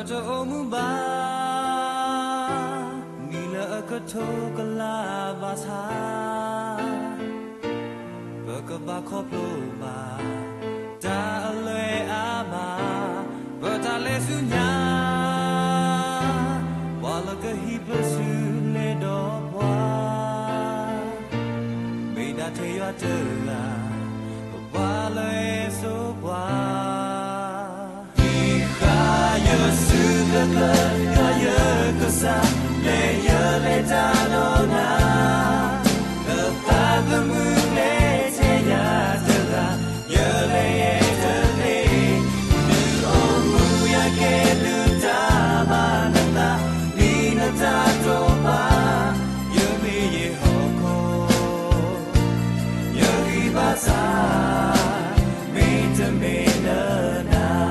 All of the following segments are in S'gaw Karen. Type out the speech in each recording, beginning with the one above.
တအိၣ်မူဘၣ် နံၣ်လၢအကထိကလးဘၣ်ဆၣ်, ပကဘၣ်ခီဖျိဘၣ် တၢ်အလွဲအမး, ပတၢ်လဲၤဆူညါ, ပှၤလၢကဟံးပစုလဲၤဒီးပှၤ, မ့ၢ်ဒၣ်ထဲယွၤတဂၤ ပပှၤလၢအစိပှၤ ဟံးဃာ်ယစုကျၢၤကျၢၤ ယွၤယကစၢ်, လဲၤယလဲၤတၢ်ဒီးနၤ, လၢသးသမူကျဲထဲယၤတဂၤ, ယလဲၤယဲတသ့, ဒုးအိၣ်မူယၤကဲဒုးတၢ်ဘၣ်နသး, ဒ်နတၢ်တိာ်ပာ်, ယမ့ၢ်ယဟီၣ်ခိၣ် ယဂံၢ်ဘါစၢ်, မ့တမ့ၢ်လၢနၤ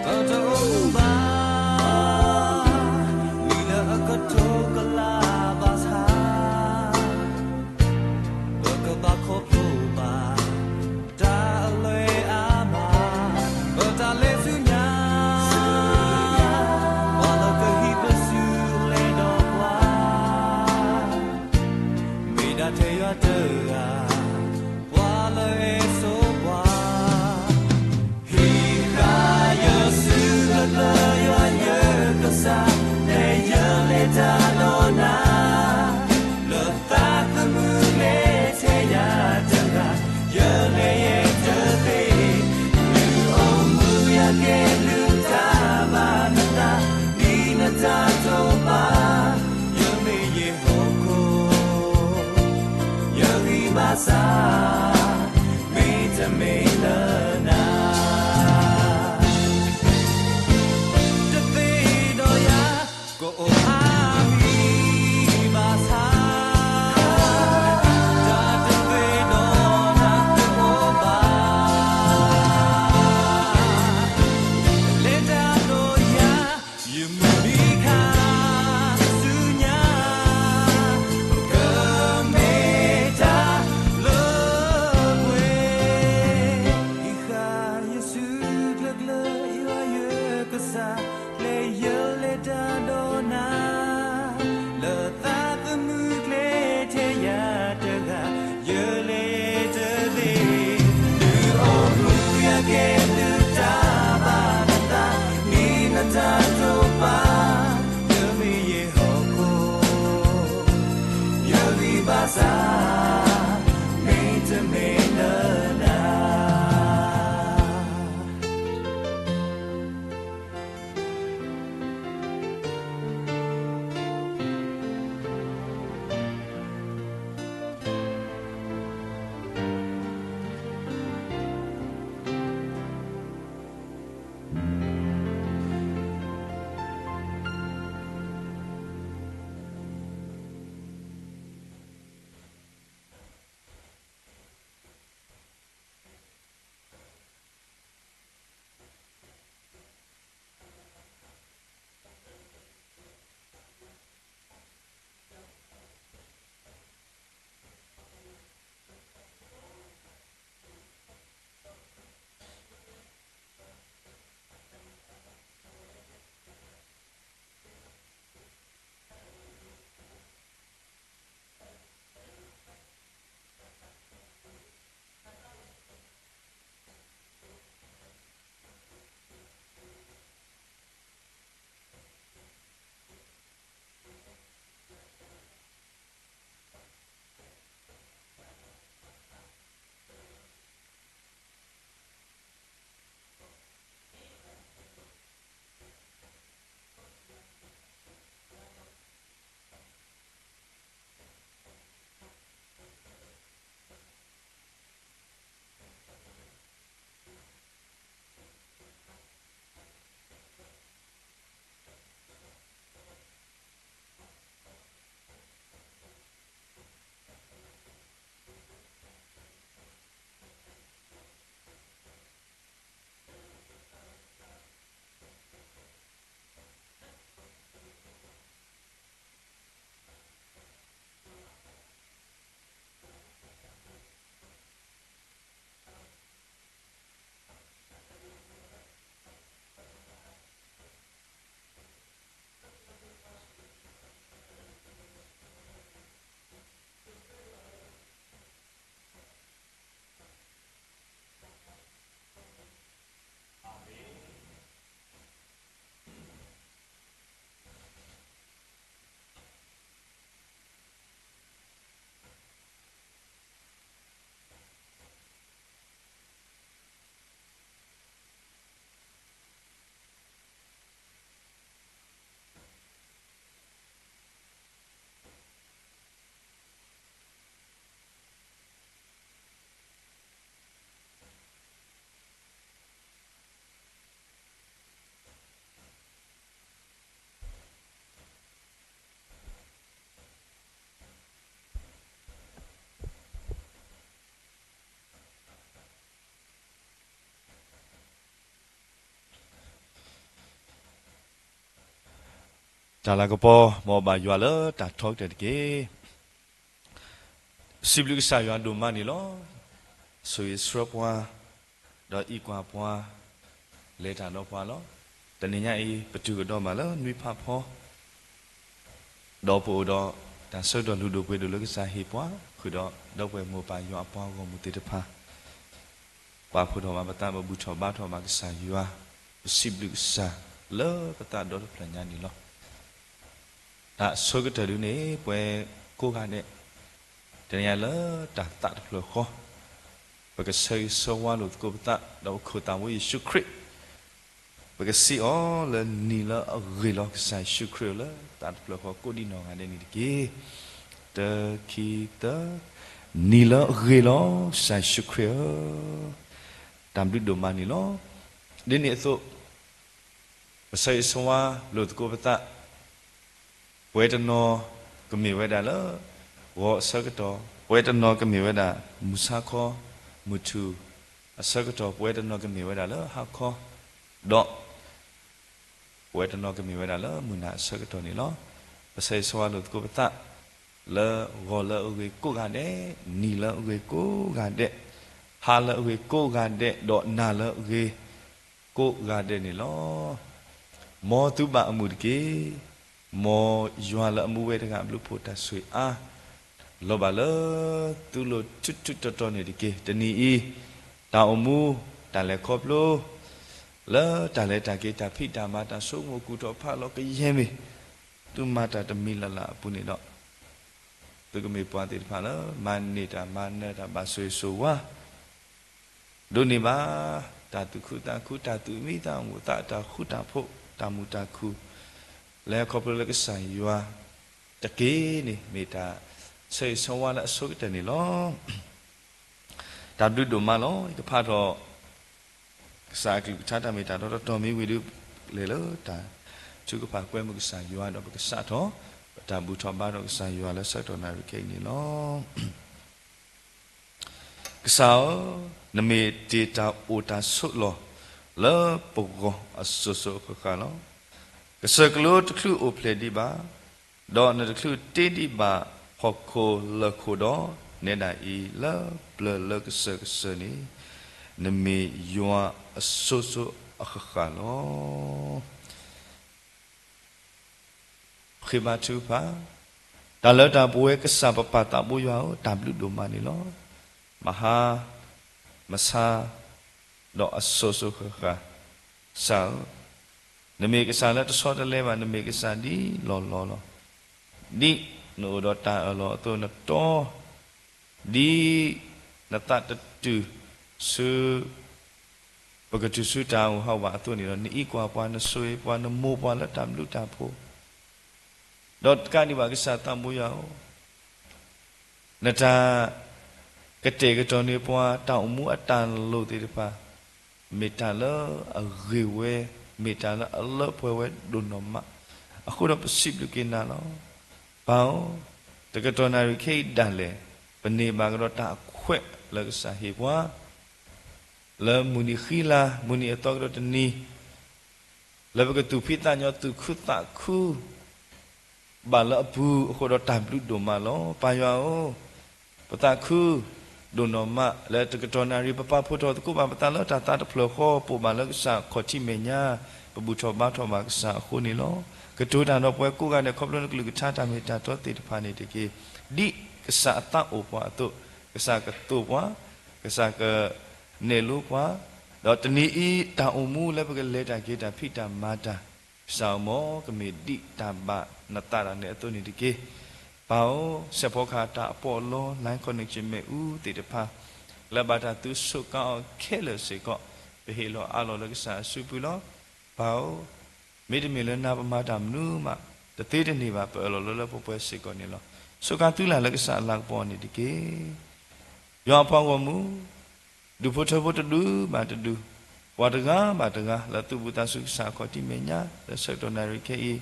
ပတအိၣ်မူဘၣ် နံၣ်လၢအကထိကလးဘၣ်ဆၣ်, ပကဘၣ်ခီဖျိဘၣ် တၢ်အလွဲအမး, ပတၢ်လဲၤဆူညါ, ပှၤလၢကဟံးပစုလဲၤဒီးပှၤ, မ့ၢ်ဒၣ်ထဲယွၤတဂၤ, ပှၤလၢအစိပှၤ ဟံးဃာ်ယစုကျၢၤကျၢၤ ယွၤယကစၢ်, လဲၤယလဲၤတၢ်ဒီးနၤ, လၢသးသမူကျဲထဲယၤတဂၤ, ယလဲၤယဲတသ့, ဒုးအိၣ်မူယၤကဲဒုးတၢ်ဘၣ်နသး, ဒ်နတၢ်တိာ်ပာ်, ယမ့ၢ်ယဟီၣ်ခိၣ် ယဂံၢ်ဘါစၢ်, မ့တမ့ၢ်လၢနၤ တသ့ဒီးယၤ ကအိၣ်အါမံၤဘၣ်ဆၣ်, တၢ်တသ့ဒီးနၤတအိၣ်ဘၣ်, လဲၤတၢ်ဒီးယၤ ယမုၢ်နံၤခါဆူညါ, ကမ့ၢ်တၢ်လၢပှဲၤ, ဟံးဃာ်ယစုကျၢၤကျၢၤ ယွၤယကစၢ်, လဲၤယလဲၤတၢ်ဒီးနၤ, လၢသးသမူကျဲထဲယၤတဂၤ, ယလဲၤတသ့, ဒုးအိၣ်မူယၤကဲဒုးတၢ်ဘၣ်နသး, ဒ်နတၢ်တိာ်ပာ်, ယမ့ၢ်ယဟီၣ်ခိၣ် ယဂံၢ်ဘါစၢ်, မ့တမ့ၢ်လၢနၤ တၢ်လၤကပီၤ မ်အဘၣ်ယွၤလၢတၢ်ထီကတၢၢ်တက့ၢ်. စံးဘျုးကစၢ်ယွၤဒိၣ်မးန့ၣ်လီၤ. ဆိၣ်ဂ့ၤဆှၢပှၤ, ဒီးအံးကွၢ်ပှၤ, လဲၤတၢ်ဒီးပှၤလီၤ. တနံၤညါအံၤ ပတုၤကဒီးဘၣ်လၢနွံဖးဖီ ဒီးပအိၣ်ဒီးတၢ်ဆၢကတီၢ်လုၢ်ဒိၣ်ပှ့ၤဒိၣ်လၢကစၢ်ဟ့ၣ်ပှၤ, ဃုာ်ဒီးဒီပုၢ်ဝဲၢ်မိၢ်ပၢ်ယွၤအပှၤဂီၢ်မုၢ်သ့ၣ်တဖၣ် ပာ်ဖှိၣ်ထီၣ်ဘၣ်ပသး, ပဘူၣ်ထီၣ်ဘါထီၣ်ဘၣ်ကစၢ်ယွၤ, ပစံးဘျုးကစၢ်လၢပသးဒီတဖျၢၣ်ညါန့ၣ်လီၤ. တၢ်အဆိကတၢၢ်ဒုန့ၣ် ပဝဲကိးဂၤဒဲး တနံၤညါလၢတၢ်သးတဖျၢၣ်ဃီ ပကဆၢဂ့ၤဆၢဝါလိာ်သကိးပသး ဒီးပခိၣ်သးဖိယ့ၣ်ၡူးခရံာ် ပကစံးအီၤလၢနံၤလၢအဂ့ၤလီၤ ကစၢ်ယ့ၣ်ၡူးခရံာ်ဧၢ လၢသးတဖျၢၣ်ဃီကိးဒံးနီၢ်ဂၤဒဲးန့ၣ်တက့ၢ်. တၢ ခံ သၢ, နံၤလၢအဂ့ၤလီၤ ကစၢ်ယ့ၣ်ၡူးခရံာ်ဧၢ, တၢ်ဘျုးဒိၣ်မးန့ၣ်လီၤ. ဒ်န့ၣ်အသိး ပဆၢဂ့ၤဆၢဝါလိာ်သကိးပသး, ပဝဲတနီၤကမ့ၢ်ဝဲဒၣ်လၢ ဂီၤအဆၢကတီၢ်, ပဝဲတနီၤကမ့ၢ်ဝဲဒၣ် မုၢ်ဆါခီ, မုၢ်ထူၣ်အဆၢကတီၢ်, ပဝဲတနီၤကမ့ၢ်ဝဲဒၣ်လၢဟါခီ, ဒီး ပဝဲတနီၤကမ့ၢ်ဝဲဒၣ်လၢမုၢ်နၤအဆၢကတီၢ်န့ၣ်လီၤ. ပဆၢဂ့ၤဆၢဝါလိာ်သကိးပသး လၢဂီၤလၢအဂ့ၤကိးဂၤဒဲး, နံၤလၢအဂ့ၤကိးဂၤဒဲး, ဟါလၢအဂ့ၤကိးဂၤဒဲး, ဒီးနၤလၢအဂ့ၤကိးဂၤဒဲးန့ၣ်လီၤ. မ်သုဘၣ်အမုာ်တက့ၢ်. မ်ယွၤလၢအမူဝဲတဂၤအဘျုးအဖှိၣ်တၢ်ဆိၣ်ဂ့ၤအါ လီၤဘၣ်လၢသုလိၤထူးထူးတီၤတီၤန့ၣ်တက့ၢ်. တနံၤအံၤ တၢ်အိၣ်မူ တၢ်လဲၤခီဖျိ လၢတၢ်လဲၤတၢ်က့ၤ တၢ်ဖံးတၢ်မၤ တၢ်ဆိကမိၣ်ကူၣ်ထီၣ်ဖးလီၤကယဲၢ်မ့ၢ် သုမၤတၢ်တမံၤလၢ်လၢ်အပူၤန့ၣ်ဒီး သုကမ့ၢ်ပှၤသ့ၣ်တဖၣ်လၢ မၤန့ၢ်တၢ်မၤနၢၤတၢ် ဘၣ်ဆိၣ်ဂ့ၤဆိၣ်ဝါ ဒိးန့ၢ်ဘၣ် တၢ်သူၣ်ခုသးခု တၢ်သူၣ်မံသးမုာ် သးတၢ်ဃူတၢ်ဖိး တၢ်မုာ်တၢ်ခုၣ် လၢခီဖျိလၢကစၢ်ယွၤတက့ၢ်န့ၣ် မ့ၢ်တၢ်ဆၢဂ့ၤဆၢဝါလၢအဆိကတၢၢ်န့ၣ်လီၤ. တၢ်ဘျုးဒိၣ်မးလီၤ. ယကဖးထီၣ် ကစၢ်အကလုၢ်ကထါတၢ်မ့ၢ်တၢ်တီတီတီမ့ၢ်ဝံၤဒီး လဲၤလၢတၢ်ထုကဖၣ်ကွဲမုာ်ကစၢ်ယွၤဒီး ပကစးထီၣ် ပတၢ်ဘူၣ်ထီၣ်ဘါထီၣ်ကစၢ်ယွၤလၢဆၢကတီၢ်နၣ်ရံၣ်ခဲအံၤန့ၣ်လီၤ. ကစၢ်ဧၢ, နမ့ၢ်တ့ၢ်တၢ်အိၣ်တၢ်ဆိးလီၢ် လၢပဂီၢ်အစိၤစိၤအဃၣ်ဃၣ်လီၤ. ကစၢၢ်ကလိတချုးအိၣ်ဖျဲၣ်ဒံးဘၣ်, ဒီးနတချုးတ့ဒံးဘၣ်ဟီၣ်ခိၣ်လၢၢ်ခိၣ်ဒီး, နဲဒၣ်အံၤလၢပျၢၤလၢကစၢၢ်ကစၢၢ်န့ၣ်, နမ့ၢ်ယွၤအစိၤစိၤအဃၣ်ဃၣ်လီၤ. ဃ့ဘါထုကဖၣ်, တၢ်လၢတၢ်ပဝဲကစၢ်ပပၢ်သးဘိယွၤဧၢ, တၢ်ဘျုးဒိၣ်မးန့ၣ်လီၤ. မဟါ, မဆါ, ဒီးအစိၤစိၤဃၣ်ဃၣ်, ကစၢ်ဧၢ, နမ့ၢ်ကစၢ်လၢတဆီတလဲဘၣ်, နမ့ၢ်ကစၢ်ဒ်လီၢ်လီၢ်လီၤ. ဒ်နအိၣ်ဒီးတၢ်အၢၣ်လီၤအသိးနတီ ဒ်နသးတတုၤဆူ ပကတုၤဆူတၢ်အိၣ်ဟးဝးအသိးန့ၣ်ဒီး နအံးကွၢ်ပှၤ နဆိၣ်ဂ့ၤပှၤ နမိၢ်ပှၤလၢတၢ်ဘျုးတၢ်ဖှိၣ်, ဒီးတကးဒံးဘၣ်ကစၢ်သးဘိယွၤဧၢ, နတၢ်ကတဲာ်ကတီၤန့ၢ်ပှၤ တၢ်အိၣ်မူအတၢ်လိၣ်သ့ၣ်တဖၣ် မ့ၢ်တၢ်လၢအဂ့ၤဝဲ, မ့ၢ်တၢ်လၢအလၢပှဲၤဝဲဒိၣ်နီၢ်မး, အဃိဒီးပစံးဘျုးက့ၤနၤလီၤ. ပၢ်ဧၢ, တကတီၢ်နၣ်ရံၣ်ခဲအံၤဒၣ်လဲာ် ပန့ၢ်ဘၣ်ကဒီးတၢ်အခွဲးလၢကစၢ်ဟ့ၣ်ပှၤ လၢမုၢ်နံၤဃံလၤ မုၢ်နံၤအသီကဒီးတနံၤ လၢပကသူၣ်ဖှံသးညီ သူၣ်ခုသးခု ဘၣ်လၢအပူၤအဃိဒီး တၢ်ဘျုးဒိၣ်မးလီၤ. ပၢ်ယွၤဧၢ, ပသးခုဒိၣ်နီၢ်မး လၢတကတီၢ်နၣ်ရံၣ် ပပာ်ဖှိၣ်ထီၣ်သကိးဘၣ်ပသးလၢတၢ်သးတဖျၢၣ်ဃီ ပအိၣ်ဘၣ်လၢကစၢ်ခီၣ်ထံးမဲာ်ညါ, ပဘူၣ်ထီၣ်ဘါထီၣ်ဘၣ်ကစၢ်အဃိန့ၣ်လီၤ. ကတိၤတၢ်ဒီးပဝဲကိးဂၤဒဲး ခီဖျိနကလုၢ်ကထါတၢ်မ့ၢ်တၢ်တီသ့ၣ်တဖၣ်န့ၣ်တက့ၢ်. ဒ်ကစၢ်အသးအိၣ်ပှၤအသိး, ကစၢ်ကသိၣ်ပှၤ, ကစၢ်က နဲၣ်လိပှၤ, ဒီးတနံၤအံၤ တၢ်အိၣ်မူလၢပကလဲၤတၢ်က့ၤတၢ်ဖံးတၢ်မၤတၢ်, ကစၢ်ဧၢ မ်ကမ့ၢ်ဒ်တၢ်ဘၣ်နသးဒၣ်နဲအသိးန့ၣ်တက့ၢ်. ပၢ်ဧၢ, စဲးဖီကဟၣ်တၢ်အပီးအလီ line connection မ့ၣ်အူသ့ၣ်တဖၣ် လၢဘၣ်တၢ်သုးဆိးကါအီၤခဲလၢာ်စ့ၢ်ကီး, ပဟ့ၣ်လီၤအးလီၤလၢကစၢ်အစုပူၤလီၤ. ပၢ်ဧၢ, မ့တမ့ၢ်လၢနၤပမၤတၢ်မနုၤမး, တသ့တန့ၢ်ဘၣ် ပအၢၣ်လီၤလၢလၢပှဲၤပှဲၤစ့ၢ်ကီးန့ၣ်လီၤ. ဆိးကါသုလၢ်လၢကစၢ်အလၤကပီၤန့ၣ်တက့ၢ်. ယွၤအပှၤဂီၢ်မုၢ်, ဒူၣ်ဖိထၢဖိတဒူဘၣ်တဒူ, ပှၤတဂၤဘၣ်တဂၤ လၢသူၣ်ဘူးသးစူၤကစၢ်အခီၣ်ထံးမဲာ်ညါ လၢဆၢကတီၢ်နၣ်ရံၣ်ခဲအံၤ,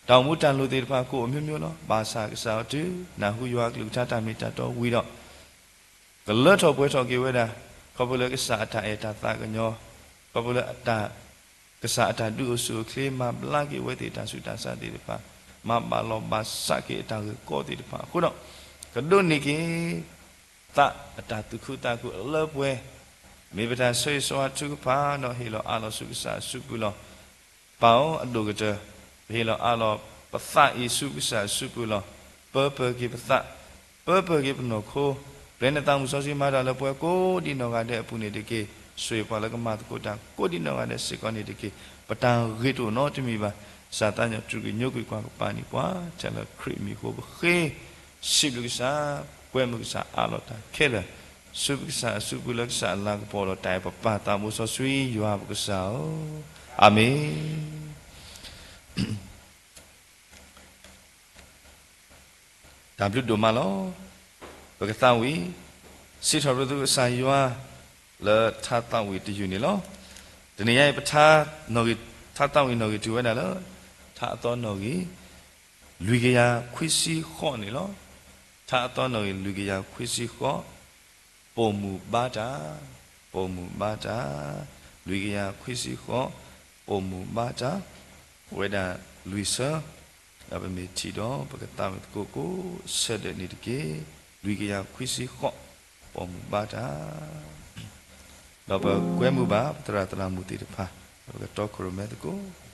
တၢ်အိၣ်မူတၢ်လိၣ်သ့ၣ်တဖၣ်ကအိၣ်အမျိုးမျိုးလီၤ. ဘၣ်ဆၣ်ကစၢ်အီၤတုၤ နၢ်ဟူယွၤအကလုၢ်ကထါတၢ်မ့ၢ်တၢ်တီဝံၤဒီး ကလၢထီၣ်ပှဲၤထီၣ်က့ၤဝဲဒၣ်, ခီဖျိလၢကစၢ်အတၢ်အဲၣ်တၢ်သးကညီၤ, ခီဖျိလၢအတၢ် ကစၢ်အတၢ်ဒုးအိၣ်ဆူၣ်အိၣ်ချ့ မၤဘျါက့ၤဝဲသ့ၣ်တၢ်ဆူးတၢ်ဆါသ့ၣ်တဖၣ်, မၤဘၣ်လီၤဘၣ်စးက့ၤအတၢ်ဂ့ၢ်ကီသ့ၣ်တဖၣ်အဃိဒီး, ကဒိးန့ၢ်က့ၤ သးအတၢ်သူၣ်ခုသးခုအလၢပှဲၤ, မ့ၢ်ပတၢ်ဆၢဂ့ၤဆၢဝါထုကဖၣ်ဒီး ဟ့ၣ်လီၤအးလီၤဆူကစၢ်အစုပူၤလီၤ. ပၢ်ဧၢအဒိၣ်ကတၢၢ်, ပဟ့ၣ်လီၤအးလီၤပသးအံၤဆူကစၢ်အစုပူၤလီၤ. ပၢပၢၢ်က့ၤပသး, ပၢပၢၢ်က့ၤပနီၢ်ခိ, ပျဲနသးမုၣ်စီဆှံမၤတၢ်လၢပှၤကိးဒံးနီၢ်ဂၤဒဲးအပူၤန့ၣ်တက့ၢ်. ဆိၣ်ဂ့ၤပှၤလၢကမၤသကိးတၢ်ကိးဒံးနီၢ်ဂၤဒဲးစ့ၢ်ကီးန့ၣ်တက့ၢ်. ပတၢ်ဂ့ၤတအိၣ်နီတမံၤဘၣ်. ကစၢ်သးကညီၤတြူာ်ကညိကွံာ်ကွၢ်ကပၤန့ၢ်ပှၤ ထဲလၢခရံာ်မံၤအဃိပဃ့ စံးဘျုးကစၢ်, ကွဲမုာ်ကစၢ်အးလီၤတၢ်ခဲလၢာ်, ဆူပကစၢ်အစုပူၤလၢကစၢ်အလၤကပီၤဒီးတၢ်အဲၣ်ပပၢ်သးဘိစီဆှံယွၤပကစၢ်ဧၢ, အၤမ့ၣ်. တၢ်ဘျုးဒိၣ်မးလီၤ. ပကသးဝံၣ် စံးထီၣ်ပတြၢၤသုကစၢ်ယွၤ လၢထါသးဝံၣ်တယုၢ်န့ၣ်လီၤ. တနံၤညါအံၤ ပထါ, ထါသးဝံၣ်နီၣ်ဂံၢ်တုၤဝဲဒၣ်လၢ ထါအသီနီၣ်ဂံၢ် လွံၢ်ကယၤခွံဆံဃိးန့ၣ်လီၤ. ထါအသီနီၣ်ဂံၢ်လွံၢ်ကယၤခွံဆံဃိး, ပိာ်မုၣ်ဘါတၢ်, ပိာ်မုၣ်ဘါတၢ်, လွံၢ်ကယၤခွံဆံဃိး, ပိာ်မုၣ်ဘါတၢ်, အိၣ်ဝဲဒၣ်လွံၢ်ဆၢ, ဒီးပမ့ၢ်ထံၣ်ဒီး ပကသးဝံၣ်သကိးကိးဆၢဒၢးန့ၣ်တက့ၢ်. လွံၢ်ကယၤခွံဆံဃိး, ပိာ်မုၣ်ဘါတၢ်, ဒီးပကွဲမုာ်ဘၣ်ပသရၣ်သရၣ်မုၣ်သ့ၣ်တဖၣ်, ဒီးပကတီခိၣ်ရိၣ်မဲသကိး.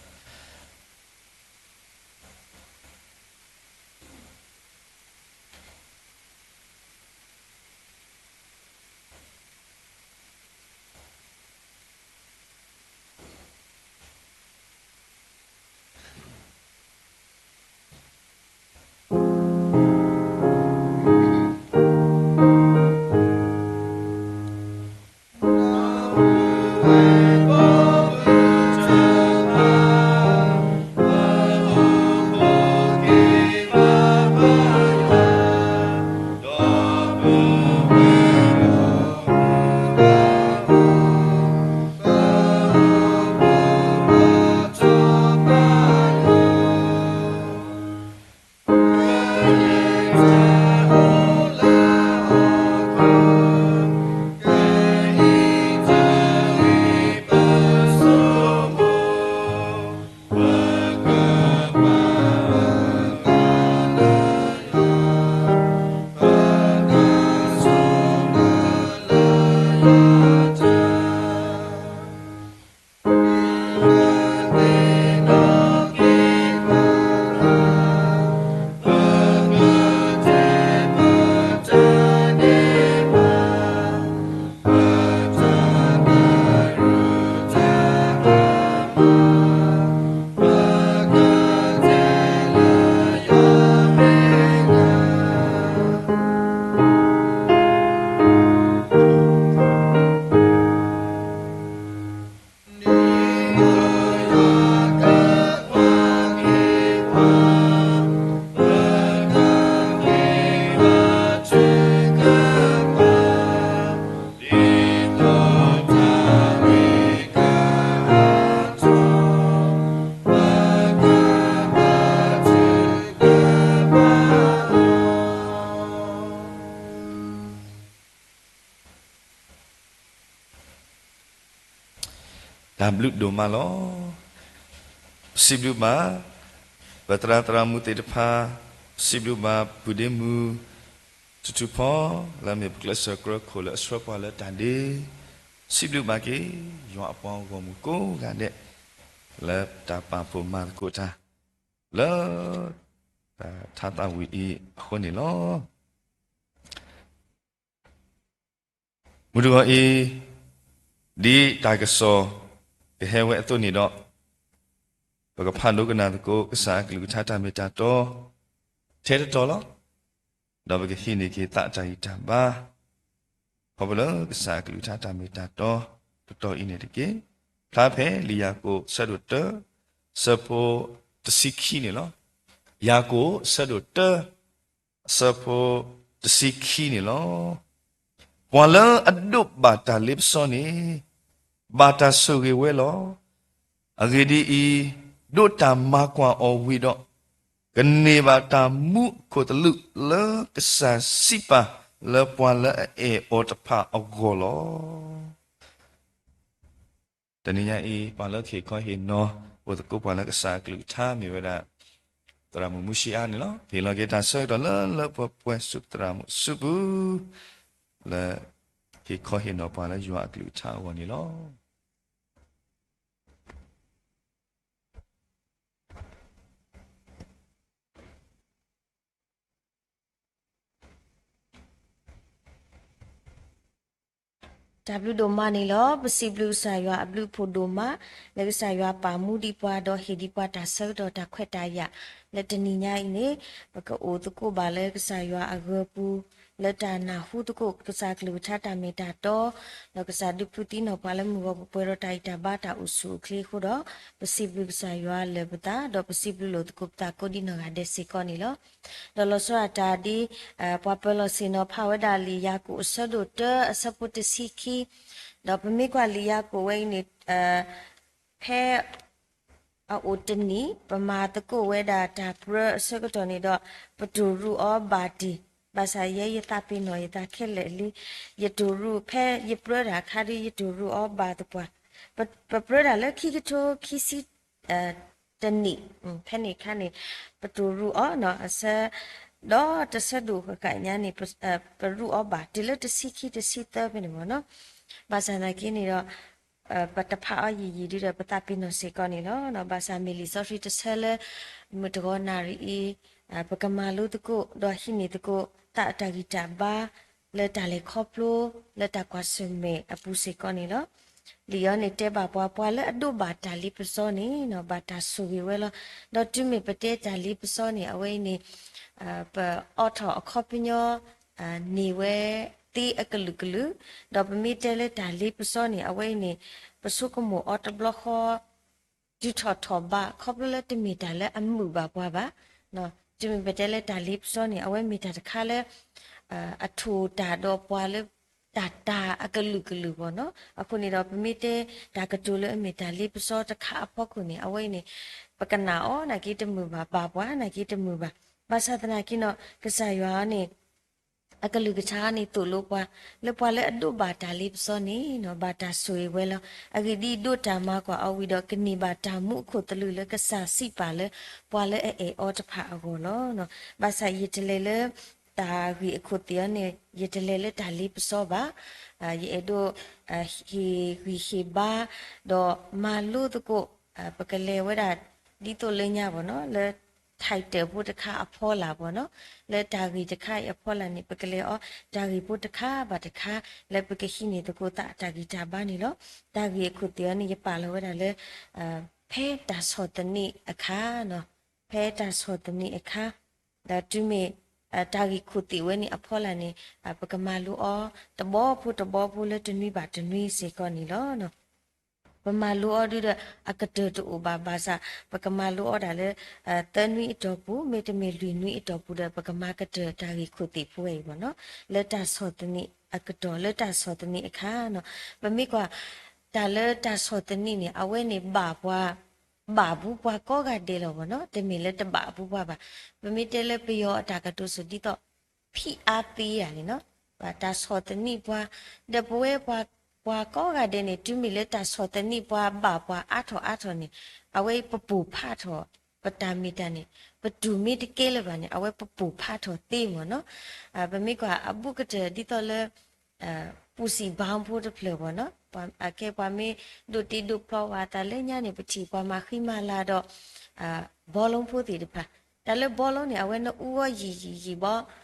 တၢ်ဘျုးဒိၣ်မးလီၤ. ပစံးဘျုးဘၣ် ပသရၣ်သရၣ်မုၣ်သ့ၣ်တဖၣ်, ပစံးဘျုးဘၣ်ပုၢ်ဒ့မုၣ် ထူထူဖီ လၢအမ့ၢ်ပကျဲးစၢးကြၢးခိၣ်လၢအဆှၢပှၤလၢတၢ်ဒ့, စံးဘျုးဘၣ်က့ၤ ယွၤအပှၤဂီၢ်မုၢ်ကိးဂၤဒဲး လၢတၢ်ပာ်ဖှိၣ်မၤသကိးတၢ် လၢ တၢ်ထါသးဝံၣ်အံၤအဃိန့ၣ်လီၤ. မုၢ်တဂီၤအံၤ ဒ်တၢ်ကစီၣ်ကဟဲဝဲအသိးန့ၣ်ဒီး, ပကဖးဒိကနၣ်သကိး ကစၢ်အကလုၢ်ကထါတၢ်မ့ၢ်တၢ်တီ ထဲတတီၤလီၤ. ဒီးပကဟံးန့ၢ်က့ၤသးတၢ်ဂံၢ်တၢ်ဘါ ခီဖျိလၢကစၢ်အကလုၢ်ကထါတၢ်မ့ၢ်တၢ်တီ တတီၤအံၤန့ၣ်တက့ၢ်. ဖျါဖဲလံာ်ယၤကိာ်အဆၢဒိၣ်တၢ အဆၢဖိတဆံခံန့ၣ်လီၤ. ယၤကိာ်အဆၢဒိၣ်တၢ အဆၢဖိတဆံခံန့ၣ်လီၤ. ပှၤလၢအဒိးဘၣ်တၢ်လ့ပစီန့ၣ် ဘၣ်တၢ်ဆိၣ်ဂ့ၤဝဲလီၤ. အဂ့ၢ်ဒ်အံၤ, ဒိးတၢ်မၤကွၢ်အီၤဝံၤဒီး, ကန့ၢ်ဘၣ်တၢ်မူအခိၣ်သလုးလၢကစၢ်စံးပာ်လၢပှၤလၢအအဲၣ်အီၤတဖၣ်အဂီၢ်လီၤ. တနံၤညါအံၤ ပှၤလၢကဟ့ၣ်ခီဟ့ၣ်နီၤ အိၣ်သကိးပှၤလၢကစၢ်အကလုၢ်ကထါမ့ၢ်ဝဲဒၣ် သရၣ်မုၣ်မူၡ့အါန့ၣ်လီၤ. ဟ့ၣ်လီၤက့ၤတၢ်ဆၢကတီၢ်လၢလၢပှဲၤပှဲၤဆူသရၣ်မုၣ်စုပူၤ လၢဟ့ၣ်ခီဟ့ၣ်နီၤပှၤလၢယွၤအကလုၢ်ကထါအဂီၢ်န့ၣ်လီၤ. တၢ်ဘျုးဒိၣ်မးန့ၣ်လီၤ. ပစံးဘျုးကစၢ်ယွၤအဘျုးအဖှိၣ်ဒိၣ်မး လၢကစၢ်ယွၤပာ်မူဒံးပှၤ ဒီးဟ့ၣ်ဒံးပှၤတၢ်ဆၢကတီၢ်တၢ်ခွဲးတၢ်ယာ် လၢတနံၤညါအံၤန့ၣ် ပကအိၣ်သကိးဘၣ်လၢကစၢ်ယွၤအဂၢၤပူၤ လၢတၢ်နၢ်ဟူသကိးကစၢ်ကလုၢ်ကထါတၢ်မ့ၢ်တၢ်တီ ဒီးကစၢ်ဒုးဖုးသံနီၢ်ပှၤလၢမုၢ်ဂီၤပှဲၤပှဲၤဒီးတၢ်ဂံၢ်တၢ်ဘါတၢ်အိၣ်ဆူၣ်အိၣ်ချ့အဃိဒီး ပစံးဘျုးကစၢ်ယွၤလၢာ်ပသး ဒီးပစံးဘျုးလိာ်သကိးပသးကိးဒံနီၢ်ဂၤဒဲးစ့ၢ်ကီးန့ၣ်လီၤ. ဒီးလီၤဆီဒၣ်တၢ်ဒ် ပှၤပၢၤလီၢ်ဆ့ၣ်နီၤဖးဝဲဒၣ်လံာ်ယၤကိာ်အဆၢဒိၣ်တၢအဆၢဖိတဆံခံ ဒီးပမ့ၢ်ကွၢ်လံာ်ယၤကိာ်ဝဲအံၤန့ၣ် ဖဲ အအိၣ်တနံၤ ပမၤသကိးဝဲဒၣ်တၢ်ပြၢအဆၢကတီၢ်န့ၣ်ဒီး ပတိၢ်ရူးအီၤဘၣ်တ့ၢ်, ဘၣ်ဆၣ်ယဲယသးပ့ၤနီၣ်ယသးခဲလၢာ်လံ, ယတိၢ်ရူး ဖဲယပြၢတၢ်အခါဒီး ယတိၢ်ရူးအီၤဘၣ်သပှၢ်, ပပြၢတၢ်လၢခံကထိခံဆံ တနံၣ်, ဖဲန့ၣ်အခါန့ၣ် ပတိၢ်ရူးအီၤ အဆၢ ဒီးတဆၢဒိၣ်ဃၣ်ဃၣ်ညါန့ၣ် ပရူးအီၤဘၣ် တုၤလၢတဆံခံတဆံသၢဖဲန့ၣ်မ့ၢ်နီၤ, ဘၣ်ဆၣ်သနာ်က့န့ၣ်ဒီး ပတဖးအီၤယံာ်ယံာ်ဒ်ဒီး ပသးပ့ၤနီၣ်စ့ၢ်ကီးန့ၣ်လီၤ. ဘၣ်ဆၣ်မ့ၢ်လံာ်စီဆှံတဆၢလၢ မုၢ်တဂီၤနၣ်ရံၣ်အံၤ ပကမၤလိသကိး ဒီးဟံးန့ၢ်သကိး သးအတၢ်ဂံၢ်တၢ်ဘါ လၢတၢ်လဲၤခီဖျိ လၢတၢ်ကွၢ်ဆၢၣ်မဲာ်အပူၤစ့ၢ်ကီးန့ၣ်လီၤ. လံာ်အံၤန့ၣ်တဲဘၣ်ပှၤ ပှၤလၢအဒိးဘၣ်တၢ်လ့ပစီန့ၣ် ဘၣ်တၢ်ဆိၣ်ဂ့ၤဝဲလီၤ. ဒီးတုၤမ့ၢ်ပတဲတၢ်လ့ပစီန့ၣ် အဝဲအံၤန့ၣ် ပအိးထီၣ်အခီပညီ န့ၢ်ဝဲသ့အကလုာ်ကလုာ်, ဒီးပမ့ၢ်တဲလၢတၢ်လ့ပစီန့ၣ် အဝဲအံၤန့ၣ် ပဆိကမိၣ်အီၤတဘျီဃီ တုၤထီၣ်ထီၣ်ဘး ခီဖျိလၢတမ့ၢ်တၢ်လၢအမုာ်ဘၣ်ပှၤဘၣ်. တုၤမ့ၢ်ပတဲလၢတၢ်လ့ပစီန့ၣ် အဝဲမ့ၢ်တၢ်တခါလၢ အထိၣ်တၢ်ဒီးပှၤလၢ တၢ်တၢ်အကလုာ်ကလုာ်ဘၣ်နီၤ. အဃိန့ၣ်ဒီး ပမ့ၢ်တဲတၢ်ကတိၤလၢအမ့ၢ်တၢ်လ့ပစီတခါအဖီခိၣ်န့ၣ် အဝဲအံၤန့ၣ် ပကနၣ်အီၤနာ်က့တမုာ်ဘၣ် ဘၣ်ပှၤနာ်က့တမုာ်ဘၣ်. ဘၣ်ဆၣ်သနာ်က့နီၤ ကစၢ်ယွၤန့ၣ် အကလုၢ်ကထါန့ၣ်သိၣ်လိပှၤ လၢပှၤလၢအဒိးဘၣ်တၢ်လ့ပစီန့ၣ်နီၤ ဘၣ်တၢ်ဆိၣ်ဂ့ၤဝဲလီၤ. အဂ့ၢ်ဒ်အံၤ, ဒိးတၢ်မၤကွၢ်အီၤဝံၤဒီး ကန့ၢ်ဘၣ်တၢ်မူအခိၣ်သလုးလၢကစၢ်စံးပာ်လၢ ပှၤလၢအအဲၣ်အီၤတဖၣ်အဂီၢ်လီၤ. ဘၣ်ဆၣ်ယတလဲၤလၢ တၢ်ဂ့ၢ်အခိၣ်သ့ၣ်အံၤန့ၣ် ယတလဲၤလၢတၢ်လ့ပစီဘၣ်. ယအဲၣ်ဒိး ဟ့ၣ်ဂံၢ်ဟ့ၣ်ဘါ ဒီးမၤလိသကိး ပကလဲၤဝဲဒၣ် ဒ်သိးလၢညါဘၣ်နီၤ လၢ title ဖိတခါအဖီလာ်ဘၣ်နီၤ, လၢတၢ်ဂ့ၢ်တခါအံၤအဖီလာ်န့ၣ် ပကလဲၤအီၤ တၢ်ဂ့ၢ်ဖိတခါဘၣ်တခါ လၢပကဟံးန့ၢ်သကိးသးအတၢ်ဂံၢ်တၢ်ဘါန့ၣ်လီၤ. တၢ်ဂ့ၢ်အခိၣ်သ့ၣ်အံၤန့ၣ် ယပာ်လီၤဝဲဒၣ်လၢ ဖဲတၢ်ဆီၣ်သနံးအခါနီၤ, ဖဲတၢ်ဆီၣ်သနံးအခါ ဒီးတုၤမ့ၢ် တၢ်ဂ့ၢ်ခိၣ်သ့ၣ်ဝဲန့ၣ်အဖီလာ်န့ၣ် ပကမၤလိအီၤ တဘီဖိတဘီဖိလၢတနွံဘၣ်တနွံစ့ၢ်ကီးန့ၣ်လီၤ. ပမၤလိအီၤဒုဒီး အကတၢၢ်တအိၣ်ဘၣ်ဘၣ်ဆၣ် ပကမၤလိအီၤဒၣ်လၢ သၢနွံအတီၢ်ပူၤ မ့တမ့ၢ်လွံၢ်နွံအတီၢ်ပူၤဒီး ပကမၤကတၢၢ်တၢ်ဂ့ၢ်ခိၣ်သ့ၣ်ဖိဝဲအံၤဘၣ်နီၤ, လၢတၢ်ဆီၣ်သနံးအကတီၢ် လၢတၢ်ဆီၣ်သနံးအခါနီၤ. ပမ့ၢ်ကွၢ် တၢ်လၢတၢ်ဆီၣ်သနံးန့ၣ် အဝဲန့ၣ်ဘၣ်ပှၤ ဘၣ်ဘူးပှၤကိးဂၤဒဲးလီၤဘၣ်နီၤ, တမ့ၢ်လၢတဘၣ်ဘူးပှၤဘၣ်. ပမ့ၢ်တဲလၢပယီၤအတၢ်ကတိၤစိၤဒ်သိး ဖိအားပေးတာန့ၣ်နီၤ, ဘၣ်တၢ်ဆီၣ်သနံးပှၤ, ဒီးပဝဲပှၤ ပှၤကိးဂၤဒဲးန့ၣ် တုၤမ့ၢ်လၢတၢ်ဆီၣ်သနံးပှၤဘၣ်ပှၤအါထီၣ်အါထီၣ်န့ၣ် အဝဲအံၤပပိၢ်ဖးထီၣ် ပတၢ်မ့ၢ်တၢ်န့ၣ် ပတူၢ်မ့ၢ်တကဲလၢၤဘၣ်န့ၣ် အဝဲပပိၢ်ဖးထီၣ်သ့မ့ၢ်နီၤ. ပမ့ၢ်ကွၢ်အဘူးကတၢၢ်ဒ်သိးလၢ ပူၤစံၣ်ဘါဖိတဖျၢၣ်ဘၣ်နီၤ, အကဲပှၤမ့ၢ်ဒိးတ့ဒိးဖျီဝဲအသးလၢညါန့ၣ် ပထံၣ်ပှၤမၤဃံမၤလၤဒီး ဘီလူဖိသ့ၣ်တဖၣ်, တၢ်လၢဘီလူန့ၣ် အဝဲနအူအီၣ်ယံာ်ယံာ်ယံာ်ဘီ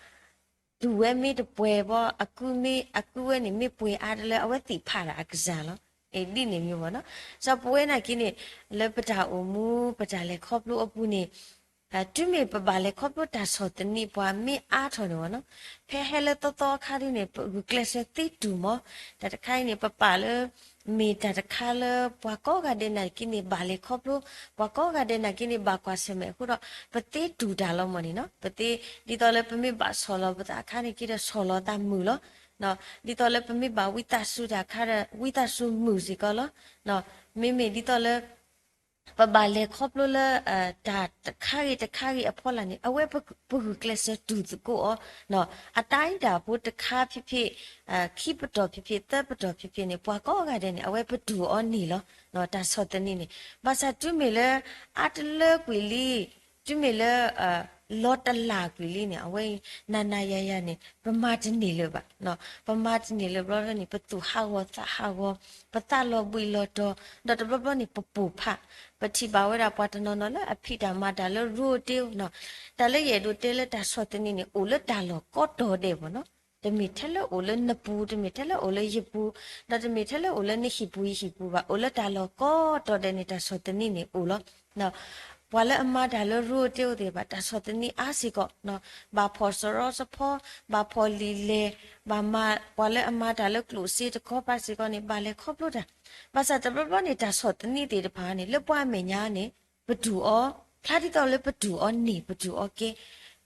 တူၢ်ဝဲမ့ၢ်တပှဲၤဘီ အကုမ့ၢ် အကုဝဲန့ၣ်မ့ၢ်ပှဲၤအါတလၢ အဝဲသ့ၣ်ဖးတၢ်အကစၢ်လီၤ. ဒ်န့ၣ်မ့ၢ်ဘၣ်နီၤ. စီၤပဝဲနာ်က့န့ၣ် လၢပတၢ်အိၣ်မူ ပတၢ်လဲၤခီဖျိအပူၤန့ၣ် တုၤမ့ၢ်ပဘၣ်လဲၤခီဖျိတၢ်ဆီၣ်သနံးပှၤမ့ၢ်အါထီၣ်န့ၣ်ဘၣ်နီၤ, ဖဲဟဲလၢသီသီအခါဒ်န့ၣ် ပဂုာ်ကျဲးစၢးသ့တူၢ်မး, တၢ်တခါအံၤန့ၣ် ပပာ်လၢ မ့ၢ်တၢ်တခါလၢ ပှၤကိးဂၤဒဲးနာ်က့န့ၣ် ဘၣ်လဲၤခီဖျိ, ပှၤကိးဂၤဒဲးနာ်က့န့ၣ် ဘၣ်ကွၢ်ဆၢၣ်မဲာ်အဃိဒီး ပသ့တူၢ်တၢ်လီၤမ့ၢ်န့ၣ်နီၤ. ပသ့ ဒ်သိးလၢပမ့ၢ်ဘၣ်ဆီၣ်လီၤပသးအခါန့ၣ်က့ဒီး ဆီၣ်လီၤသးမုာ်လီၤ. ဒ်သိးလၢပမ့ၢ်ဘၣ်ဝံသးစူၤတၢ်အခါဒီး ဝံသးစူၤမုာ်စ့ၢ်ကီးလီၤ. မ့မ့ၢ်ဒ်သိးလၢ ပဘၣ်လဲၤခီဖျိလၢ တၢ်တခါဂ့ၤတခါဂ့ၤအဖီလာ်န့ၣ် အဝဲပဂုာ်ကျဲးစၢးတူၢ်သကိးအီၤ, အတၢ်အံၤတၢ်ဖိတခါဖံးဖံး, ခံပတီၢ်ဖံးဖံး သၢပတီၢ်ဖံးဖံးန့ၣ် ပှၤကိးဂၤဒဲးန့ၣ် အဝဲပတူၢ်အီၤန့ၢ်လီၤ. တၢ်ဆီၣ်သနံးန့ၣ် ဘၣ်ဆၣ်တုၤမ့ၢ်လၢ အါတလၢကွံာ်လံ, တုၤမ့ၢ်လၢ လီၤတလၢ်ကွံာ်လံန့ၣ် အဝဲအံၤ နၤနၤယၤယၤန့ၣ် ပမၤတန့ၢ်လၢၤဘၣ်. ပမၤတန့ၢ်လၢၤဘျီန့ၣ် ပသူၣ်ဟးဂီၤသးဟးဂီၤ, ပသးလီၤဘှံးလီၤတီၤ, ဒီးတဘျီဘျီန့ၣ် ပပိာ်ဖး, ပထံၣ်ဘၣ်ဝဲဒၣ်ပှၤတနီၤနီၤလၢအဖံးတၢ်မၤတၢ်လၢရိတ့ဧိၤ, တၢ်လၢယအဲၣ်ဒိးတဲလၢတၢ်ဆီၣ်သနံးန့ၣ် အိၣ်လၢတၢ်လီၢ်ကိးတီၤဒဲးဘၣ်နီၤ. တမ့ၢ်ထဲလၢအိၣ်လၢနပူၤ, တမ့ၢ်ထဲလၢအိၣ်လၢယပူၤ, ဒီးတမ့ၢ်ထဲလၢအိၣ်လၢနဟံၣ်ပူၤယဟံၣ်ပူၤဘၣ်, အိၣ်လၢတၢ်လီၢ်ကိးတီၤဒဲးန့ၣ် တၢ်ဆီၣ်သနံးန့ၣ်အိၣ်လီၤ. ပှၤလၢအမၤတၢ်လၢရိတ့ဧိၤသ့ၣ်တဖၣ် တၢ်ဆီၣ်သနံးအါစ့ၢ်ကီး, ဘၣ်ဖှီၣ်စရီစဖီ, ဘၣ်ဖှီၣ်လံာ်လဲၢ်, ဘၣ်မၤ, ပှၤလၢအမၤတၢ်လၢကျိၣ်စ့တခီပၤစ့ၢ်ကီးန့ၣ် ဘၣ်လဲၤခီဖျိတၢ်. ဘၣ်ဆၣ်တဘျီဘျီန့ၣ် တၢ်ဆီၣ်သနံးသ့ၣ်တဖၣ်န့ၣ် လၢပှၤအမဲာ်ညါန့ၣ် ပတူၢ်အီၤ, ဖျါဒ်သိးလၢပတူၢ်အီၤန့ၢ် ပတူၢ်အီၤကဲ.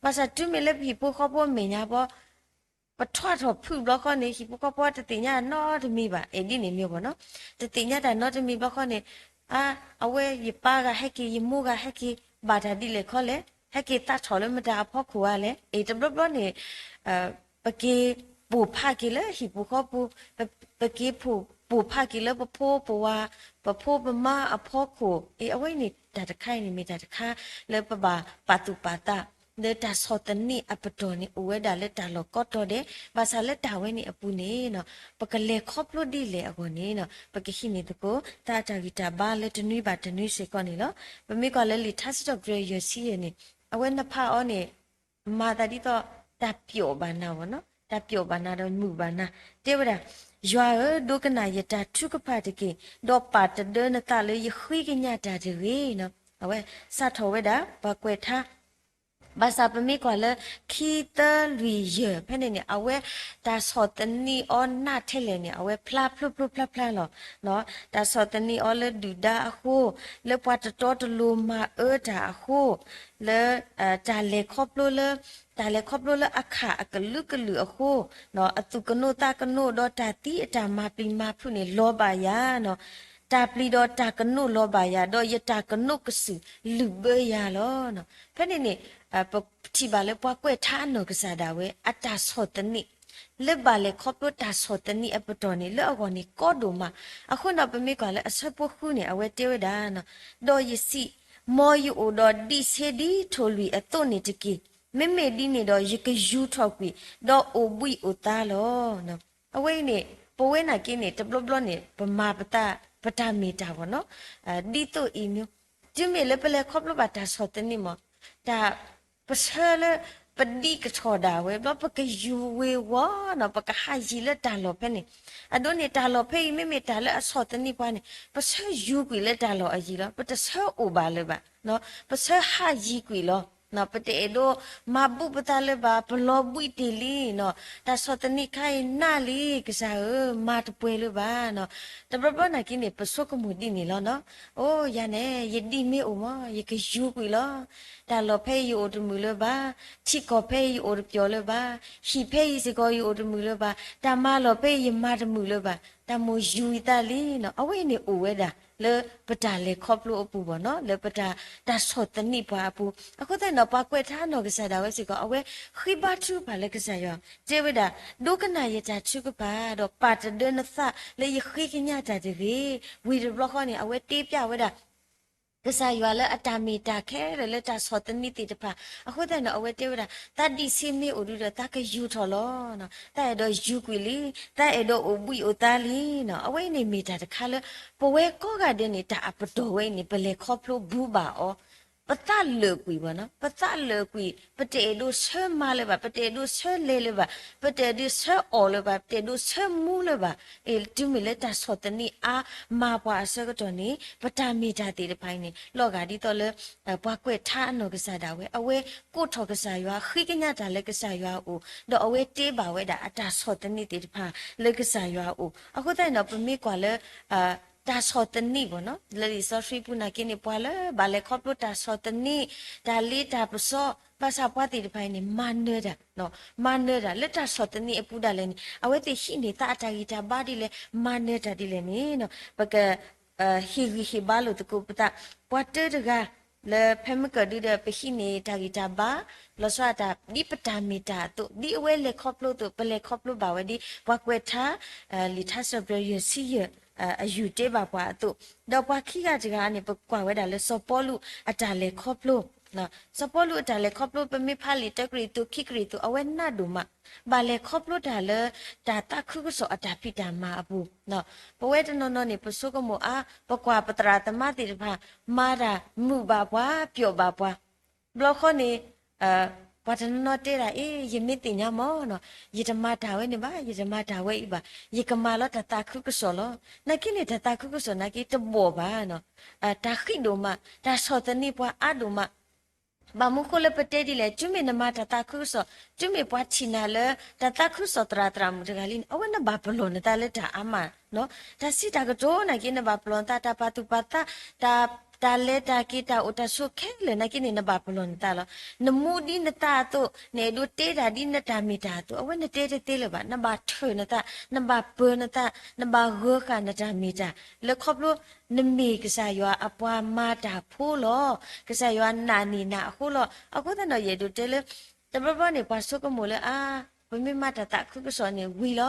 ဘၣ်ဆၣ်တုၤမ့ၢ်လၢပဟံၣ်ဖိဃီဖိအမဲာ်ညါဘၣ် ပထွးထီၣ်ဖုၣ်ဘျီဃီန့ၣ် ဟံၣ်ဖိဃီဖိတသ့ၣ်ညါနီတမံၤဘၣ်, အဲၣ်ဒ်န့ၣ်မ့ၢ်ဘၣ်နီၤ, တသ့ၣ်ညါတၢ်နီတမံၤဘျီဃီန့ၣ်, အါ, အဝဲယပၢ်ဂၤဟဲက့ၤ ယမိၢ်ဂၤဟဲက့ၤ ဘၣ်တၢ်ဒ်လဲၣ်ခီလဲၣ်, ဟဲက့ၤသးထီၣ်လၢမတၤအဖီခိၣ်ဧါလဲၣ်, အ့ၣ် တဘျီဘျီန့ၣ် ပက့ၤပိာ်ဖးက့ၤလၢဟံၣ်ပူၤဃီပူၤ, ပ, ပက့ၤပိာ်ဖးက့ၤလၢပဖိပဝၤ, ပဖိပမါအဖီခိၣ်, အ့ၣ် အဝဲန့ၣ်တၢ်တခါအံၤန့ၣ် မ့ၢ်တၢ်တခါလၢပဘၣ်ပာ်သူၣ်ပာ်သး လၢတၢ်ဆီၣ်သနံးအပတီၢ်န့ၣ် အိၣ်ဝဲဒၣ်လၢတၢ်လီၢ်ကိးတီၤဒဲး, ဘၣ်ဆၣ်လၢတၢ်ဝဲန့ၣ်အပူၤန့ၣ် ပကလဲၤခီဖျိဒ်လဲၣ်အဂီၢ်န့ၣ် ပကဟံးန့ၢ်သကိး သးအတၢ်ဂံၢ်တၢ်ဘါလၢတနွံဘၣ်တနွံစ့ၢ်ကီးန့ၣ်လီၤ. ပမ့ၢ်ကွၢ်လၢလံာ်ထါစံးထီၣ်ပတြၢၤယဲၢ်ဆံယဲၢ်န့ၣ် အဝဲနဖးအီၤန့ၣ် မၤသးဒ်သိး တၢ်ပျီၣ်ဘၣ်နၤဘၣ်နီၤ, တၢ်ပျီၣ်ဘၣ်နၤဒီးမုာ်ဘၣ်နၤ, တဲဝဲဒၣ်, ယွၤဧၢ, ဒိကနၣ်ယတၢ်ထုကဖၣ်တက့ၢ်, ဒီးပာ်တဒၢနသးလၢယဃ့ကညးတၢ်တဂ့ၤနီၤ. အဝဲစးထီၣ်ဝဲဒၣ် ပှၤကွဲးထါ ဘၣ်ဆၣ်ပမ့ၢ်ကွၢ်လၢ ခံ သၢ လွံၢ် ယဲၢ် ဖဲန့ၣ်န့ၣ် အဝဲတၢ်ဆီၣ်သနံးအီၤနးထဲလဲၣ်န့ၣ် အဝဲဖျါဖျိဖျိဖျါဖျါလီၤ. တၢ်ဆီၣ်သနံးအီၤလၢဒုၣ်ဒါအဃိ, လၢပှၤတတီတလိၤမၤအၢတၢ်အဃိ, လၢ တၢ်လဲၤခီဖျိလၢ တၢ်လဲၤခီဖျိလၢအခၣ်အကလုာ်ကလုာ်အဃိ, အသူၣ်ကနိးသးကနိးဒီးတၢ်သံအတၢ်မၤပျံၤမၤဖုးန့ၣ် လီၤဘၣ်ယၤနီၤ. တၢ်ပျံၤဒီးတၢ်ကနိးလီၤဘၣ်ယၤ, ဒီးယတၢ်ကနိးကစုာ်လုၣ်ဘၢယၤလီၤ. ဖဲန့ၣ်န့ၣ် ပထံၣ်ဘၣ်လၢပှၤကွဲးထါအနီၢ်ကစၢ်ဒၣ်ဝဲ အတၢ်ဆီၣ်သနံး လၢဘၣ်လဲၤခီဖျိတၢ်ဆီၣ်သနံးအပတီၢ်န့ၣ် လၢအဂီၢ်န့ၣ်ကီဒိၣ်မး. အဃိန့ၣ် ပမ့ၢ်ကွၢ်လၢအဆၢဖိဃုန့ၣ် အဝဲတဲဝဲဒၣ်, ဒီးယစံး, မ်ယအိၣ်ဒီးဒံးဆ့ဒ်ထိၣ်လွံၢ်အသိးန့ၣ်တက့ၢ်. မ့မ့ၢ်ဒ်န့ၣ်ဒီး ယကယူၤထီၣ်ကွံာ်, ဒီးအိၣ်ဘှံးအိၣ်သါလီၤ. အဝဲအံၤန့ၣ် ပဝဲနာ်က့န့ၣ် တဘျီဘျီန့ၣ် ပမၤပသး ပတၢ်မ့ၢ်တၢ်ဘၣ်နီၤ, ဒ်သိးအံၤမ့ၢ်, တုၤမ့ၢ်လၢပလဲၤခီဖျိဘၣ်တၢ်ဆီၣ်သနံးမး, တၢ် ပဆၢလၢ ပဒံးကထီၣ်ဒၣ်ဝဲ ဘျီပကယူၤဝ့ၤဝီနီၤ, ပကဟးယံၤလၢတၢ်လီၢ်ဖဲန့ၣ်. အဒိန့ၣ် တၢ်လီၢ်ဖဲအံၤ မ့မ့ၢ်တၢ်လၢအဆီၣ်သနံးပှၤန့ၣ် ပဆၢယူၤကွံာ်လၢတၢ်လီၢ်အယံၤလီၤ. ပတဆၢအိၣ်ဘၣ်လၢၤဘၣ်, ပဆၢဟးယံၤကွံာ်လီၤ. ပတအဲၣ်ဒိးမၤဘူၣ်ပသးလၢၤဘၣ်, ပလီၤဘှံးတ့ၢ်လံနီၤ, တၢ်ဆီၣ်သနံးခါအံၤနးလံ ကစၢ်ဧၢ, မၤတပှဲၤလၢၤဘၣ်နီၤ. တဘျီဘျီနာ်က့န့ၣ် ပဆိကမိၣ်ဒ်န့ၣ်လီၤနီၤ. အိ ယၤန့ၣ် ယဒံးမ့ၢ်အိၣ်မး ယကယူၤကွံာ်လီၤ. တၢ်လီၢ်ဖဲအံၤယအိၣ်တမုာ်လၢၤဘၣ်, ထံကီၢ်ဖဲအံၤယအိၣ်တပျီၤလၢၤဘၣ်, ဟံၣ်ဖဲအံၤစ့ၢ်ကီးယအိၣ်တမုာ်လၢၤဘၣ်, တၢ်မၤလီၢ်ဖဲအံၤယမၤတမုာ်လၢၤဘၣ်, တၢ်မိၣ်ယူၤယသးလံနီၤ. အဝဲအံၤန့ၣ်အိၣ်ဝဲဒၣ် လၢပတၢ်လဲၤခီဖျိအပူၤဘၣ်နီၤ, လၢပတၢ် တၢ်ဆီၣ်သနံးပှၤအပူၤ. အဃိသတးန့ၣ်ဒီး ပှၤကွဲးထါအနီၢ်ကစၢ်ဒၣ်ဝဲစ့ၢ်ကီး အဝဲဃ့ဘါထုကဖၣ်လၢကစၢ်ယွၤ, တဲဝဲဒၣ်, ဒိကနၣ်ယတၢ်ထုကဖၣ် ဒီးပာ်တဒၢနသးလၢယဃ့ကညးတၢ်တဂ့ၤ. ဝံၤတဘျီဃီန့ၣ် အဝဲတဲပျၢ်ဝဲဒၣ် ကစၢ်ယွၤလၢအတၢ်မ့ၢ်တၢ်ခဲလၢာ်လၢတၢ်ဆီၣ်သနံးသ့ၣ်တဖၣ်. အဃိသတးန့ၣ်ဒီး အဝဲတဲဝဲဒၣ်, သးဒံးဆ့မ့ၢ်အိၣ်ဒုဒီး သးကယူၤထီၣ်လီၤ. သးအဲၣ်ဒိးယူၤကွံာ်လံ, သးအဲၣ်ဒိးအိၣ်ဘှံးအိၣ်သါလံနီၤ. အဝဲအံၤန့ၣ်မ့ၢ်တၢ်တခါလၢ ပဝဲကိးဂၤဒဲးန့ၣ် တၢ်အပတီၢ်ဝဲအံၤန့ၣ် ပလဲၤခီဖျိဘူးဘၣ်အီၤ ပသးလၢာ်ကွံာ်ဘၣ်နီၤ, ပသးလၢာ်ကွံာ်, ပတအဲၣ်ဒိးဆၢမၤလၢၤဘၣ်, ပတအဲၣ်ဒိးဆၢလဲၤလၢၤဘၣ်, ပတအဲၣ်ဒိးဆၢအီၣ်လၢၤဘၣ်, ပတအဲၣ်ဒိးဆၢမူလၢၤဘၣ်. အ့ၣ် တုၤမ့ၢ်လၢတၢ်ဆီၣ်သနံးအါမၤပှၤအဆၢကတီၢ်န့ၣ် ပတၢ်မ့ၢ်တၢ်သ့ၣ်တဖၣ်အံၤန့ၣ် လီၤဂာ်ဒ်သိးလၢ ပှၤကွဲးထါအနီၢ်ကစၢ်ဒၣ်ဝဲ အဝဲကိးထီၣ်ကစၢ်ယွၤ, ဃ့ကညးတၢ်လၢကစၢ်ယွၤအအိၣ်, ဒီးအဝဲတ့ဘၣ်ဝဲဒၣ်အတၢ်ဆီၣ်သနံးသ့ၣ်တဖၣ်လၢကစၢ်ယွၤအအိၣ်. အဃိသတးန့ၣ်ဒီး ပမ့ၢ်ကွၢ်လၢ တၢ်ဆီၣ်သနံးဘၣ်နီၤ, လၢလံာ်စီဆှံပူၤနာ်က့န့ၣ် ပှၤလၢဘၣ်လဲၤခီဖျိတၢ်ဆီၣ်သနံး, တၢ်လ့တၢ်ပစီ, ဘၣ်ဆၣ်ပှၤသ့ၣ်တဖၣ်အံၤန့ၣ် မၤနၢၤတၢ်, မၤနၢၤတၢ်လၢတၢ်ဆီၣ်သနံးအပူၤဒၣ်လဲာ်န့ၣ် အဝဲသ့ၣ်ဟံးန့ၢ်သးအတၢ်ဂံၢ်တၢ်ဘါဒ်လဲၣ်, မၤနၢၤတၢ်ဒ်လဲၣ်န့ၣ် ပက ဟ့ၣ်ဂံၢ်ဟ့ၣ်ဘါလိာ်သကိးပသး, ပှၤတၢတဂၤ လၢဖဲမုၢ်ကၢၢ်ဒုဒီး ပဟံးန့ၢ်တၢ်ဂံၢ်တၢ်ဘါ လီၤဆီဒၣ်တၢ် ဒ်ပတၢ်မ့ၢ်တၢ်အသိး ဒ်အဝဲလဲၤခီဖျိအသိး ပလဲၤခီဖျိဘၣ်ဝဲဒ် ပှၤကွဲးထါ လံာ်ထါစံးပတြၢၤယဲၢ်ဆံယဲၢ် အယူၢ်တ့ဘၣ်ပှၤအသိး, ဒီးပှၤခံဂၤတဂၤန့ၣ် ပကွၢ်ဝဲဒၣ်လၢစီၤပီလူးအတၢ်လဲၤခီဖျိ စီၤပီလူးအတၢ်လဲၤခီဖျိ ပမ့ၢ်ဖးလံာ်တၢကရံၣ်သူး ခံကရံၣ်သူး အဝဲနးဒိၣ်မး, ဘၣ်လဲၤခီဖျိတၢ်လၢ တၢ်သးခုကစီၣ်အတၢ်ဖံးတၢ်မၤအပူၤ, ပဝဲတနီၤနီၤန့ၣ် ပဆိကမိၣ်အါ ပကွၢ်ပသရၣ်သမါသ့ၣ်တဖၣ် မၤတၢ်မုာ်ဘၣ်ပှၤ ပျီၣ်ဘၣ်ပှၤ, ဘျီဃီန့ၣ် ပှၤတနီၤနီၤတဲဒၣ် အ့ ယမ့ၢ်သ့ၣ်ညါမၢ်နီၤ ယတမၤတၢ်ဝဲန့ၣ်ဘၣ် ယတမၤတၢ်ဝဲအံၤဘၣ် ယကမၤလီၤတၢ်သးခုကစီၣ်လီၤ. နာ်က့န့ၣ် တၢ်သးခုကစီၣ်နာ်က့တဘီၣ်ဘၣ်နီၤ, တၢ်ဃံးဒိၣ်မး တၢ်ဆီၣ်သနံးပှၤအါဒိၣ်မး ဘၣ်မနုၤဃိလၢပတဲဒ်လဲၣ် တုၤမ့ၢ်နမၤတၢ်သးခုကစီၣ် တုၤမ့ၢ်ပှၤထံၣ်နၤလၢ တၢ်သးခုကစီၣ်သရၣ်သရၣ်မုၣ်တဂၤလံန့ၣ် အဝဲနဘၣ်ပလီၢ်နသးလၢတၢ်အါမး, တၢ်စံးတၢ်ကတိၤနာ်က့ နဘၣ်ပလီၢ်နသး တၢ်ပာ်သူၣ်ပာ်သး တၢ် တၢ်လဲၤတၢ်က့ၤတၢ်အိၣ်တၢ်ဆိးခဲလၢာ်နာ်က့န့ၣ် နဘၣ်ပလီၢ်နသးလီၤ. နမူဒ်နသးအသိး နအဲၣ်ဒိးတဲတၢ်ဒ်နတၢ်မ့ၢ်တၢ်အသိး အဝဲနတဲတသ့လၢၤဘၣ် နဘၣ်ထၢၣ်နသး နဘၣ်ပၢၤနသး နဘၣ်ဂၢၤဃာ်နတၢ်မ့ၢ်တၢ် လၢခီဖျိ နမ့ၢ်ကစၢ်ယွၤအပှၤမၤတၢ်ဖိလီၤ. ကစၢ်ယွၤနာ်န့ၢ်နၤအဃိလီၤ. အဃိသတးဒီး ယအဲၣ်ဒိးတဲလၢ တဘျီဘျီန့ၣ် ပှၤဆိကမိၣ်လၢအါ ပမ့ၢ်မၤတၢ်သးခုကစီၣ်န့ၣ်ဝံၤလီ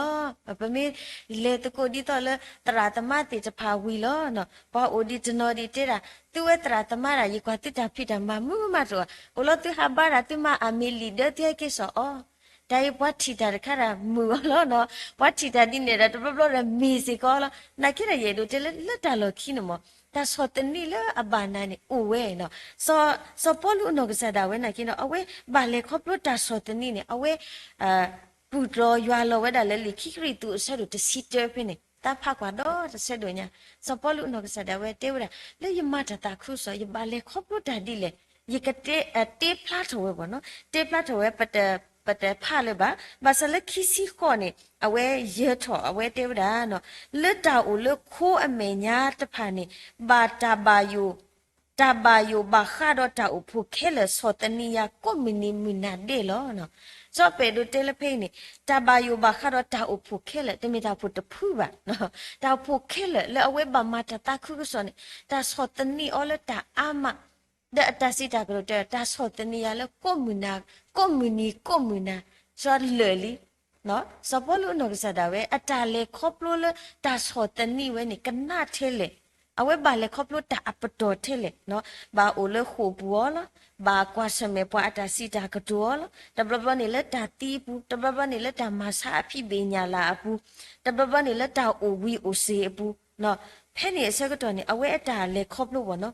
ၤ. ပမ့ၢ်လဲၤသကိးဒ်သိးလၢသရၣ်သမါသ့ၣ်တဖၣ်ဝံၤလီၤ. ပှၤအိၣ်ဒံးတနီၤဒံးတဲဒၣ် သုဝဲသရၣ်သမါဒၣ် ယကွၢ်သုတၢ်ဖံးတၢ်မၤမုာ်မးတအိၣ် အိၣ်လီၤသုဟးဘါဒၣ် သုမၤအမံၤလံာ်ဒၢသုဟဲက့ၤစိာ်အီၤ တၢ်အံၤပှၤထံၣ်တၢ်တခါဒၣ် မုာ်အီၤလီၤနီၤ. ပှၤထံၣ်တၢ်ဒ်န့ၣ်ဒီး တဘျီဘျီဒီးမ့ၢ်စ့ၢ်ကီးလီၤ. နာ်က့ဒီး ယအဲၣ်ဒိးတဲလၢ လၢတၢ်လီၢ်ခံန့ၣ်မး တၢ်ဆီၣ်သနံးလၢအဘၣ်နၤန့ၣ် အိၣ်ဝဲနီၤ. စီၤပီလူးအနီၢ်ကစၢ်ဒၣ်ဝဲနာ်က့ဒီး အဝဲဘၣ်လဲၤခီဖျိတၢ်ဆီၣ်သနံးန့ၣ် အဝဲ ပူၣ်ကျီၤယွၤလီၤဝဲဒၣ်လၢလံာ်ခံကရံၣ်သူးအဆၢဒိၣ်တဆံတၢဖဲန့ၣ် တၢ်ဖးကွၢ်ဒီးတဆၢဒိၣ်ညါ, စီၤပီလူးအနီၢ်ကစၢ်ဒၣ်ဝဲတဲဝဲဒၣ် လၢယမၤတၢ်သးခုကစီၣ် ယဘၣ်လဲၤခီဖျိတၢ်ဒ်လဲၣ်, ယကတဲ တ့ဖျါထီၣ်ဝဲဘၣ်နီၤ, တ့ဖျါထီၣ်ဝဲ ပတဖးလၢၤဘၣ်, ဘၣ်ဆၣ်လၢခံဆံဃိးန့ၣ် အဝဲယၢၤထီၣ် အဝဲတဲဝဲဒၣ်နီၤ, လၢတၢ်အိၣ်လၢခိအမဲာ်ညါတဖၣ်န့ၣ် ဘၣ်တၢ်ဘၣ်ယိၣ် တၢ်ဘၣ်ယိၣ်ဘၣ်ဃးဒီးတၢ်အိၣ်ဖှိၣ်ခဲလၢာ် ဆီၣ်သနံးယၤကိးမုၢ်နံၤမုၢ်နၤဒဲးလီၤ. စီၤပီလူးတဲလၢဖဲအံၤန့ၣ် တၢ်ဘၣ်ယိၣ်ဘၣ်ဃးဒီးတၢ်အိၣ်ဖှိၣ်ခဲလၢာ် တမ့ၢ်တၢ်အိၣ်ဖှိၣ်တဖုဘၣ်, တၢ်အိၣ်ဖှိၣ်ခဲလၢာ် လၢအဝဲဘၣ်မၤတၢ်သးခုကစီၣ်န့ၣ် တၢ်ဆီၣ်သနံးအီၤလၢတၢ်အါမး ဒီးအတၢ်စံးတၢ်ကတိၤတဲ တၢ်ဆီၣ်သနံးယၤလၢကိးမုၢ်နၤ ကိးမုၢ်နံၤကိးမုၢ်နၤ စီၤလၢာ်လံ. စီၤပီလူးအနီၢ်ကစၢ်ဒၣ်ဝဲ အတၢ်လဲၤခီဖျိလၢတၢ်ဆီၣ်သနံးဝဲန့ၣ် ကနးထဲလဲၣ်, အဝဲဘၣ်လဲၤခီဖျိတၢ်အပတီၢ်ထဲလဲၣ်, ဘၣ်အိၣ်လၢဃိာ်ပူၤအီၤလီၤ, ဘၣ်ကွၢ်ဆၢၣ်မဲာ်ပှၤအတၢ်စံးတၢ်ကတိၤအီၤလီၤ, တဘျီဘျီန့ၣ်လၢတၢ်သံအပူၤ, တဘျီဘျီန့ၣ်လၢတၢ်မၤဆါအဖံးဘ့ၣ်ညၣ်လၢ်အပူၤ, တဘျီဘျီန့ၣ်လၢတၢ်အိၣ်ဝံၤအိၣ်စ့ၤအပူၤ ဖဲန့ၣ်အဆၢကတီၢ်န့ၣ် အဝဲအတၢ်လဲၤခီဖျိဘၣ်နီၤ,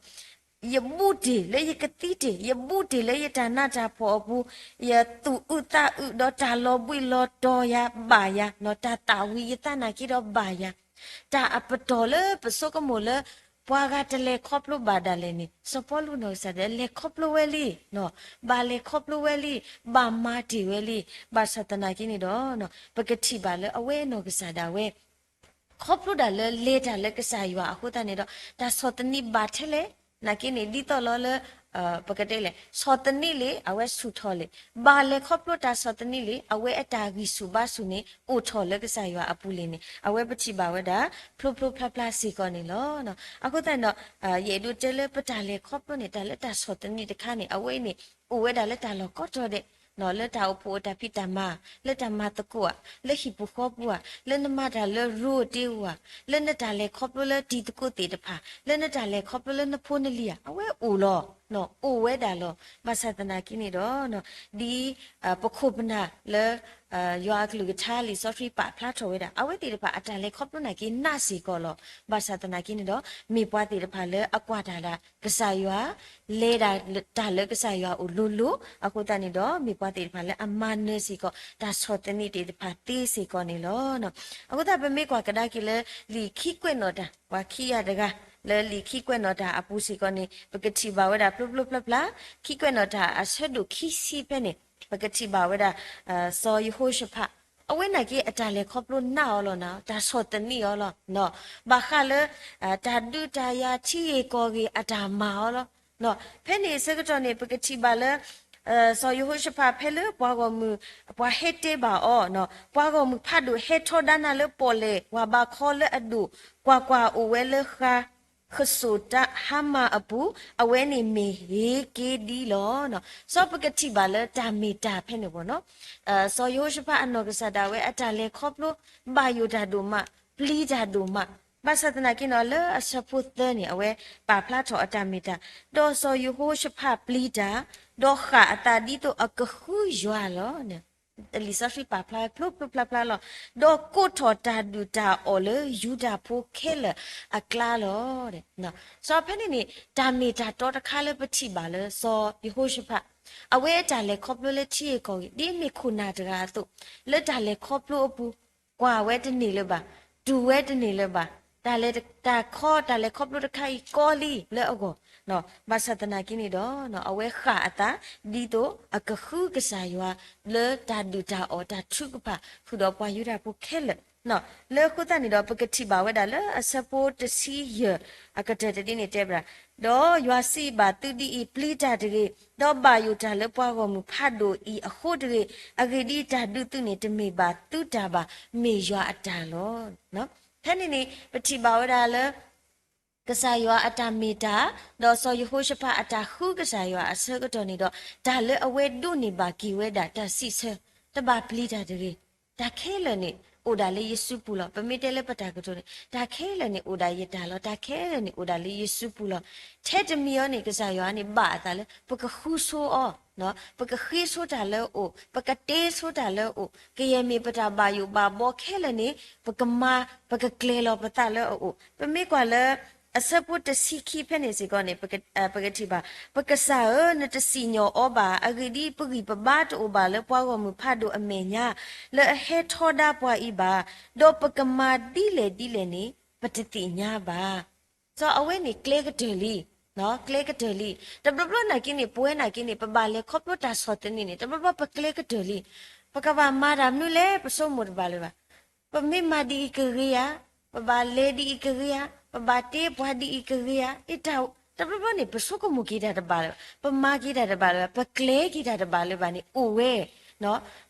ယဘူးတ့ၢ်လၢယကသံတ့ၢ်, ယဘူးတ့ၢ်လၢယတၢ်နးတၢ်ဖှီၣ်အပူၤ, ယသူၣ်အုးသးအုးဒီးတၢ်လီၤဘှံးလီၤတီၤယၤဘၣ်ယၤ, တၢ်သၣ်ဝံၤယသးနာ်က့ဒီးဘၣ်ယၤ, တၢ်အပတီၢ်လၢပဆိကမိၣ်လၢ ပှၤဂၤတလဲၤခီဖျိဘၣ်ဒၣ်လဲာ်န့ၣ် စီၤပီလူးနီၢ်ကစၢ်ဒၣ်လဲၤခီဖျိဝဲလံ, ဘၣ်လဲၤခီဖျိဝဲလံ, ဘၣ်မၤတ့ၢ်ဝဲလံ, ဘၣ်ဆၣ်သနာ်က့န့ၣ်ဒီး ပကထံၣ်ဘၣ်လၢအဝဲနီၢ်ကစၢ်ဒၣ်ဝဲ ခီဖျိဒၣ်လၢလဲၤတၢ်လၢကစၢ်ယွၤအဃိသတးန့ၣ်ဒီး တၢ်ဆီၣ်သနံးဘၣ်ထဲလဲၣ်, နာ်က့န့ၣ် ဒ်သိးလီၤလၢ ပကတဲလဲၣ် ဆီၣ်သနံးလံ အဝဲဆူၣ်ထီၣ်လံ, ဘၣ်လဲၤခီဖျိတၢ်ဆီၣ်သနံးလံ အဝဲအတၢ်ဂံၢ်ဆူၣ်ဘါဆူၣ်န့ၣ် အိၣ်ထီၣ်လၢကစၢ်ယွၤအပူၤလံန့ၣ် အဝဲပထံၣ်ဘၣ်ဝဲဒၣ် ဖျိဖျိဖျါဖျါစ့ၢ်ကီးန့ၣ်လီၤ. အဃိသတးန့ၣ်ဒီး ယအဲၣ်ဒိးတဲလၢပတၢ်လဲၤခီဖျိန့ၣ် တၢ်လၢတၢ်ဆီၣ်သနံးတခါန့ၣ် အဝဲအံၤန့ၣ် အိၣ်ဝဲဒၣ်လၢတၢ်လီၢ်ကိးတီၤဒဲး လၢတၢ်အိၣ်ဖှိၣ်အတၢ်ဖံးတၢ်မၤ, လၢတၢ်မၤသကိးဧါ, လၢဟံၣ်ပူၤဃီပူၤဧါ, လၢနမၤတၢ်လၢရိတ့ဧါ, လၢနတၢ်လဲၤခီဖျိလၢတံၤသကိးသ့ၣ်တဖၣ်, လၢနတၢ်လဲၤခီဖျိလၢနဖိနလံၤဧါ, အဝဲအိၣ်လီၤ, အိၣ်ဝဲဒၣ်လီၤ. ဘၣ်ဆၣ်သနာ်က့န့ၣ်ဒီး ဒ်ပခိၣ်ပနၢ်လၢ ယွၤအကလုၢ်ကထါလံာ်စီဆှံပာ်ဖျါထီၣ်ဝဲဒၣ် အဝဲသ့ၣ်တဖၣ်အတၢ်လဲၤခီဖျိနာ်က့နးစ့ၢ်ကီးလီၤ. ဘၣ်ဆၣ်သနာ်က့န့ၣ်ဒီး မ့ၢ်ပှၤသ့ၣ်တဖၣ်လၢအကွၢ်တၢ်ဒၣ်ကစၢ်ယွၤ လဲၤဒၣ်တၢ်လၢကစၢ်ယွၤအိၣ်လိၤလိၤ, အဃိသတးန့ၣ်ဒီး မ့ၢ်ပှၤသ့ၣ်တဖၣ်လၢအမၤနၢၤစ့ၢ်ကီး တၢ်ဆီၣ်သနံးသ့ၣ်တဖၣ်သ့စ့ၢ်ကီးန့ၣ်လီၤ. အဃိသတး ပမ့ၢ်ကွၢ်ကဒါက့ၤလၢ လံာ်ခံကွဲးနီၣ်တၢ် ပှၤခံဂၤတဂၤ လၢလံာ်ခံကွဲးနီၣ်တၢ်အပူၤစ့ၢ်ကီးန့ၣ် ပကထံၣ်ဘၣ်ဝဲဒၣ်ဖျိဖျိဖျါဖျါ, ခံကွဲးနီၣ်တၢ်အဆၢဒိၣ်ခံဆံဖဲန့ၣ် ပကထံၣ်ဘၣ်ဝဲဒၣ် စီၤယဟိၤၡဖး အဝဲနာ်က့အတၢ်လဲၤခီဖျိနးအီၤလီၤနီၤ, တၢ်ဆီၣ်သနံးအီၤလီၤ. ဘၣ်ဃးလၢ တၢ်ဒုးတၢ်ယၤထံဂ့ၢ်ကီၢ်ဂ့ၢ်အတၢ်မၤအီၤလီၤ. ဖဲန့ၣ်အဆၢကတီၢ်န့ၣ် ပကထံၣ်ဘၣ်လၢ စီၤယဟိၤၡဖးဖဲလၢပှၤဂီၢ်မုၢ် ပှၤဟဲတဲဘၣ်အီၤ, ပှၤဂီၢ်မုၢ်ဖးဒိၣ်ဟဲထီဒါနၤလၢပီၣ်လဲၣ် ဝၤဘးခီလၢအဒိၣ်, ကွၢ်ကွၢ်, အိၣ်ဝဲလၢဃါ ဟၣ်စူၤတၢ်ဟါမၢ်အပူၤ, အဝဲန့ၣ်မ့ၢ်ဟ့ၤက့ဒံလီၤ. စီၤပကထံၣ်ဘၣ်လၢတၢ်မ့ၢ်တၢ်ဖဲန့ၣ်ဘၣ်နီၤ, စီၤယဟိၤၡဖးအနီၢ်ကစၢ်ဒၣ်ဝဲအတၢ်လဲၤခီဖျိ ဘၣ်ယိၣ်တၢ်ဒိၣ်မး, ပျံၤတၢ်ဒိၣ်မး, ဘၣ်ဆၣ်သနာ်က့နီၤ လၢအဆၢဖိသၢန့ၣ် အဝဲပာ်ဖျါထီၣ်အတၢ်မ့ၢ်တၢ်, ဒီးစီၤယဟိၤၡဖးပျံၤတၢ်, ဒီးဃၣ်အသးဒ်သိးအကဃုယွၤလီၤ. လံာ်စီဆှံပာ်ဖျါဝဲဖျိဖျိဖျါဖျါလီၤ. ဒီးကိးထီၣ်တၢ်ဒုၣ်တၢ်အီၣ်လၢယူဒၤဖိခဲလၢာ်အကျါလီၤ. စီၤဖဲန့ၣ်န့ၣ် တၢ်မ့ၢ်တၢ်တီတခါလၢပထံၣ်ဘၣ်လၢစီၤယဟိၤၡဖး, အဝဲအတၢ်လဲၤခီဖျိလၢထံဂ့ၢ်ကီၢ်ဂ့ၢ် ဒ်မ့ၢ်ခိၣ်နၢ်တဂၤအသိး, လၢတၢ်လဲၤခီဖျိအပူၤ ကွၢ်ဝဲတန့ၢ်လၢၤဘၣ်, တူၢ်ဝဲတန့ၢ်လၢၤဘၣ်, တၢ်လဲၤတၢ်ခီ တၢ်လဲၤခီဖျိတခါအံၤကီလံလၢအဂီၢ်, ဘၣ်ဆၣ်သနာ်က့န့ၣ်ဒီး အဝဲဃၣ်အသး ဒ်သိးအကဃုကစၢ်ယွၤ လၢတၢ်ဒုၣ်တၢ်အီၣ်တၢ်ထုကဖၣ် ဃုာ်ဒီးပှၤယူဒၤဖိခဲလၢာ် လၢအဃိသတးန့ၣ်ဒီး ပကထံၣ်ဘၣ်ဝဲဒၣ်လၢအဆၢဖိတဆံယဲၢ်အကတၢၢ်တဒ်န့ၣ်တဲဘၣ်, ဒီးယွၤစံးဘၣ်သုဒ်အံၤ, ပျံၤတၢ်တဂ့ၤ, ဒီးဘၣ်ယိၣ်တၢ်လၢပှၤဂီၢ်မုၢ်ဖးဒိၣ်အံၤအဃိတဂ့ၤ, အဂ့ၢ်ဒ်အံၤ, တၢ်ဒုးသုန့ၣ် တမ့ၢ်ဘၣ်သုတၢ်ဘၣ်, မ့ၢ်ယွၤအတၢ်လီၤ. ဖဲန့ၣ်န့ၣ် ပထံၣ်ဘၣ်ဝဲဒၣ်လၢ ကစၢ်ယွၤအတၢ်မ့ၢ်တၢ်, ဒီးစီၤယဟိၤၡဖးအတၢ်ဃုကစၢ်ယွၤအဆၢကတီၢ်န့ၣ်ဒီး တၢ်လၢအဝဲဒိးန့ၢ်ဘၣ်က့ၤဝဲဒၣ်တၢ်စံးဆၢ, တဘၣ်ပျံၤတၢ်တဂ့ၤ, တၢ်ခဲလၢာ်န့ၣ် အိၣ်ဒၣ်လၢယစုပူၤလီၤ. ပမ့ၢ်တဲလၢပတၢ်ကတိၤန့ၣ် တၢ်ခဲလၢာ်န့ၣ်အိၣ်ဒၣ်ယတၢ်လီၤ, တၢ်ခဲလၢာ်န့ၣ်အိၣ်ဒၣ်လၢယစုပူၤလီၤ. ထဲတမံၤအံၤန့ၣ် ကစၢ်ယွၤန့ၣ် ဘၣ်အသးလၢ ပကဃုဆိအီၤ, ပကဃ့ဆိတၢ်လၢအအိၣ်, ပကတ့ဆိတၢ်လၢအအိၣ်, ကယဲၢ်မ့ၢ်ပတၢ်ဘၣ်ယိၣ်ဘၣ်ဘီခဲလၢာ်န့ၣ် ပကမၤ, ပကကျဲၤလီၤပသးလၢအအိၣ်. ပမ့ၢ်ကွၢ်လၢ အဆၢဖိတဆံခံဖဲန့ၣ်စ့ၢ်ကီးန့ၣ် ပကထံၣ်ဘၣ်, ပကစၢ်ဧၢ, နတစံၣ်ညီၣ်အီၤဘၣ်. အဂ့ၢ်ဒ်အံၤ, ပဂံၢ်ပဘါတအိၣ်ဘၣ်လၢပှၤဂီၢ်မုၢ်ဖးဒိၣ်အမဲာ်ညါ လၢအဟဲထီဒါပှၤအံၤဘၣ်, ဒီးပကမၤဒ်လဲၣ်ဒ်လဲၣ်န့ၣ် ပတသ့ၣ်ညါဘၣ်. စီၤအဝဲန့ၣ်ကျဲကတၢၢ်လံ, ကျဲကတၢၢ်လံ. တဘျီဘျီနာ်က့န့ၣ် ပဝဲနာ်က့န့ၣ် ပဘၣ်လဲၤခီဖျိတၢ်ဆီၣ်သနံးန့ၣ် တဘျီဘျီပကျဲကတၢၢ်လံ. ပကဘၣ်မၤတၢ်မနုၤလဲၣ် ပဆိကမိၣ်တဘၣ်လၢၤဘၣ်. ပမ့ၢ်မၤဒ်အံၤကဂ့ၤဧါ, ပဘၣ်လဲၤဒ်အံၤကဂ့ၤဧါ, ပဘၣ်တ့ပှၤဒ်အံၤကဂ့ၤဧါ, တဘျီဘျီန့ၣ် ပဆိကမိၣ်က့ၤတၢ်တဘၣ်လၢၤဘၣ်, ပမၤက့ၤတၢ်တဘၣ်လၢၤဘၣ်, ပကျဲက့ၤတၢ်တဘၣ်လၢၤဘၣ်န့ၣ် အိၣ်ဝဲ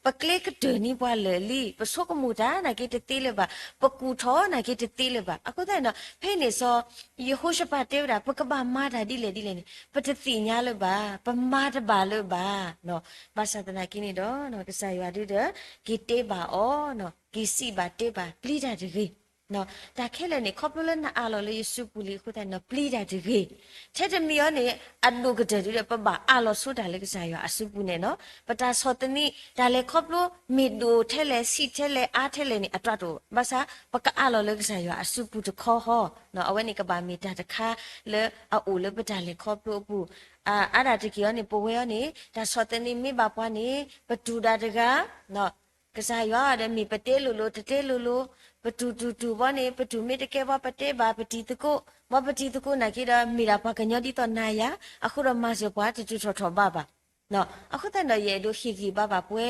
ပကျဲကတၢၢ်န့ၢ်ပှၤလၢာ်လံ. ပဆိကမိၣ်တၢ်နာ်က့တသ့လၢၤဘၣ်, ပကူၣ်ထီၣ်နာ်က့တသ့လၢၤဘၣ်. အဃိသတးန့ၣ်ဒီး ဖဲန့ၣ်စီၤ ယဟိၤၡဖးတဲဝဲဒၣ် ပကဘၣ်မၤတၢ်ဒ်လဲၣ်ဒ်လဲၣ်န့ၣ် ပတသ့ၣ်ညါလၢၤဘၣ်, ပမၤတဘၣ်လၢၤဘၣ်. ဘၣ်ဆၣ်သနာ်က့န့ၣ်ဒီး ကစၢ်ယွၤဒုဒီး က့ၤတဲဘၣ်အီၤ, က့ၤစံးဘၣ်တဲဘၣ် ပျံၤတၢ်တဂ့ၤ. တၢ်ခဲလၢာ်န့ၣ် ခီဖျိလၢနအးလီၤလၢယစုပူၤလံအဃိသတးန့ၣ်ဒီး ပျံၤတၢ်တဂ့ၤ. ထဲတမံၤအံၤန့ၣ် အဒိၣ်ကတၢၢ်ဒုဒီး ပဘၣ်အးလီၤဆိတၢ်လၢကစၢ်ယွၤအစုပူၤန့ၣ်နီၤ. ပတၢ်ဆီၣ်သနံး တၢ်လဲၤခီဖျိ မ့ၢ်ဒိၣ်ထဲလဲၣ် ဆံးထဲလဲၣ် အါထဲလဲၣ်န့ၣ် အတၢ်တအိၣ်ဘၣ်. ဘၣ်ဆၣ် ပကအးလီၤလၢကစၢ်ယွၤအစုပူၤတခီဃီ, အဝဲန့ၣ်ကဘၣ်မ့ၢ်တၢ်တခါလၢအအိၣ်လၢပတၢ်လဲၤခီဖျိအပူၤ. အါဒၣ်တက့ၢ်အံၤန့ၣ် ပဝဲအံၤန့ၣ် တၢ်ဆီၣ်သနံးမ့ၢ်ဘၣ်ပှၤန့ၣ် ပတူၢ်ဒၣ်တဂၤ ကစၢ်ယွၤဒီးမ့ၢ်ပတဲလိၤလိၤ တတဲလိၤလိၤ, ပတူၢ်တူၢ်တူၢ်ဘီန့ၣ် ပတူၢ်မ့ၢ်တကဲဘီ ပတဲဘၣ်ပတံၤသကိး, ဘီပတံၤသကိးနာ်က့ဒီး မ့ၢ်ဒၣ်ပှၤကညီဒ်သိးနၤယၤ, အဃိဒီးမၤစၢၤပှၤတတူၢ်ထီၣ်ထီၣ်ဘးဘၣ်. အဃိသတးဒီး ယအဲၣ်ဒိးဟ့ၣ်ဂံၢ်ဘါဘၣ်ပဝဲ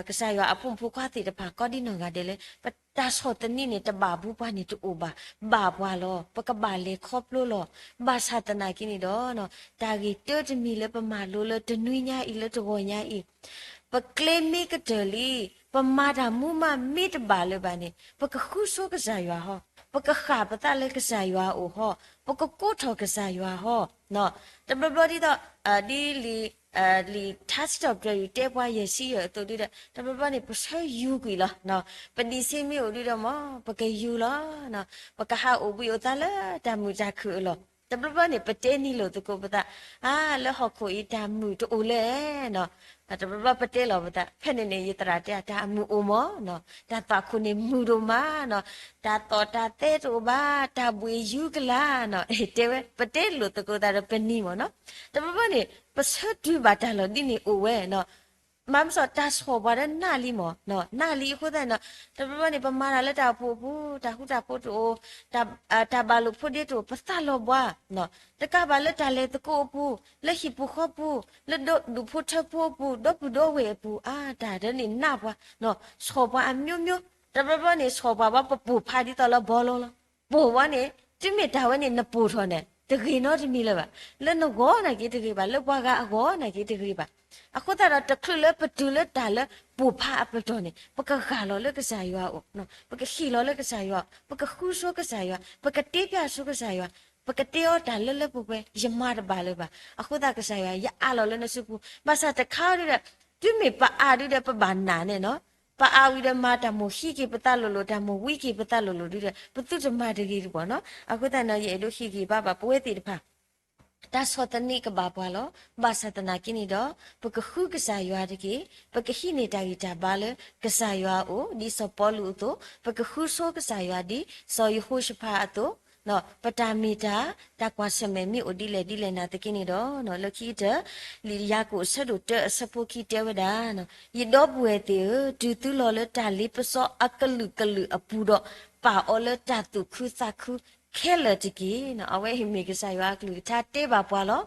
ကစၢ်ယွၤအဖိမုၣ်ဖိခွါသ့ၣ်တဖၣ် ကိးဒံနီၢ်ဂၤဒဲးလၢ ပတၢ်ဆီၣ်သနံးန့ၣ် တဘၣ်ဘူးပှၤန့ၣ်တအိၣ်ဘၣ်, ဘၣ်ပှၤလီၤ. ပကဘၣ်လဲၤခီဖျိလီၤ. ဘၣ်ဆၣ်သနာ်က့န့ၣ်ဒီး တၢ်ဂ့ၢ်တၢတမံၤလၢပမၤလိလၢတနွံညါအံၤ လၢတဂီၤညါအံၤ ပကျဲမ့ၢ်ကတၢၢ်လံ, ပမၤတၢ်မူမးမ့ၢ်တဘၣ်လၢၤဘၣ်န့ၣ် ပကဃုဆိကစၢ်ယွၤဟီ, ပကဃၣ်ပသးလၢကစၢ်ယွၤအအိၣ်ဟီ, ပကကိးထီၣ်ကစၢ်ယွၤဟီ. တဘျီဘျီဒ်သိး ဒ်လံာ် လံာ်ထါစံးထီၣ်ပတြၢၤအံၤ တဲပှၤယဲၢ်ဆံယဲၢ်အသိးဒုဒီး တဘျီဘျီန့ၣ် ပဆၢယူၤကွံာ်လီၤ. ပဒံးဆ့မ့ၢ်အိၣ်ဒုဒီးမ့ၢ် ပကယူၤလီၤ. ပကဟးအိၣ်ဘှံးအိၣ်သါလၢတၢ်မုာ်တၢ်ခုၣ်အလီၢ်. တဘျီဘျီန့ၣ် ပတဲနံၤလိာ်သကိးပသး, အါ လၢဟီၣ်ခိၣ်အံၤတၢ်မုာ်တအိၣ်လဲၣ်နီၤ. တဘျီဘျီပတဲလီၤပသး, ဖဲန့ၣ်န့ၣ် ယသရၣ်တဲ တၢ်အမုာ်အိၣ်မး, တၢ်သွၣ်ခိၣ်န့ၣ်မုာ်ဒိၣ်မးနီၤ, တၢ်သီၣ်တၢ်သဲတအိၣ်ဘၣ်, တၢ်ဘှံးယူၤကလာ်နီၤ, တဲဝဲ ပတဲလိာ်သကိးသးဒီးပနံၤမးနီၤ. တဘျီဘျီန့ၣ် ပဆၢတုၤဘၣ်တၢ်လီၢ်ဒ်န့ၣ်အိၣ်ဝဲနီၤ. မၤမ့ၢ်စီၤတၢ်ဆီၣ်ပှၤဒီးနၢ်လံမး, နၢ်လံအဃိသတးန့ၣ်နီၤ, တဘျီဘျီန့ၣ် ပမၤတၢ်လၢတၢ်အိၣ်ဖှိၣ်အပူၤ, တၢ်ဃူတၢ်ဖိးတအိၣ်, တၢ်ဘၣ်လိာ်ဖိးဒ့တအိၣ် ပသးလီၤဘှါ, တကးဘၣ်လၢတၢ်လဲၤသကိးအပူၤ, လၢဟံၣ်ပူၤဃီပူၤ, လၢဒူၣ်ဖိထၢဖိအပူၤ, ဒီပုၢ်ဒီဝဲၢ်အပူၤ, အါ တၢ်ဒ်န့ၣ်နၢ်ပှၤ, ဆီၣ်ပှၤအမျိုးမျိုး, တဘျီဘျီန့ၣ် ဆီၣ်ပှၤဘၣ်ပပိၢ်ဖးဒ်သိးလၢဘီလီလီၤ, ပိၢ်ဝဲန့ၣ် တုၤမ့ၢ်တၢ်ဝဲန့ၣ်နပိၢ်ထီၣ်န့ၣ် တဂ့ၤနီတမံၤလၢၤဘၣ်. လၢနဂီၢ်နာ်က့တဂ့ၤဘၣ်, လၢပှၤဂၤအဂီၢ်နာ်က့တဂ့ၤဘၣ်. အဃိသတးဒီး တချုးလၢပတုၤလၢတၢ်လၢပိာ်ဖးအပတီၢ်န့ၣ် ပကဂၢ်လီၤလၢကစၢ်ယွၤအအိၣ်, ပကဟ့ၣ်လီၤလၢကစၢ်ယွၤ, ပကဃုဆိကစၢ်ယွၤ, ပကတဲပျၢ်ဆိကစၢ်ယွၤ, ပကတဲအီၤတၢ်လၢလၢပှဲၤပှဲၤ, ယမၤတဘၣ်လၢၤဘၣ်. အဃိသတးကစၢ်ယွၤ ယအးလီၤလၢနစုပူၤ, ဘၣ်ဆၣ်တခါဒုဒီး တုၤမ့ၢ်ပအးဒုဒီး ပဘၣ်နာ်န့ၣ်နီၤ, ပအးဝံၤဒီး မၤတၢ်မိၣ်ဟံးက့ၤပသးလိၤလိၤ, တၢ်မိၣ်ဝံက့ၤပသးလိၤလိၤဒုဒီး ပသုတမၤတဂ့ၤတဘၣ်နီၤ. အဃိသတးန့ၣ် ယအဲၣ်ဒိးဟ့ၣ်ဂံၢ်ဘါဘၣ်ပဝဲသ့ၣ်တဖၣ် တၢ်ဆီၣ်သနံးကဘၣ်ပှၤလီၤ. ဘၣ်ဆၣ်သနာ်က့န့ၣ်ဒီး ပကဃုကစၢ်ယွၤတက့ၢ်. ပကဟံးန့ၢ်တၢ်ဂံၢ်တၢ်ဘါလၢကစၢ်ယွၤအအိၣ်, ဒ်စီၤပီလူးအသိး, ပကဃုဆိကစၢ်ယွၤဒ်စီၤယဟိၤၡဖးအသိး, ပတၢ်မ့ၢ်တၢ်, တၢ်ကွၢ်ဆၢၣ်မဲာ်မ့ၢ်အိၣ်ဒ်လဲၣ်ဒ်လဲၣ်နာ်သက့န့ၣ်ဒီး, လၢခံကတၢၢ်, လံာ်ယၤကိာ်အဆၢဒိၣ်တၢအဆၢဖိခံတဲဝဲဒၣ်, ယဒီပုၢ်ဝဲၢ်သ့ၣ်ဧၢ, တုၤသုလီၤလၢတၢ်လ့ပစီအကလုာ်ကလုာ်အပူၤဒီး, ပာ်အီၤလၢတၢ်သူၣ်ခုသးခုခဲလၢာ်တက့ၢ်. အဝဲအံၤမ့ၢ်ကစၢ်ယွၤအကလုၢ်ကထါတဲဘၣ်ပှၤလီၤ.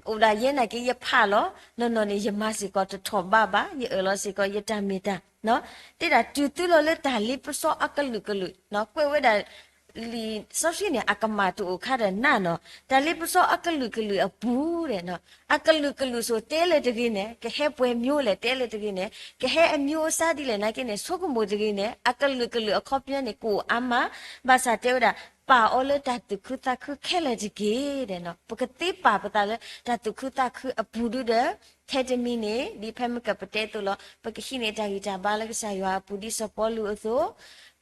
အိၣ်ဒၣ်ယဲနာ်က့ ယဖးလီၤ, နီၢ်နီၢ်န့ၣ် ယမၤစ့ၢ်ကီးတထီၣ်ဘးဘၣ်, ယအၢၣ်လီၤစ့ၢ်ကီးယတၢ်မ့ၢ်တၢ်, တဲဒၣ်တုၤသုလီၤလၢတၢ်လ့ပစီအကလုာ်ကလုာ်, ကွဲးဝဲဒၣ် လံာ်စီဆှံန့ၣ် အကမၣ်တအိၣ်ခါဒီးနးနီၤ, တၢ်လ့ပစီအကလုာ်ကလုာ်အပူၤဒဲး, အကလုာ်ကလုာ်ဆိတဲလၢၤတဂ့ၤန့ၣ် ကဟဲပှဲၤမျိုးလဲၣ်, တဲလၢၤတဂ့ၤန့ၣ် ကဟဲအမျိုးအစားဒ်လဲၣ်နာ်က့န့ၣ် ဆိကမိၣ်တဂ့ၤန့ၣ် အကလုာ်ကလုာ်အခီပညီန့ၣ် ကအိၣ်အါမး, ဘၣ်ဆၣ်တဲဝဲဒၣ် ပာ်အီၤလၢတၢ်သူၣ်ခုသးခုခဲလၢာ်တက့ၢ်ဒဲး, ပကသ့ပာ်ပသးလၢတၢ်သူၣ်ခုသးခုအပူၤဒုဒီး, ထဲတမံၤန့ၣ် ဒ်ဖဲမ့ၢ်ကပတဲအသိးလီၤ, ပကဟံးန့ၢ်တၢ်ဂံၢ်တၢ်ဘါလၢကစၢ်ယွၤအပူၤ ဒ်စီၤပီလူးအသိး,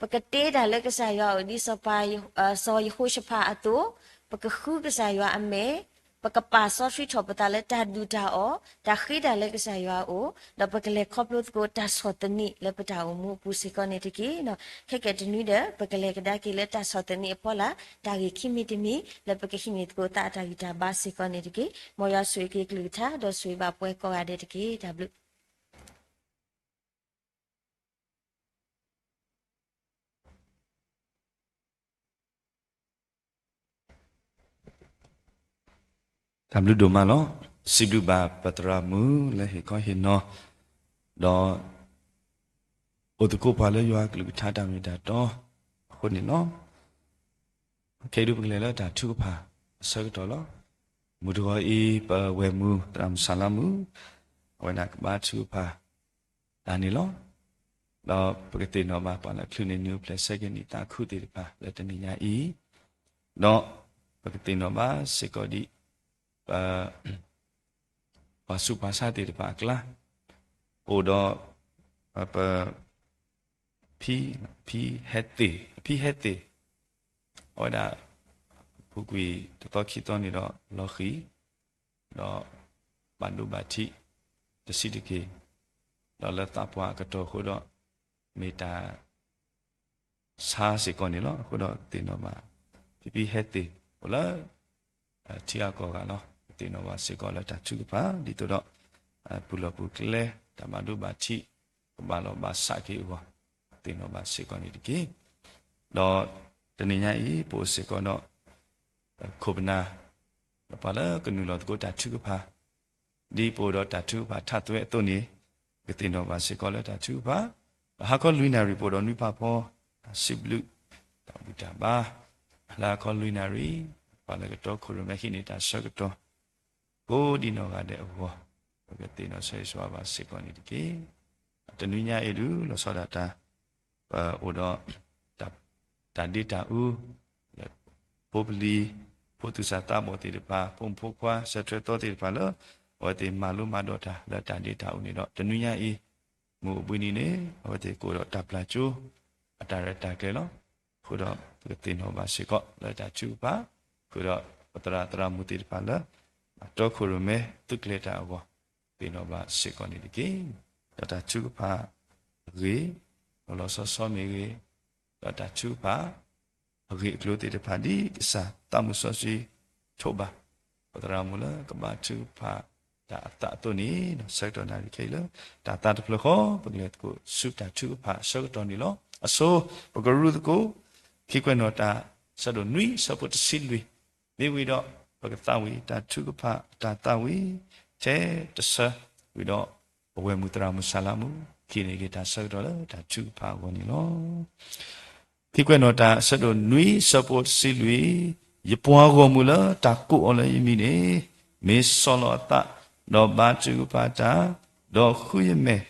ပကတဲတၢ်လၢကစၢ်ယွၤအအိၣ် ဒ်စီၤပၤ, စီၤယဟိၤၡဖးအသိး, ပကဃုကစၢ်ယွၤအမဲာ်, ပကပာ်စီဆှံထီၣ်ပသးလၢတၢ်ဒုၣ်တၢ်အီၣ်, တၢ်ဃ့တၢ်လၢကစၢ်ယွၤအအိၣ်, ဒီးပကလဲၤခီဖျိသကိးတၢ်ဆီၣ်သနံးလၢပတၢ်အိၣ်မူအပူၤစ့ၢ်ကီးန့ၣ်တက့ၢ်. ခဲကဲတနွံဒီး ပကလဲၤကဒါက့ၤလၢတၢ်ဆီၣ်သနံးအဖီလာ်, တၢ်ဂ့ၢ်ခံမံၤတမံၤလၢပကဟံးန့ၢ်သကိးသးအတၢ်ဂံၢ်တၢ်ဘါစ့ၢ်ကီးန့ၣ်တက့ၢ်. မ်ယွၤဆိၣ်ဂ့ၤက့ၤကလုၢ်ကထါ ဒီးဆိၣ်ဂ့ၤဘၣ်ပှၤကိးဂၤဒဲးတက့ၢ်. တၢ်ဘျုး တၢ်ဘျုးဒိၣ်မးလီၤ. စံးဘျုးဘၣ်ပသရၣ်မုၣ်လၢဟ့ၣ်ခီဟ့ၣ်နီၤ, ဒီး အိၣ်သကိးပှၤလၢယွၤကလုၢ်ကထါတၢ်မ့ၢ်တၢ်တီအဃိန့ၣ်လီၤ. ခဲအံၤဒုပကလဲၤလၢတၢ်ထုကဖၣ်အဆၢကတီၢ်လီၤ. မုၢ်တဂီၤအံၤ ပဝဲၢ်မုၣ်သရၣ်မုၣ်ဆၣ်လါမုၣ် အဝဲဒၣ်ကဘါထုကဖၣ်တၢ်န့ၣ်လီၤ. ဒီးပကသ့ၣ်နီၣ်ဘၣ်ပှၤလၢချုးန့ၢ်နံၤအိၣ်ဖျဲၣ်ဆၢက့ၤနံၣ်သးခုသ့ၣ်တဖၣ်လၢတနံၤညါအံၤ, ဒီးပကသ့ၣ်နီၣ်ဘၣ်စ့ၢ်ကီးဒ် ပ ပှၤဆူးပှၤဆါသ့ၣ်တဖၣ်အကျါ, အိၣ်ဒီး ပ ဖံ ဖံဟဲသ့ၣ်, ဖံဟဲသ့ၣ် အဝဲဒၣ် ပူၤကွံာ်တသီခံသီန့ၣ်ဒီးလီၤဃံၤ, ဒီးဘၣ်ဒိဘၣ်ထံးတဆံးတက့ၢ်, ဒီးလၢသးပှၢ်အကတီၢ်အဃိဒီး မ့ၢ်တၢ် ဆါစ့ၢ်ကီးန့ၣ်လီၤ. အဃိဒီးသ့ၣ်နီၣ်ဘၣ် ဖံဖံဟဲသ့ၣ် အိၣ်လၢ ထံဂၤကီၢ်ဂၤလီၤ. သ့ၣ်နီၣ်ဘၣ်စ့ၢ်ကီးလၢတၢ်ထုကဖၣ် ဒ်သိးဒီး ပူၤလီၢ်ပူၤကျဲ တၢ်ဘၣ်ဒိဘၣ်ထံး ကဘၣ်လီၤဘၣ်စးက့ၤအဂီၢ် သ့ၣ်နီၣ်ဘၣ်စ့ၢ်ကီးန့ၣ်တက့ၢ်. ဒီးတနံၤညါအံၤ ပအိၣ်စ့ၢ်ကီးဒီး ခိၣ်ပနၢ် ဒီးပှၤလၢကနုာ်လီၤသကိးတၢ်ထုကဖၣ် ဒ်ပအိၣ်ဒီးတၢ်ထုကဖၣ်ထးသွဲအသိးန့ၣ် ကသ့ၣ်နီၣ်ဘၣ်စ့ၢ်ကီးလၢတၢ်ထုကဖၣ် ဟါခီလွံၢ်နၣ်ရံၣ် ပအိၣ်ဒီးနွံဖးဖီ တၢ်စံးဘျုး တၢ်ဘူၣ်တၢ်ဘါ လၢဟါခီလွံၢ်နၣ်ရံၣ် ပှၤလၢကတီခိၣ်ရိၣ်မဲဟံးန့ၢ်တၢ်ဆၢကတီၢ် ကိးဒံနီၢ်ဂၤဒဲးအဂီၢ် ပကသ့ၣ်နီၣ်ဆၢဂ့ၤဆၢဝါဘၣ်စ့ၢ်ကီးန့ၣ်တက့ၢ်. တနွံညါအံၤဒုး လီၤဆီဒၣ်တၢ် ပအိၣ်ဒီး တၢ်ဒ့တၢ်အူ လၢဖိပလံၤ ဖိသူၣ်စၢ်သးဘီၣ်သ့ၣ်တဖၣ် ဖိမုၣ်ဖိခွါ ဆၢထၢၣ်သီသ့ၣ်တဖၣ်လၢ အဝဲသ့ၣ်မၤလိမၤဒိးတၢ်လၢတၢ်ဒ့တၢ်အူန့ၣ်ဒီး တနွံညါအံၤ မုၢ်အိၣ်ဘှံးနံၤန့ၣ် အဝဲသ့ၣ်ကအိၣ်ဒီးတၢ်ပျၢ်ကၠိ အတၢ်ရဲၣ်တၢ်ကျဲၤလီၤ. အဃိဒီး ပကသ့ၣ်နီၣ်ဘၣ်စ့ၢ်ကီးလၢတၢ်ထုကဖၣ် အဃိဒီး ပသရၣ်သရၣ်မုၣ်သ့ၣ်တဖၣ်လၢ တီခိၣ်ရိၣ်မဲသုးကျဲၤတၢ်အဂီၢ် သ့ၣ်နီၣ်ဘၣ်စ့ၢ်ကီးန့ၣ်တက့ၢ်. ဒီးတၢ်ထုကဖၣ်အဂ့ၢ် လီၤလီၤဆီဆီမ့ၢ်ဂ့ၤ, ဒီးတၢ်ထုကဖၣ် အဂ့ၢ်အကျိၤသ့ၣ်တဖၣ် ဒ်ကစၢ်သးမုၢ်စီဆှံထိးဘၣ် ပသရၣ်မုၣ်လၢကဘါထုကဖၣ်တၢ်အသးအသိးန့ၣ် ဆၢကတီၢ်နၣ်ရံၣ်ခဲအံၤလၢ တၢ်သးတဖျၢၣ်ဃီ ပကလဲၤသကိးဆူတၢ်ထုကဖၣ်အဆၢကတီၢ်န့ၣ်လီၤ. အဆိ ပကရူၢ်သကိး ခံကွဲးနီၣ်တၢ် ဆၢဒိၣ်နွံ ဆၢဖိတဆံလွံၢ် မ့ၢ်ဝံၤဒီး ပကသးဝံၣ်တၢ်ထုကဖၣ်အတၢ်သးဝံၣ် ထဲတဆၢ ဝံၤဒီး ပဝဲၢ်မုၢ်သရၣ်မုၣ်ဆၣ်လါမုၣ် ဟံးန့ၢ်က့ၤတၢ်ဆၢကတီၢ်လၢတၢ်ထုကဖၣ်အဂီၢ်န့ၣ်လီၤ. ခံကွဲးနီၣ်တၢ် ဆၢဒိၣ်နွံ ဆၢဖိတဆံလွံၢ် ယပှၤဂီၢ်မုၢ်လၢတၢ်ကိးအီၤလၢယမံၤန့ၣ်, မ့ၢ်ဆီၣ်လီၤအသး, ဒီးဘါထုကဖၣ်တၢ်, ဒီးဃုယမဲာ်,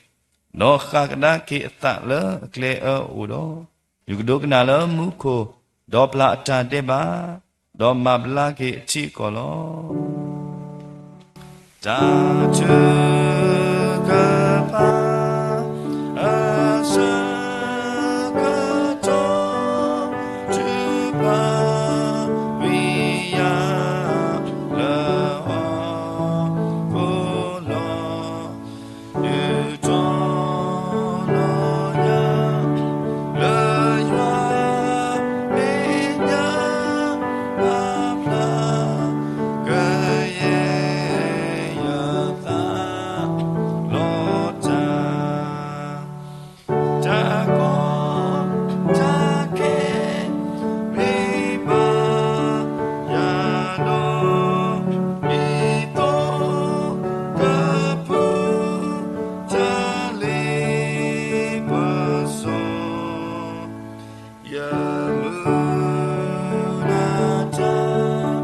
ဒီးဃၣ်ကဒါက့ၤအသးလၢအကျဲအၢအအိၣ်ဒီး, ယကဒိကနၣ်လၢမူခိၣ်, ဒီးပျၢ်အတၢ်ဒဲးဘး, ဒီးမၤဘျါက့ၤအထံအကီၢ်လီၤ. တၢ်ထုကဖၣ်အဆၢကတီၢ်, ထုကဖၣ်ဝံယၤလၢဟီၣ်ခိၣ်လီၤ. ဒုးတီၤလီၤယၤလၢယွၤမဲာ်ညါ, ဘၣ်ဖျါကယဲၢ် ယသးလီၤတၢ်, တၢ်ကီတၢ်ခဲ မ့ၢ်ဘၣ်ယၤဒီး, ဒ်သိးကပူၤတၢ်လ့ပစီ, ယမုၢ်လၢ်တၢ်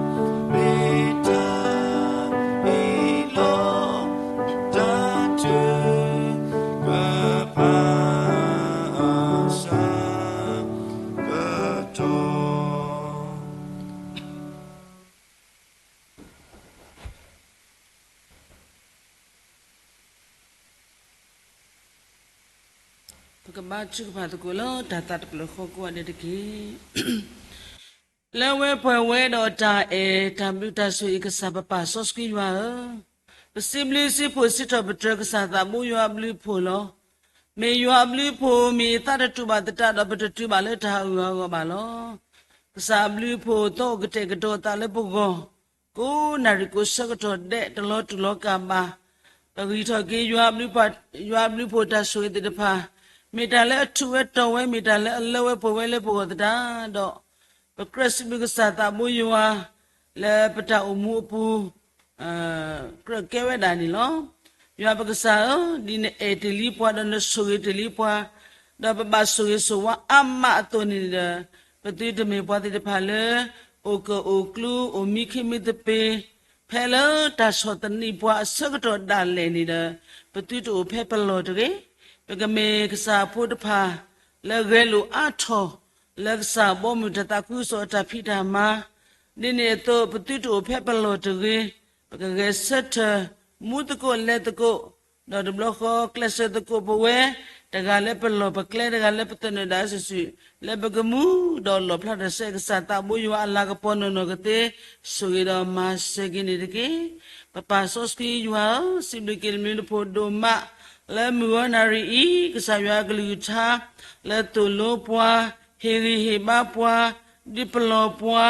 မ့ၢ်တၢ်အံၤလီၤ, တၢ်ထုကဖၣ်အဆၢကတီၢ်. ပကဘါထုကဖၣ်သကိးလၢတၢ်သးတဖျၢၣ်ဃီကိးဂၤဒဲးတက့ၢ်. လၢဝဲပှဲၤဝဲဒီးတၢ်အဲၣ်တၢ်ဘျုးတၢ်ဆိၣ်ဂ့ၤ ကစၢ်ပပၢ်စီဆှံယွၤဧၢ, ပစံးဘျုးစံးဖှိၣ်စံးထီၣ်ပတြၢၤ ကစၢ်သးဘိယွၤအဘျုးအဖှိၣ်လီၤ. မ့ၢ်ယွၤအဘျုးအဖှိၣ် မ့ၢ်ယသးတတူာ်ဘၣ်သတးဒီး ပတတုၤဘၣ်လၢတၢ်အဂီၢ်အဂီၢ်ဘၣ်လီၤ. ကစၢ်အဘျုးအဖှိၣ် သီအိၣ်ကတဲာ်ကတီၤအသးလၢပဂီၢ်, ကိးနၣ်ရံၣ်ကိးဆၢကတီၢ်ဒဲး တလီၤတူာ်လီၤကာ်ဘၣ်. ပဂံၢ်ထီၣ်က့ၤ ယွၤအဘျုးအဖှိၣ်တၢ်ဆိၣ်ဂ့ၤသ့ၣ်တဖၣ်, မ့ၢ်တၢ်လၢအထူးဝဲတီၤဝဲ, မ့ၢ်တၢ်လၢအလၢဝဲပှဲၤဝဲလၢပဂီၢ်သတးဒီး, ပကြၢးစံးဘျုးကစၢ်သးဘိယွၤ လၢပတၢ်အိၣ်မူအပူၤ ကြၢးကဲဝဲဒၣ်န့ၣ်လီၤ. ယွၤပကစၢ်ဧၢ, ဒ်နအဲၣ်တ့ၢ်လံပှၤ ဒီးနဆိၣ်ဂ့ၤတ့ၢ်လံပှၤ, ဒီးပဘၣ်ဆိၣ်ဂ့ၤဆိၣ်ဝါအါမးအသိးန့ၣ်ဒီး, ပသုတမ့ၢ်ပှၤသ့ၣ်တဖၣ်လၢ အိၣ်ကၢၣ်အိၣ်ကျူ အိၣ်မံခ့မံသပ့ၤ, ဖဲလၢတၢ်ဆီၣ်သနံးပှၤအဆၢကတီၢ်ဒၣ်လဲာ်န့ၣ်ဒီး, ပသုတအိၣ်ဖဲပလီၢ်တဂ့ၤ. ပကမ့ၢ်ကစၢ်အဖိတဖၣ် လၢဂဲၤလိာ်အါထီၣ် လၢကစၢ်ဘီမုၢ်တၢ်သးခုကစီၣ်အတၢ်ဖံးတၢ်မၤ, ဒ်န့ၣ်အသိး ပသုတအိၣ်ဖဲပလီၢ်တဂ့ၤ. ပကဂဲၤဆၢထၢၣ် မူသကိးလဲၤသကိး, ဒီးတဘျီဃီကျဲးစၢးသကိးပဝဲ, တဂၤလၢပလီၢ်ပကျဲ တဂၤလၢပသနၢၣ်ဒၣ်စုာ်စုာ်, လၢပကမူဒီးလီၣ်ဖျါထီၣ်စဲ ကစၢ်သးဘိယွၤအလၤကပီၤနီၢ်နီၢ်ကသ့, ဆိၣ်ဂ့ၤဒီးမၤစၢၤက့ၤန့ၣ်တက့ၢ်. ပပၢ်စီဆှံယွၤဧၢ, စံးဘျုးက့ၤနဘျုးနဖှိၣ်ဒိၣ်မး လၢမုၢ်ဂီၤနၣ်ရံၣ်အံၤ, ကစၢ်ယွၤအကလုၢ်ကထါ လၢသိၣ်လိပှၤ, ဟ့ၣ်ဂံၢ်ဟ့ၣ်ဘါပှၤ, ဒုးပလီၢ်ပှၤ,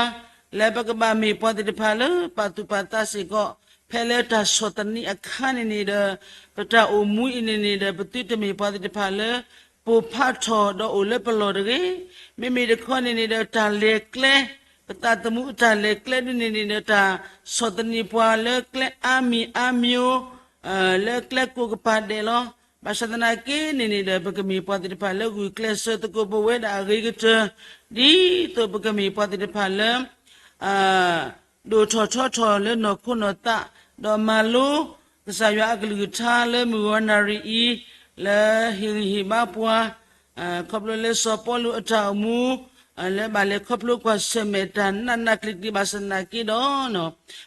လၢပကဘၣ်မ့ၢ်ပှၤသ့ၣ်တဖၣ်လၢပာ်သူၣ်ပာ်သးစ့ၢ်ကီး, ဖဲလၢတၢ်ဆီၣ်သနံးအခါန့ၣ်န့ၣ်ဒီး, ပတၢ်အိၣ်မူအံၤန့ၣ်န့ၣ်ဒီး ပသုတမ့ၢ်ပှၤသ့ၣ်တဖၣ်လၢ ပိၢ်ဖးထီၣ်ဒီးအိၣ်လၢပလီၢ်တဂ့ၤ. မ့မ့ၢ်တခီန့ၣ်န့ၣ်ဒီး တၢ်လဲၤကျဲ, ပသးသမူအတၢ်လဲၤကျဲဒ်န့ၣ်န့ၣ်ဒီး တၢ်ဆီၣ်သနံးပှၤလၢကျဲအါမံၤအါမံၤ, လၢကျဲကိးကပၤဒဲးလီၤ. ဘၣ်ဆၣ်သနာ်က့န့ၣ်န့ၣ်ဒီး ပကမ့ၢ်ပှၤသ့ၣ်တဖၣ်လၢဂုာ်ကျဲးစၢးသကိးပဝဲဒၣ်အဂ့ၤကတၢၢ်, ဒ်သိးပကမ့ၢ်ပှၤသ့ၣ်တဖၣ်လၢ ဒိၣ်ထီၣ်ထီထီၣ်လၢနီၢ်ခိနီၢ်သး, ဒီးမၤလိ ကစၢ်ယွၤအကလုၢ်ကထါလၢမုၢ်ဂီၤနၣ်ရံၣ်အံၤ, လၢဟ့ၣ်ဂံၢ်ဟ့ၣ်ဘါပှၤ, ခီဖျိလၢစီၤပီလူးအတၢ်အိၣ်မူ, လၢဘၣ်လဲၤခီဖျိကွၢ်ဆၢၣ်မဲာ်တၢ်နးနးကျံၤကျံၤဘၣ်ဆၣ်သနာ်က့ဒီး,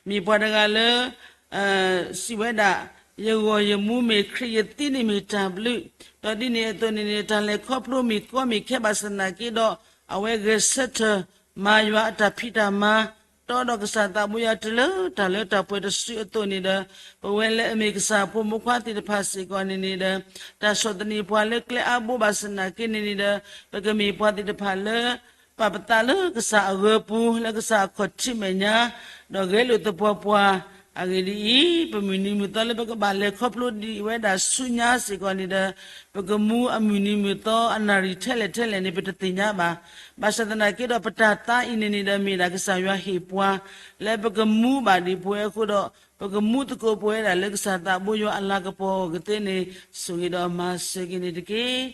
မ့ၢ်ပှၤတဂၤလၢ စံးဝဲဒၣ်, ယဂီၢ်ယမူမ့ၢ်ခရံာ်ယသံန့ၣ်မ့ၢ်တၢ်ဘျုး, ဒီးဒ်န့ၣ်အသိးန့ၣ်န့ၣ် တၢ်လဲၤခီဖျိမ့ၢ်ကီမ့ၢ်ခဲဘၣ်ဆၣ်သနာ်က့ဒီး, အဝဲဂဲၤဆၢထၢၣ် မၤယွၤအတၢ်ဖံးတၢ်မၤ, တီဒီးကစၢ်သးဘိယွၤတုၤလၢတၢ်လၢတၢ်ပှဲၤတစုအသိးန့ၣ်ဒီး, ပဝဲလၢအမ့ၢ်ကစၢ်အဖိမုၣ်ဖိခွါသ့ၣ်တဖၣ်စ့ၢ်ကီးန့ၣ်န့ၣ်ဒီး, တၢ်ဆီၣ်သနံးပှၤလၢကျဲအါဘိဘၣ်ဆၣ်သနာ်က့န့ၣ်န့ၣ်ဒီး, ပကမ့ၢ်ပှၤသ့ၣ်တဖၣ်လၢ ပာ်ပသးလၢကစၢ်အဂၢၤပူၤ လၢကစၢ်အခီၣ်ထံးမဲာ်ညါ, ဒီးဂဲၤလိာ်သပှၢ်ပှၢ်, အဂ့ၢ်ဒ်အံၤ, ပမုၢ်နံၤမုၢ်သီလၢပကဘၣ်လဲၤခီဖျိဒံးဝဲဒၣ်ဆူညါစ့ၢ်ကီးန့ၣ်ဒီး, ပကမူအမုၢ်နံၤမုၢ်သီအနၣ်ရံၣ်ထဲလဲၣ်ထဲလဲၣ်န့ၣ် ပတသ့ၣ်ညါဘၣ်. ဘၣ်ဆၣ်သနာ်က့ဒီး ပတၢ်သါအံၤန့ၣ်န့ၣ်ဒီး မ့ၢ်ဒၣ်ကစၢ်ယွၤဟ့ၣ်ပှၤ, လၢပကမူဘၣ်ဒံးပဝဲအဃိဒီး, ပကမူသကိးပဝဲဒၣ်လၢကစၢ်သးဘိယွၤအလၤကပီၤအဂီၢ်ကသ့န့ၣ်, ဆိၣ်ဂ့ၤဒီးမၤစၢၤက့ၤန့ၣ်တက့ၢ်.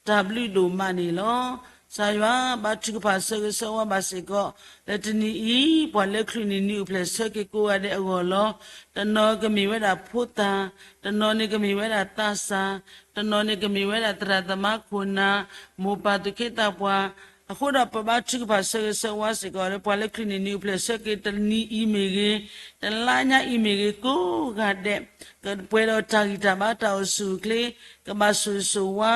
တၢ်ဘျုးဒိၣ်မးန့ၣ်လီၤ. ကစၢ်ယွၤဘါထုကဖၣ်ဆၢဂ့ၤဆၢဝါဘၣ်စ့ၢ်ကီး, လၢတနံၤအံၤ ပှၤလၢချုးန့ၢ်နံၣ်အိၣ်ဖျဲၣ်ဆၢက့ၤကိးဂၤဒဲးအဂီၢ်လီၤ. တနီၤကမ့ၢ်ဝဲဒၣ်ဖိသၣ်, တနီၤန့ၣ်ကမ့ၢ်ဝဲဒၣ်သးစၢ်, တနီၤန့ၣ်ကမ့ၢ်ဝဲဒၣ်သရၣ်သမါခိၣ်နၢ်, မိၢ်ပၢ်သူၣ်က့သးပှၢ်, အဃိဒီးပဘါထုကဖၣ်ဆၢဂ့ၤဆၢဝါစ့ၢ်ကီးလၢ ပှၤလၢချုးန့ၢ်နံၣ်အိၣ်ဖျဲၣ်ဆၢက့ၤတနံၤအံၤမ့ၢ်ဂ့ၤ, တလါညါအံၤမ့ၢ်ဂ့ၤ ကိးဂၤဒဲး ကပှဲၤဒီးတၢ်ဂံၢ်တၢ်ဘါတၢ်အိၣ်ဆူၣ်အိၣ်ချ့, ကဘၣ်ဆိၣ်ဂ့ၤဆိၣ်ဝါ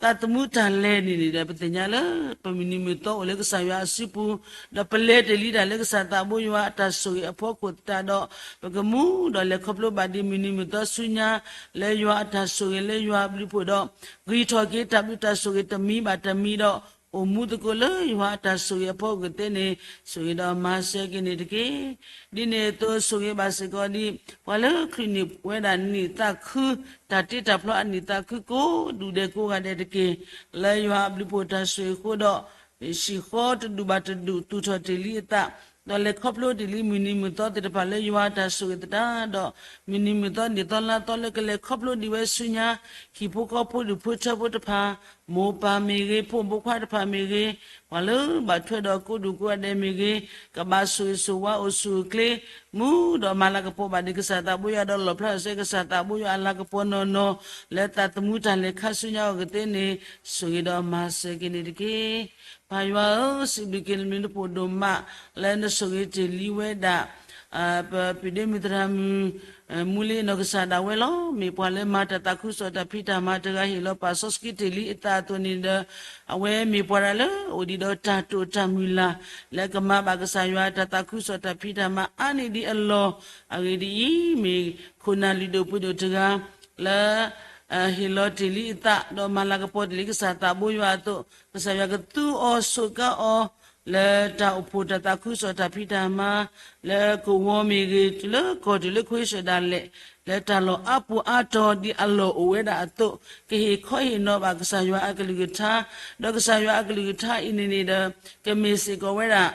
သးသမူတၢ်လဲၤန့ၣ်န့ၣ်ဒီး ပသ့ၣ်ညါလၢ ပမုၢ်နံၤမုၢ်သီအိၣ်လၢကစၢ်ယွၤအစုပူၤ, ဒီးပလဲၤတ့ၢ်လံတၢ်လၢကစၢ်သးဘိယွၤအတၢ်ဆိၣ်ဂ့ၤအဖီခိၣ်သတးဒီး ပကမူဒီးလဲၤခီဖျိဘၣ်ဒံးမုၢ်နံၤမုၢ်သီဆူညါ လၢယွၤအတၢ်ဆိၣ်ဂ့ၤလၢယွၤအဘျုးအဖှိၣ်ဒီး ဂံၢ်ထီၣ်က့ၤတၢ်ဘျုးတၢ်ဆိၣ်ဂ့ၤတမံၤဘၣ်တမံၤဒီး အိၣ်မူသကိးလၢယွၤအတၢ်ဆိၣ်ဂ့ၤအဖီခိၣ်သ့န့ၣ် ဆိၣ်ဂ့ၤဒီးမၤစၢၤက့ၤန့ၣ်တက့ၢ်. ဒ်န့ၣ်အသိးဆိၣ်ဂ့ၤဘၣ်စ့ၢ်ကီးဒ် ပှၤလၢချုးန့ၢ်ဝဲဒၣ်နံၣ်သးခု တၢ်တ့တၢ်ဖျီအနံၣ်သးခုကိးဒူၣ်ဒဲးကိးဂၤဒဲးတက့ၢ်. လၢယွၤအဘျုးအဖှိၣ်တၢ်ဆိၣ်ဂ့ၤအဃိဒီး ဟံၣ်ဃီတဒူၣ်ဘၣ်တဒူၣ် သူၣ်ထီၣ်တ့ၢ်လံအသး, ဒီးလဲၤခီဖျိတ့ၢ်လံမုၢ်နံၤမုၢ်သီသ့ၣ်တဖၣ်လၢယွၤအတၢ်ဆိၣ်ဂ့ၤသတးဒီး မုၢ်နံၤမုၢ်သီန့ၣ်သီလါသီလၢကလဲၤခီဖျိဒံးဝဲဆူညါ ဟံၣ်ဖိဃီဖိဒူၣ်ဖိထၢဖိတဖၣ်, မိၢ်ပၢ်မ့ၢ်ဂ့ၤ, ဖိမုၣ်ဖိခွါတဖၣ်မ့ၢ်ဂ့ၤ, ပှၤလၢဘၣ်ထွဲဒီးကိးဒူၣ်ကိးဂၤဒဲးမ့ၢ်ဂ့ၤ, ကဘၣ်ဆိၣ်ဂ့ၤဆိၣ်ဝါအိၣ်ဆူၣ်အိၣ်ချ့, မူဒီးမၤလၤကပီၤဘၣ်ဒံးကစၢ်သးဘိယွၤဒီးလီၣ်ဖျါစ့ၢ်ကီးကစၢ်သးဘိယွၤအလၤကပီၤနီၢ်နီၢ် လၢသးသမူတၢ်လဲၤခါဆူညါအဂီၢ်သ့န့ၣ် ဆိၣ်ဂ့ၤဒီးမၤစၢၤက့ၤန့ၣ်တက့ၢ်. ပၢ်ယွၤဧၢ, စံးဘျုးက့ၤနမံၤနဖိဒိၣ်မး လၢနဆိၣ်ဂ့ၤတ့ၢ်လံဝဲဒၣ် ပပုၢ်ဒ့မုၣ်သရၣ်မုၣ် မူလ့နီၢ်ကစၢ်ဒၣ်ဝဲလီၤ. မ့ၢ်ပှၤလၢမၤတၢ်သးခုကစီၣ်တၢ်ဖံးတၢ်မၤတဂၤ ဟ့ၣ်လီၤပာ်စီဆှံတ့ၢ်လံအသးအသိးန့ၣ်ဒီး အဝဲမ့ၢ်ပှၤတဂၤလၢအိၣ်ဒံးဒီးတၢ်တိာ်တၢ်မုၢ်လၢ် လၢကမၤဘၣ်ကစၢ်ယွၤတၢ်သးခုကစီၣ်တၢ်ဖံးတၢ်မၤအါန့ၢ်ဒံးအလီၢ်. အဂ့ၢ်ဒ်အံၤ, မ့ၢ်ခိၣ်နၢ်လုၢ်ဒိၣ်ပှ့ၤဒိၣ်တဂၤ လၢ ဟ့ၣ်လီၤတ့ၢ်လံအသး ဒီးမၤလၤကပီၤတ့ၢ်လံကစၢ်သးဘိယွၤအသိး, ကစၢ်ယွၤကသူအီၤဆိးကါအီၤ လၢတၢ်အိၣ်ဖှိၣ်တၢ်သးခုကစီၣ်တၢ်ဖံးတၢ်မၤ လၢကဝီၤမ့ၢ်ဂ့ၤ တုၤလၢကီၢ်တုၤလၢခဝ့ၡၢၣ်ဒၣ်လဲာ် လၢတၢ်လီၢ်အါပူၤအါတီၤဒ်အလီၢ်အိၣ်ဝဲဒၣ်အသိး ကဟ့ၣ်ခီဟ့ၣ်နီၤဘၣ်ကစၢ်ယွၤအကလုၢ်ကထါ, ဒီးကစၢ်ယွၤအကလုၢ်ကထါအံၤန့ၣ်န့ၣ်ဒီး ကမ့ၢ်စ့ၢ်ကီးဝဲဒၣ်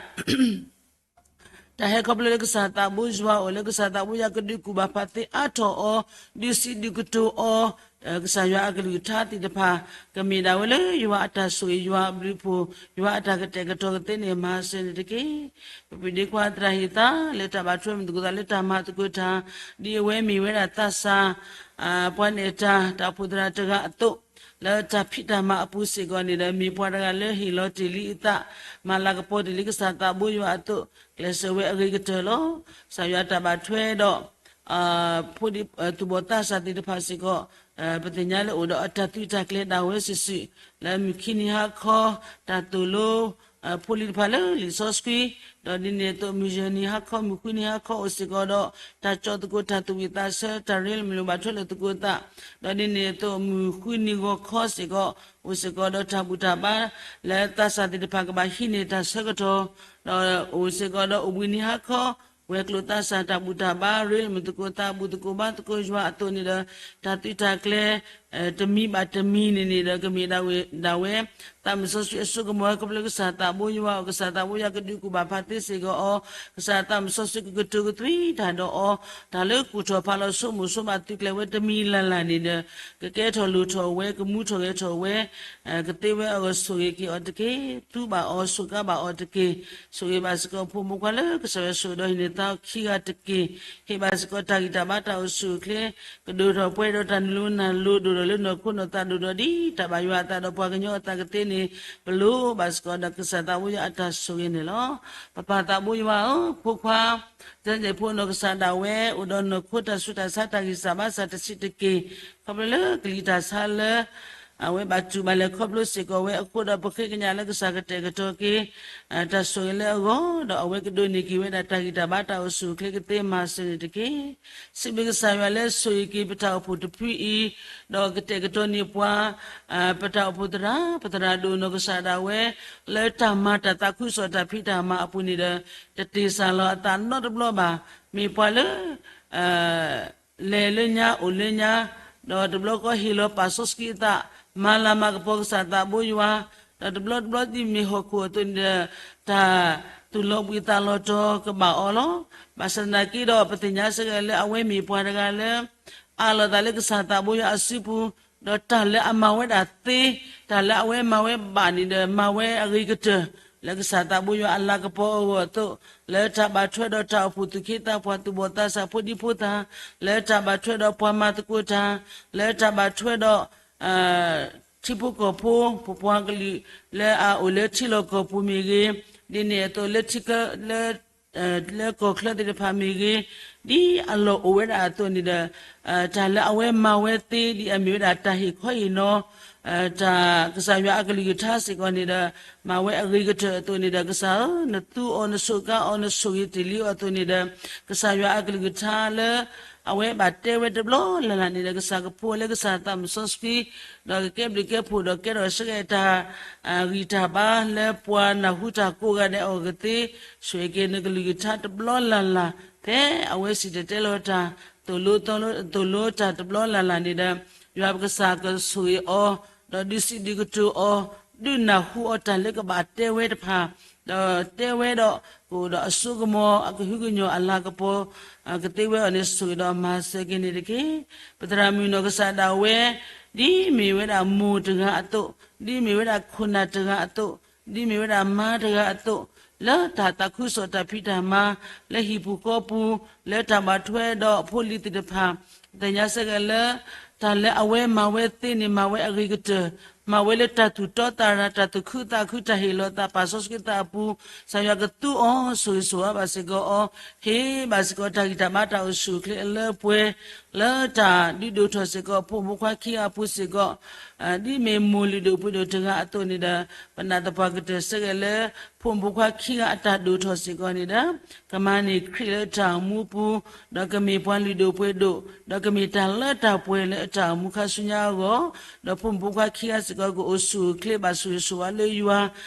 တၢ်ဟဲခီဖျိလၢကစၢ်သးဘိယွၤအအိၣ် လၢကစၢ်သးဘိယွၤကဒုးကူၣ်ဘၣ်ဖးသ့အါထီၣ်အီၤ, ဒုးစံးဒုးကတိၤအီၤ, ကစၢ်ယွၤအကလုၢ်ကထါသ့ၣ်တဖၣ် ကမ့ၢ်ဒၣ်ဝဲလၢယွၤအတၢ်ဆိၣ်ဂ့ၤ ယွၤအဘျုးအဖှိၣ် ယွၤအတၢ်ကတဲာ်ကတီၤကသ့န့ၣ် မၤစၢၤန့ၣ်တက့ၢ်. ပပုၢ်ဒ့ခွါသရၣ်ဟ့ၣ်သါ လၢတၢ်ဘၣ်ထွဲမုာ်သကိးသးလၢတၢ်မၤသကိးတၢ် ဒ်အဝဲမ့ၢ်ဝဲဒၣ်သးစၢ် ပှၤနဲၣ်တၢ် တၢ်အိၣ်ဖှိၣ်သရၣ်တဂၤအသိး လၢတၢ်ဖံးတၢ်မၤအပူၤစ့ၢ်ကီးန့ၣ်ဒီး မ့ၢ်ပှၤတဂၤလၢဟ့ၣ်လီၤတ့ၢ်လံအသး မၤလၤကပီၤတ့ၢ်လံကစၢ်သးဘိယွၤအသိး ကျဲးစၢးဝဲအဂ့ၤကတၢၢ်လီၤ. ကစၢ်ယွၤတၢ်ဘၣ်ထွဲဒီး ဖိဒံ သူၣ်ဘီၣ်သးစၢ်သ့ၣ်တဖၣ်စ့ၢ်ကီး ပသ့ၣ်ညါလၢအိၣ်ဒီးအတၢ်သုးတၢ်ကျဲၤဒၣ်ဝဲစုာ်စုာ် လၢမုၢ်ခံနံၤဟါခီ တၢ်သိၣ်လိ ဖိလံၤတဖၣ်လၢလံာ်စီဆှံ, ဒီးဒ်န့ၣ်အသိး မုၢ်ယဲၢ်နံၤဟါခီ မုၢ်ဃုနံၤဟါခီအိၣ်စ့ၢ်ကီးဒီး တၢ်ကၠီသကိးတၢ်သူၣ်ဝံၣ်သးဆၢ တၢ်ရ့လိာ်မုာ်လိာ်ဘၣ်ထွဲလိာ်သကိးသး, ဒီးဒ်န့ၣ်အသိး မုၢ်ဃုနံၤဂီၤခီစ့ၢ်ကီး အိၣ်စ့ၢ်ကီးဒီးတၢ်ဘူၣ်တၢ်ဘါ လၢသးစၢ်သ့ၣ်တဖၣ်ကဘၣ်ဟံးန့ၢ်တၢ်ဆၢကတီၢ်, ဒီးအိၣ်စ့ၢ်ကီးဒီးအိၣ်ဘှံးနံၤဟါခီ ဝဲၤကျိၤသးစၢ်တၢ်ဘူၣ်တၢ်ဘါ ရ့လိာ်မုာ်သကိးသး ဘူၣ်သကိးဘါသကိးယွၤအသိးန့ၣ်ဒီး တၢ်သုးတၢ်ကျဲၤ တမံၤဘၣ်တမံၤန့ၣ်န့ၣ်ဒီး ကမ့ၢ်ဒၣ်ဝဲ သးမုၢ်စီဆှံအစိကမီၤ ခီဖျိလၢကစၢ်သးဘိယွၤအအိၣ် ကစၢ်သးဘိယွၤကဒုးကူၣ်ဘၣ်ဖးသ့စ့ၢ်ကီးအီၤ, ကစၢ်သးမုၢ်စီဆှံကကတိၤကသွံတၢ်ဒီးအီၤ, တၢ်လၢကူၣ်ထီၣ်ဖးလီၤဆိကမိၣ်ဆိကမိၣ်သုးကျဲၤဝဲတမံၤလၢ်လၢ်န့ၣ်ဒီး ကကဲထီၣ်လိၣ်ထီၣ်ဝဲ ကမူထီၣ်ဂဲၤထီၣ်ဝဲ ကသ့ဝဲအဂီၢ်ဆိၣ်ဂ့ၤက့ၤအီၤတက့ၢ်. သူဘၣ်အီၤ ဆိးကါဘၣ်အီၤတက့ၢ်. ဆိၣ်ဂ့ၤဘၣ်စ့ၢ်ကီးဖိမုၣ်ဖိခွါလၢကစၢ်ယွၤဆိၣ်ဒီးဟံးန့ၢ်သးခံဂၤတက့ၢ်. ဟ့ၣ်ဘၣ်စ့ၢ်ကီးတၢ်ဂံၢ်တၢ်ဘါတၢ်အိၣ်ဆူၣ်အိၣ်ချ့ ကဒိၣ်ထီၣ်ပှဲၤဒီးတၢ်နုာ်လီၤနုာ်လီၤ ဒိၣ်ထီၣ်လၢနီၢ်ခိနီၢ်သး ဒိၣ်ထီၣ်ဒ်တၢ်ဘၣ်ယွၤအသးဒီးပှၤကညီအသးကသ့န့ၣ် ပလိၣ်ဘၣ်စ့ၢ်ကီးဒီးကစၢ်သးဘိယွၤအတၢ်ဆိၣ်ဂ့ၤန့ၣ်လီၤ. ပပၢ်သးဘိယွၤဧၢ, ဖိခွါ ကဲန့ၣ်ဖိနီၢ်ကစၢ်ဒၣ်ဝဲ အိၣ်ဒီးနီၢ်ခိတၢ်ဆူးတၢ်ဆါ တၢ်ဂံၢ်စၢ်ဘါစၢ်တဆံးတက့ၢ်. ခီဖျိလၢကလံၤတၢ်ဆါလၢ အဝဲဘၣ်တူၢ်ဘၣ်လဲၤခီဖျိစ့ၢ်ကီးဝဲအဃိဒီး ပဃ့ကညးလၢကစၢ်ကတဲာ်ကတီၤက့ၤ တၢ်ဆိၣ်ဂ့ၤလၢအဂီၢ် ဒီးအဝဲကဒိးန့ၢ်က့ၤဝဲဒၣ်တၢ်ဂံၢ်တၢ်ဘါတၢ်အိၣ်ဆူၣ်အိၣ်ချ့ကသ့မၤစၢၤန့ၣ်တက့ၢ်. စံးဘျုးကစၢ်ယွၤလၢဆိၣ်ဂ့ၤက့ၤပတၢ်အိၣ်ဖှိၣ်တဖုအံၤ ဒီးကတဲာ်ကတီၤန့ၢ်ပှၤ ပတၢ်အိၣ်ဖှိၣ်သရၣ် ပသရၣ်ဒိၣ်နီၢ်ကစၢ်ဒၣ်ဝဲ လၢတၢ်မၤတၢ်သးခုကစီၣ်တၢ်ဖံးတၢ်မၤအပူၤန့ၣ်ဒီး တတ့ၢ်စၢ်လီၤအသးနီတဘျီဘၣ်. မ့ၢ်ပှၤလၢ လဲၤလၢညါအိၣ်လၢညါ, ဒီးတဘျီဃီဟ့ၣ်လီၤပာ်စီဆှံအသး, မၤလၤမၤကပီၤကစၢ်သးဘိယွၤ, ဒီးတဘျီတဘျီဒ်မ့ၢ်ဟီၣ်ခိၣ်အသိးန့ၣ်ဒီး တၢ်သူၣ်လီၤဘှံးသးလီၤတီၤကဘၣ်အီၤလီၤ. ဘၣ်ဆၣ်သနာ်က့ဒီး ပသ့ၣ်ညါစ့ၢ်ကီးလၢအဝဲမ့ၢ်ပှၤတဂၤလၢ အးလီၤသးလၢကစၢ်သးဘိယွၤအစုပူၤ, ဒီးတၢ်လၢအမၤဝဲဒၣ်သ့, တၢ်လၢအဝဲမၤဝဲဘၣ်န့ၣ်ဒီး မၤဝဲအဂ့ၤကတၢၢ် လၢကစၢ်သးဘိယွၤအလၤကပီၤအဂီၢ်အသိး, လၢတၢ်ဘၣ်ထွဲဒီးတၢ်အိၣ်ဖှိၣ်သူၣ်က့သးပှၢ်သူၣ်ဘီၣ်သးစၢ်ဖိဒံဖိသၣ်, လၢတၢ်ဘၣ်ထွဲဒီးပှၤမၤသကိးတၢ်, လၢတၢ်ဘၣ်ထွဲဒီး ထံဖိကီၢ်ဖိ ပပှၤကလုာ် လၢအအိၣ်လၢထံလီၢ်ကီၢ်ပူၤမ့ၢ်ဂ့ၤ, ဒ်န့ၣ်အသိးလၢထံချၢ လၢ လၢကီၢ်ချၢသ့ၣ်တဖၣ်မ့ၢ်ဂ့ၤ, ဒ်အလီၢ်အိၣ်ဝဲဒၣ်အသိးန့ၣ်ဒီး တၢ်လၢအဝဲမၤဝဲသ့ ဒ်အမ့ၢ်ဝဲဒၣ်တၢ်ဟ့ၣ်ခီဟ့ၣ်နီၤ တၢ်ကစၢ်ယွၤအကလုၢ်ကထါစ့ၢ်ကီးန့ၣ်ဒီး မၤဝဲအဂ့ၤကတၢၢ်အသိးန့ၣ်ဒီး ကစၢ်ဧၢ, နသူအီၤ နဆိးကါအီၤ နဆိၣ်ဂ့ၤတ့ၢ်လံအီၤအသိးန့ၣ်ဒီး ကစၢ်ယွၤအကလုၢ်ကထါလၢ အဝဲဘၣ်တဲဝဲတဘျီလၢ်လၢ်န့ၣ်ဒီး ကစၢ်ကဖိလၢကစၢ်သးစီဆှံ ဒီးကကဲဘျုးကဲဖှိၣ် ဒီးကဲထီၣ်ဆၢကတီၢ်တၢ်ဂံၢ်တၢ်ဘါလၢပှၤနၢ်ဟူတၢ်ကိးဂၤဒဲးအဂီၢ်ကသ့, ဆိၣ်ဂ့ၤက့ၤနကလုၢ်ကထါတဘျီလၢ်လၢ်, ဖဲအဝဲစံၣ်တဲၤတဲလီၤတၢ် သိၣ်လိ သိၣ်လိတၢ်တဘျီလၢ်လၢ်န့ၣ်ဒီး ယွၤပကစၢ်ကဆိၣ်ဂ့ၤအီၤ, ဒီးဒုးစံးဒုးကတိၤအီၤ, ဒုးနၢ်ဟူအီၤတၢ်လၢကဘၣ်တဲဝဲတဖၣ်, ဒီးတဲဝဲဒီး ကအိၣ်ဒီးအစိကမီၤ အကဟုကညီၢ်အလၤကပီၤ ကသ့ဝဲအီၤန့ၣ် ဆိၣ်ဂ့ၤဒီးမၤစၢၤက့ၤန့ၣ်တက့ၢ်. ပသရၣ်မုၣ်နီၢ်ကစၢ်ဒၣ်ဝဲ ဒ်မ့ၢ်ဝဲဒၣ်မိၢ်တဂၤအသိး, ဒ်မ့ၢ်ဝဲဒၣ်ခိၣ်နၢ်တဂၤအသိး, ဒ်မ့ၢ်ဝဲဒၣ်မါတဂၤအသိး, လၢတၢ်သးခုကစီၣ်တၢ်ဖံးတၢ်မၤ လၢဟံၣ်ပူၤဃီပူၤ လၢတၢ်ဘၣ်ထွဲဒီးဖိလံၤသ့ၣ်တဖၣ် သ့ၣ်ညါစ့ၢ်ကီးလၢ တၢ်လၢအဝဲမၤဝဲသ့န့ၣ် မၤဝဲအဂ့ၤကတၢၢ်, မၤဝဲလၢတၢ်သူၣ်တီသးရၤ တၢ်သူၣ်ခုသးခု တၢ်ဟ့ၣ်လီၤသးပာ်စီဆှံသးအပူၤ, ကစၢ်ယွၤကသူအီၤ ဆိၣ်ဂ့ၤဆိၣ်ဝါဘၣ်စ့ၢ်ကီးအီၤ, ဟ့ၣ်ဘၣ်စ့ၢ်ကီးတၢ်ဂံၢ်တၢ်ဘါတၢ်အိၣ်ဆူၣ်အိၣ်ချ့အလၢပှဲၤ လၢတၢ်ဒုးဒိၣ်ထီၣ်စ့ၢ်ကီး ဖိမုၣ်ဖိခွါခံဂၤအပူၤစ့ၢ်ကီး, ဒ်မ့ၢ်မိၢ်လုၢ်ဒိၣ်ပှ့ၤဒိၣ်တဂၤအသိးန့ၣ်ဒီး ပနာ်သပှၢ်ကတၢၢ်စ့ၢ်ကီးလၢ ဖိမုၣ်ဖိခွါခံဂၤအတၢ်ဒိၣ်ထီၣ်စ့ၢ်ကီးန့ၣ်ဒီး ကမၤန့ၢ်ခရံာ်လၢအတၢ်အိၣ်မူအပူၤ, ဒီးကမ့ၢ်ပှၤလုၢ်ဒိၣ်ပှ့ၤဒိၣ်, ဒီးကမ့ၢ်တၢ်လၢတၢ်ပှဲၤလၢအတၢ်အိၣ်မူခါဆူညါအဂီၢ်, ဒီးဖိမုၣ်ဖိခွါခံဂၤစ့ၢ်ကီး ကအိၣ်ဆူၣ်အိၣ်ချ့ဘၣ်ဆိၣ်ဂ့ၤဆိၣ်ဝါလၢယွၤ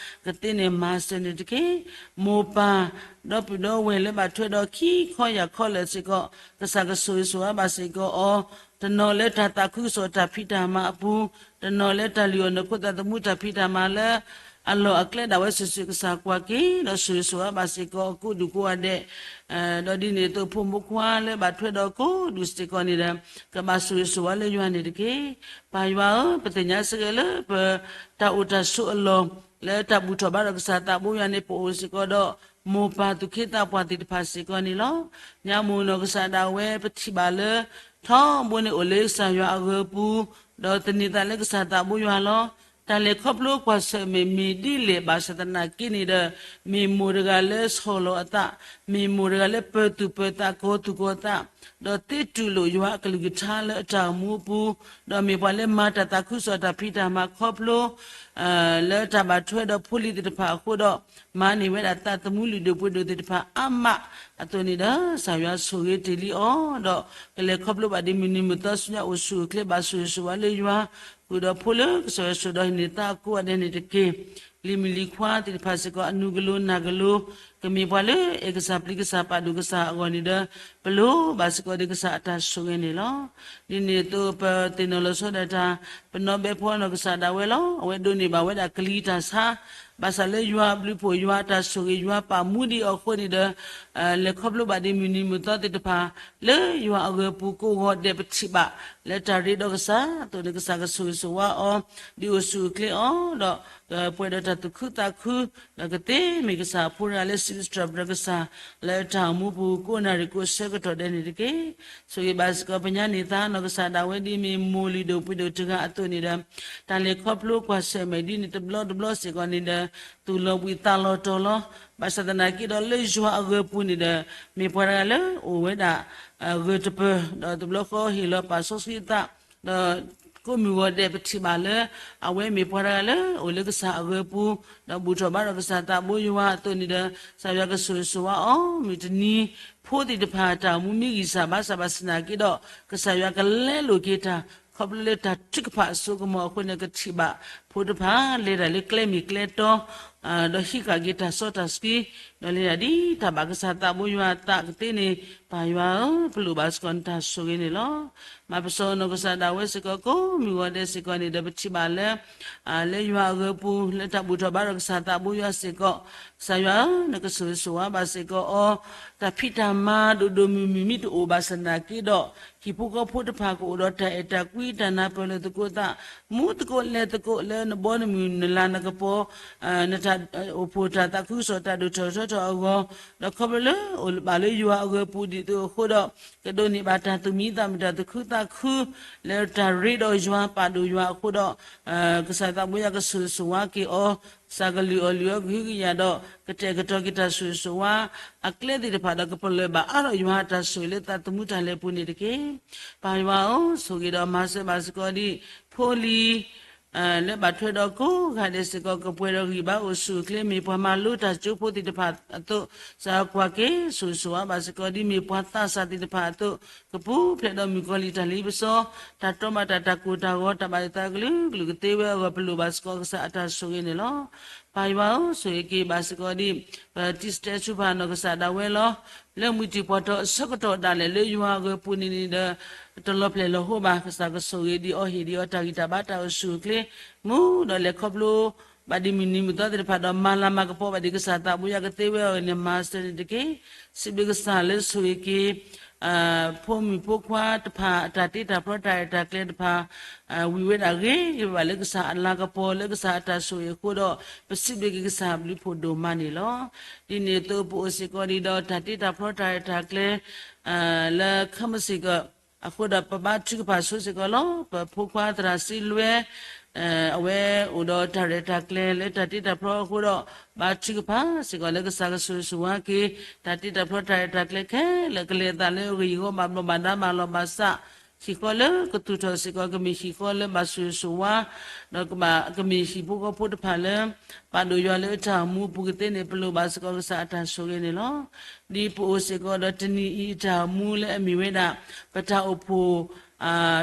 ကသ့န့ၣ်မၤစၢၤန့ၣ်တက့ၢ်. မိၢ်ပၢ်ဒီးပုၢ်ဒီဝဲၢ်လၢဘၣ်ထွဲဒီးခံခီယၢ်ခီလၢာ်စ့ၢ်ကီး ကစၢ်ကဆိၣ်ဂ့ၤဆိၣ်ဝါဘၣ်စ့ၢ်ကီးအီၤ, တနီၤလၢတၢ်သးခုကစီၣ်တၢ်ဖံးတၢ်မၤအပူၤ, တနီၤလၢတၢ်လုၢ်အီၣ်နီၢ်ခိသးသမူတၢ်ဖံးတၢ်မၤလၢ အလီၢ်အကျဲဒၣ်ဝဲစုာ်စုာ် ကစၢ်ကွၢ်က့ၤ ဒီးဆိၣ်ဂ့ၤဆိၣ်ဝါဘၣ်စ့ၢ်ကီးကိးဒူၣ်ကိးဂၤဒဲး, ဒီးဒ်န့ၣ်အသိးဖိမုၣ်ဖိခွါလၢဘၣ်ထွဲဒီးကိးဒူၣ်စ့ၢ်ကီးန့ၣ်ဒီး ကဘၣ်ဆိၣ်ဂ့ၤဆိၣ်ဝါလၢယွၤန့ၣ်တက့ၢ်. ပၢ်ယွၤဧၢ, ပသ့ၣ်ညါစ့ၢ်ကီးလၢပတၢ်အိၣ်တၢ်ဆိးအလီၢ် လၢတၢ်ဘူၣ်ထီၣ်ဘါထီၣ်ကစၢ်သးဘိယွၤန့ၣ် ပအိၣ်စ့ၢ်ကီးဒီး မိၢ်ပၢ်သူၣ်က့သးပှၢ်သ့ၣ်တဖၣ်စ့ၢ်ကီးန့ၣ်လီၤ. ညါမိၢ်နီၢ်ကစၢ်ဒၣ်ဝဲ ပထံၣ်ဘၣ်လၢ ထီဘိန့ၣ်အိၣ်လၢကစၢ်ယွၤအဂၢၤပူၤ, ဒီးသန့ၤသးလၢကစၢ်သးဘိယွၤလီၤ. တၢ်လဲၤခီဖျိကွၢ်ဆၢၣ်မဲာ်မ့ၢ်ဒ်လဲၣ် ဘၣ်ဆၣ်သနာ်က့န့ၣ်ဒီး မ့ၢ်မိၢ်တဂၤလၢဆီၣ်လီၤအသး, မ့ၢ်မိၢ်တဂၤလၢပၢၤသူၣ်ပၢၤသး ကီၤသူၣ်ကီၤသး, ဒီးသ့တူၢ်လိာ်ယွၤအကလုၢ်ကထါလၢအတၢ်အိၣ်မူအပူၤ, ဒီးမ့ၢ်ပှၤလၢမၤတၢ်သးခုကစီၣ်တၢ်ဖံးတၢ်မၤခီဖျိ လၢတၢ်ဘၣ်ထွဲဒီးဖိလံၤသ့ၣ်တဖၣ်အဃိဒီး မၤန့ၢ်ဝဲဒၣ်သးသမူလုၢ်ဒိၣ်ပှ့ၤဒိၣ်သ့ၣ်တဖၣ်အါမးအသိးန့ၣ်ဒီး ကစၢ်ယွၤဆိၣ်ဂ့ၤတ့ၢ်လံအီၤ, ဒီးကလဲၤခီဖျိဘၣ်ဒ်မုၢ်နံၤမုၢ်သီဆူညါအိၣ်ဆူၣ်အိၣ်ချ့ဘၣ်ဆိၣ်ဂ့ၤဆိၣ်ဝါလၢယွၤ, ဃုာ်ဒီးဖိလၢကစၢ်ယွၤဆိၣ်ဒီးဟ့ၣ်န့ၢ်သးအကိးဂၤဒဲးန့ၣ်တက့ၢ်. လံၤမုၣ်လံၤခွါသ့ၣ်တဖၣ်စ့ၢ်ကီး အနူၤကလိၤနၢ်ကလိၤ ကမ့ၢ်ပှၤလၢအဲၣ်ကစၢ်ပျံၤကစၢ်ပာ်ဒိၣ်ကစၢ်အဂီၢ်န့ၣ်ဒီး ပလိၣ်ဘၣ်စ့ၢ်ကီးဒီးကစၢ်အတၢ်ဆိၣ်ဂ့ၤန့ၣ်လီၤ. ဒ်န့ၣ်အသိးပသ့ၣ်နီၣ်လီၤဆီဒၣ်တၢ် ပနီၢ်ဘဲဖိနီၢ်ကစၢ်ဒၣ်ဝဲလီၤ. အဝဲဒိးန့ၢ်ဘၣ်ဝဲဒၣ်ကလံၤတၢ်ဆါ ဘၣ်ဆၣ်လၢယွၤအဘျုးအဖှိၣ် ယွၤအတၢ်ဆိၣ်ဂ့ၤ ယွၤပာ်မူဒံးအီၤအဃိန့ၣ်ဒီး လဲၤခီဖျိဘၣ်ဒ်မုၢ်နံၤမုၢ်သီသ့ၣ်တဖၣ် လၢယွၤအဂၢၤပူၤကိးဂီၤဒဲး ပထံၣ်ဘၣ်လၢတၢ်ရ့ဒီးကစၢ်အသိးန့ၣ် ကစၢ်ကဆိၣ်ဂ့ၤဆိၣ်ဝါအီၤ ဒုးအိၣ်ဆူၣ်အိၣ်ချ့အီၤ ဒီးကပှဲၤဒီးတၢ်သူၣ်ခုသးခု ဒီးကသ့မ့ၢ်ကစၢ်အဖိတဂၤလၢစံးထီၣ်ပတြၢၤကစၢ် လၢတၢ်အိၣ်မူပူၤကိးနၣ်ရံၣ်ကိးဆၢကတီၢ်ဒဲးန့ၣ်တက့ၢ်. ဆိၣ်ဂ့ၤဘၣ်စ့ၢ်ကီးပညါန့ၢ်သါနီၢ်ကစၢ်ဒၣ်ဝဲ ဒ်မ့ၢ်မိၢ်လုၢ်ဒိၣ်ပှ့ၤဒိၣ်တဂၤအသိးန့ၣ်ဒီး တၢ်လဲၤခီဖျိကွၢ်ဆၢၣ်မဲာ်ဒ်န့ၣ်တဘျီတဘျီစ့ၢ်ကီးန့ၣ်ဒီး သူၣ်လီၤဘှံးသးလီၤတီၤလီၤ. ဘၣ်ဆၣ်သနာ်က့ဒီးလၢယွၤအဂၢၤပူၤန့ၣ်ဒီး မ့ၢ်ပှၤတဂၤလၢအိၣ်ဝဲဒၣ် ဂၢၢ်တပၢၤ ဒီးတဘျီဃီဟ့ၣ်လီၤပာ်စီဆှံသး ဒီးကိးမုၢ်ဂီၤဒဲးပထံၣ်ဘၣ်လၢ အဝဲမ့ၢ်ပှၤတဂၤလၢအိၣ်လၢကစၢ်အဂၢၤပူၤ ဒီးဘူၣ်ထီၣ်ဘါထီၣ်ကစၢ်သးဘိယွၤအသိးန့ၣ်ဒီး ကစၢ်ယွၤကဆိၣ်ဂ့ၤဆိၣ်ဝါအီၤ မုၢ်တနံၤ ဖိသ့ၣ်တဖၣ်တၢ်အိၣ်မူမ့ၢ်ဂံၢ်စၢ်ဘါစၢ်ဘၣ်ဆၣ်သနာ်က့ဒီး ကစၢ်ယွၤကလဲလိာ်က့ၤတၢ် ခီဖျိလၢတၢ်ထုကဖၣ်အစိကမီၤအဃိန့ၣ် ကထံၣ်ဘၣ် ဖိတဖၣ် လဲၤတၢ်လၢကျဲမ့ၢ်ကျဲတီ, ဒီးဟံးဃာ်က့ၤတၢ်စီတၢ်ဆှံ, ဒီးလဲၤတၢ်ဒ်တၢ်ဘၣ်ကစၢ်သးဘိယွၤအသးကသ့န့ၣ်, ပၢ်ယွၤဧၢ, ပလိၣ်ဘၣ်စ့ၢ်ကီးနတၢ်ဆိၣ်ဂ့ၤန့ၣ်လီၤ. မၤပစီနီၢ်ကစၢ်ဒၣ်ဝဲစ့ၢ်ကီးကိးမုၢ်ဂီၤဒဲးစ့ၢ်ကီးန့ၣ်ဒီး ပထံၣ်ဘၣ်လၢ လၢယွၤအဂၢၤပူၤ လၢတၢ်ဘူၣ်ထီၣ်ဘါထီၣ်ကစၢ်သးဘိယွၤစ့ၢ်ကီး, ကစၢ်ယွၤဧၢ, နကဆိၣ်ဂ့ၤဆိၣ်ဝါဘၣ်စ့ၢ်ကီးအီၤ, တၢ်ဖံးတၢ်မၤဒိၣ်ဒိၣ်မုၢ်မုၢ်မ့ၢ်တအိၣ်ဘၣ်ဆၣ်သနာ်က့ဒီး, ဟံၣ်ဖိဃီဖိတဖၣ်ကအိၣ်ဒီးတၢ်အဲၣ်တၢ်ကွံ တၢ်နၢ်ပၢၢ်လိာ်သကိးသး, မူသကိးလဲၤသကိးလၢနဘီနမုၢ်နလၤနကပီၤ, နတၢ်အိၣ်ဖှိၣ်တၢ်သးခုကစီၣ်တၢ်ဒိၣ်ထီၣ်ထီထီၣ်အဂီၢ်, ဒီးခီဖျိလၢအိၣ်ဘၣ်လၢယွၤအဂၢၤပူၤဒ်သိးအဃိဒီး, ကဒိးန့ၢ်ဘၣ်တၢ်သူၣ်မံသးမုာ်တၢ်သူၣ်ခုသးခု, လၢတၢ်ရ့ဒီးယွၤပာ်ဒိၣ်ယွၤအဃိဒီး, ကစၢ်သးဘိယွၤကဆိၣ်ဂ့ၤဆိၣ်ဝါက့ၤအီၤ, ကစၢ်ကလုၢ်အီၣ်လုၢ်အီကဟုကယာ်ဒီး, ကတဲာ်ကတီၤက့ၤတၢ်ဆိၣ်ဂ့ၤဆိၣ်ဝါအကျဲသ့ၣ်တဖၣ်ဒီး ကပလၢၢ်ဘၣ်အါထီၣ်ယွၤအတၢ်ဆိၣ်ဂ့ၤလၢသးသမူတၢ်လဲၤပူၤန့ၣ်တက့ၢ်. ပၢ်ယွၤဧၢ, ဆိၣ်ဂ့ၤဒီးမၤစၢၤဘၣ်စ့ၢ်ကီးဒ် ဖိလံၤ လၢဘၣ်ထွဲဒီးကိးဂၤဒဲးစ့ၢ်ကီး ကပှဲၤဒီးဂံၢ်ဘါအိၣ်ဆူၣ်အိၣ်ချ့ မ့ၢ်ပှၤမၤလိတၢ်ကၠိဖိသ့ၣ်တဖၣ်အသိး, ကစၢ်ကွၢ်က့ၤဆိၣ်ဂ့ၤဆိၣ်ဝါဘၣ်စ့ၢ်ကီးဒ်မ့ၢ်ပှၤသးစၢ်သ့ၣ်တဖၣ်အသိး, ကပူၤဖျဲးဒီးမုၣ်ကီၤလံၢ်တၢ်လ့ပစီ, တၢ်တီဘၣ်တၢ်တၢ်ကိၢ်တၢ်ဂီၤ တၢ်ဘၣ်ယိၣ်သးကလုာ်ကလုာ်ကသ့ဝဲအဂီၢ် ပလိၣ်ဘၣ်စ့ၢ်ကီးကစၢ်အတၢ်ဆိၣ်ဂ့ၤန့ၣ်လီၤ. ပၢ်ယွၤဧၢ, ဆိၣ်ဂ့ၤက့ၤဘၣ်စ့ၢ်ကီးဒ် ပတံၢ်စတဲဆူဖၣ်နီၢ်ကစၢ်ဒၣ်ဝဲလီၤ. လၢမုၢ်တံၢ်ပှၤတီၤအဆၢကတီၢ်ဒၣ်လဲာ်လၢယွၤအဂၢၤပူၤန့ၣ်န့ၣ်ဒီး, တလီၤဖျဲၣ်လီၤဟိဘၣ် ကစၢ်ကဆိၣ်ဂ့ၤဒံးအီၤဟ့ၣ်ဒံးအီၤတၢ်ဂံၢ်တၢ်ဘါတၢ်အိၣ်ဆူၣ်အိၣ်ချ့, မူဒီးလဲၤခီဖျိ ဘၣ်ဒံးမုၢ်နံၤမုၢ်သီသ့ၣ်တဖၣ်ဒီး မၤလၤမၤကပီၤဘၣ်ဒံးကစၢ်သးဘိယွၤကသ့ဝဲအဂီၢ်န့ၣ် မၤစၢၤန့ၣ်တက့ၢ်. စံးဘျုးကစၢ်လၢဆိၣ်ဂ့ၤက့ၤ ဖိမုၣ်ဖိခွါတဖၣ် တၢ်တ့တၢ်ဖျီတၢ်ရဲၣ်တၢ်ကျဲၤတဖၣ် ဝံၤဝဲဒၣ်ဂ့ၤဂ့ၤဘၣ်လၢကစၢ်အလၤကပီၤလၢကစၢ်အတၢ်ဆိၣ်ဂ့ၤအဃိဒီး ပစံးဘျုးက့ၤကစၢ်ဘျုးဖှိၣ်ဒိၣ်မးန့ၣ်လီၤ. ဒ်န့ၣ်အသိးပအိၣ်စ့ၢ်ကီးဒံးဒီးတၢ်တ့တၢ်ဖျီတၢ်ရဲၣ်တၢ်ကျဲၤ လၢခီမ့ၢ်စ့ၢ်ကီး အဃိဒီးပဘါထုကဖၣ်ဆိစ့ၢ်ကီးလီၤ. ပဖိခွါသရၣ်စံလွဲ အဝဲအိၣ်ဒီးတၢ်ရဲၣ်တၢ်ကျဲၤလၢတၢ်တ့တၢ်ဖျီအဃိဒီး ဘါထုကဖၣ်စ့ၢ်ကီးလၢကစၢ်ကဆိၣ်ဂ့ၤဆိၣ်ဝါက့ၤ တၢ်တ့တၢ်ဖျီတၢ်ရဲၣ်တၢ်ကျဲၤခဲလၢာ် ကလဲၤအသးလၢအဂ့ၢ်အဂီၢ် ဘၣ်ဘျီးဘၣ်ဒါဘၣ်လီၤဘၣ်စး ဟံၣ်ဃီလၢကသူၣ်ထီၣ်စ့ၢ်ကီး ကမ့ၢ်ဟံၣ်ဃီလၢဘၣ်ဆိၣ်ဂ့ၤဆိၣ်ဝါ ဒီးကဘၣ်ကမ့ၢ်ဟံၣ်ဖိဃီဖိတဖၣ်လၢ ပာ်ဒိၣ်ယွၤလၢတၢ်အိၣ်မူအပူၤကသ့န့ၣ် ပလိၣ်ဘၣ်စ့ၢ်ကီးကစၢ်အတၢ်ဆိၣ်ဂ့ၤန့ၣ်လီၤ. ဒ်ပအိၣ်စ့ၢ်ကီးဒီးတနံၤအံၤအတၢ်အိၣ်မူလၢအမ့ၢ်ဝဲဒၣ် ပတၢ်အိၣ်ဖှိၣ်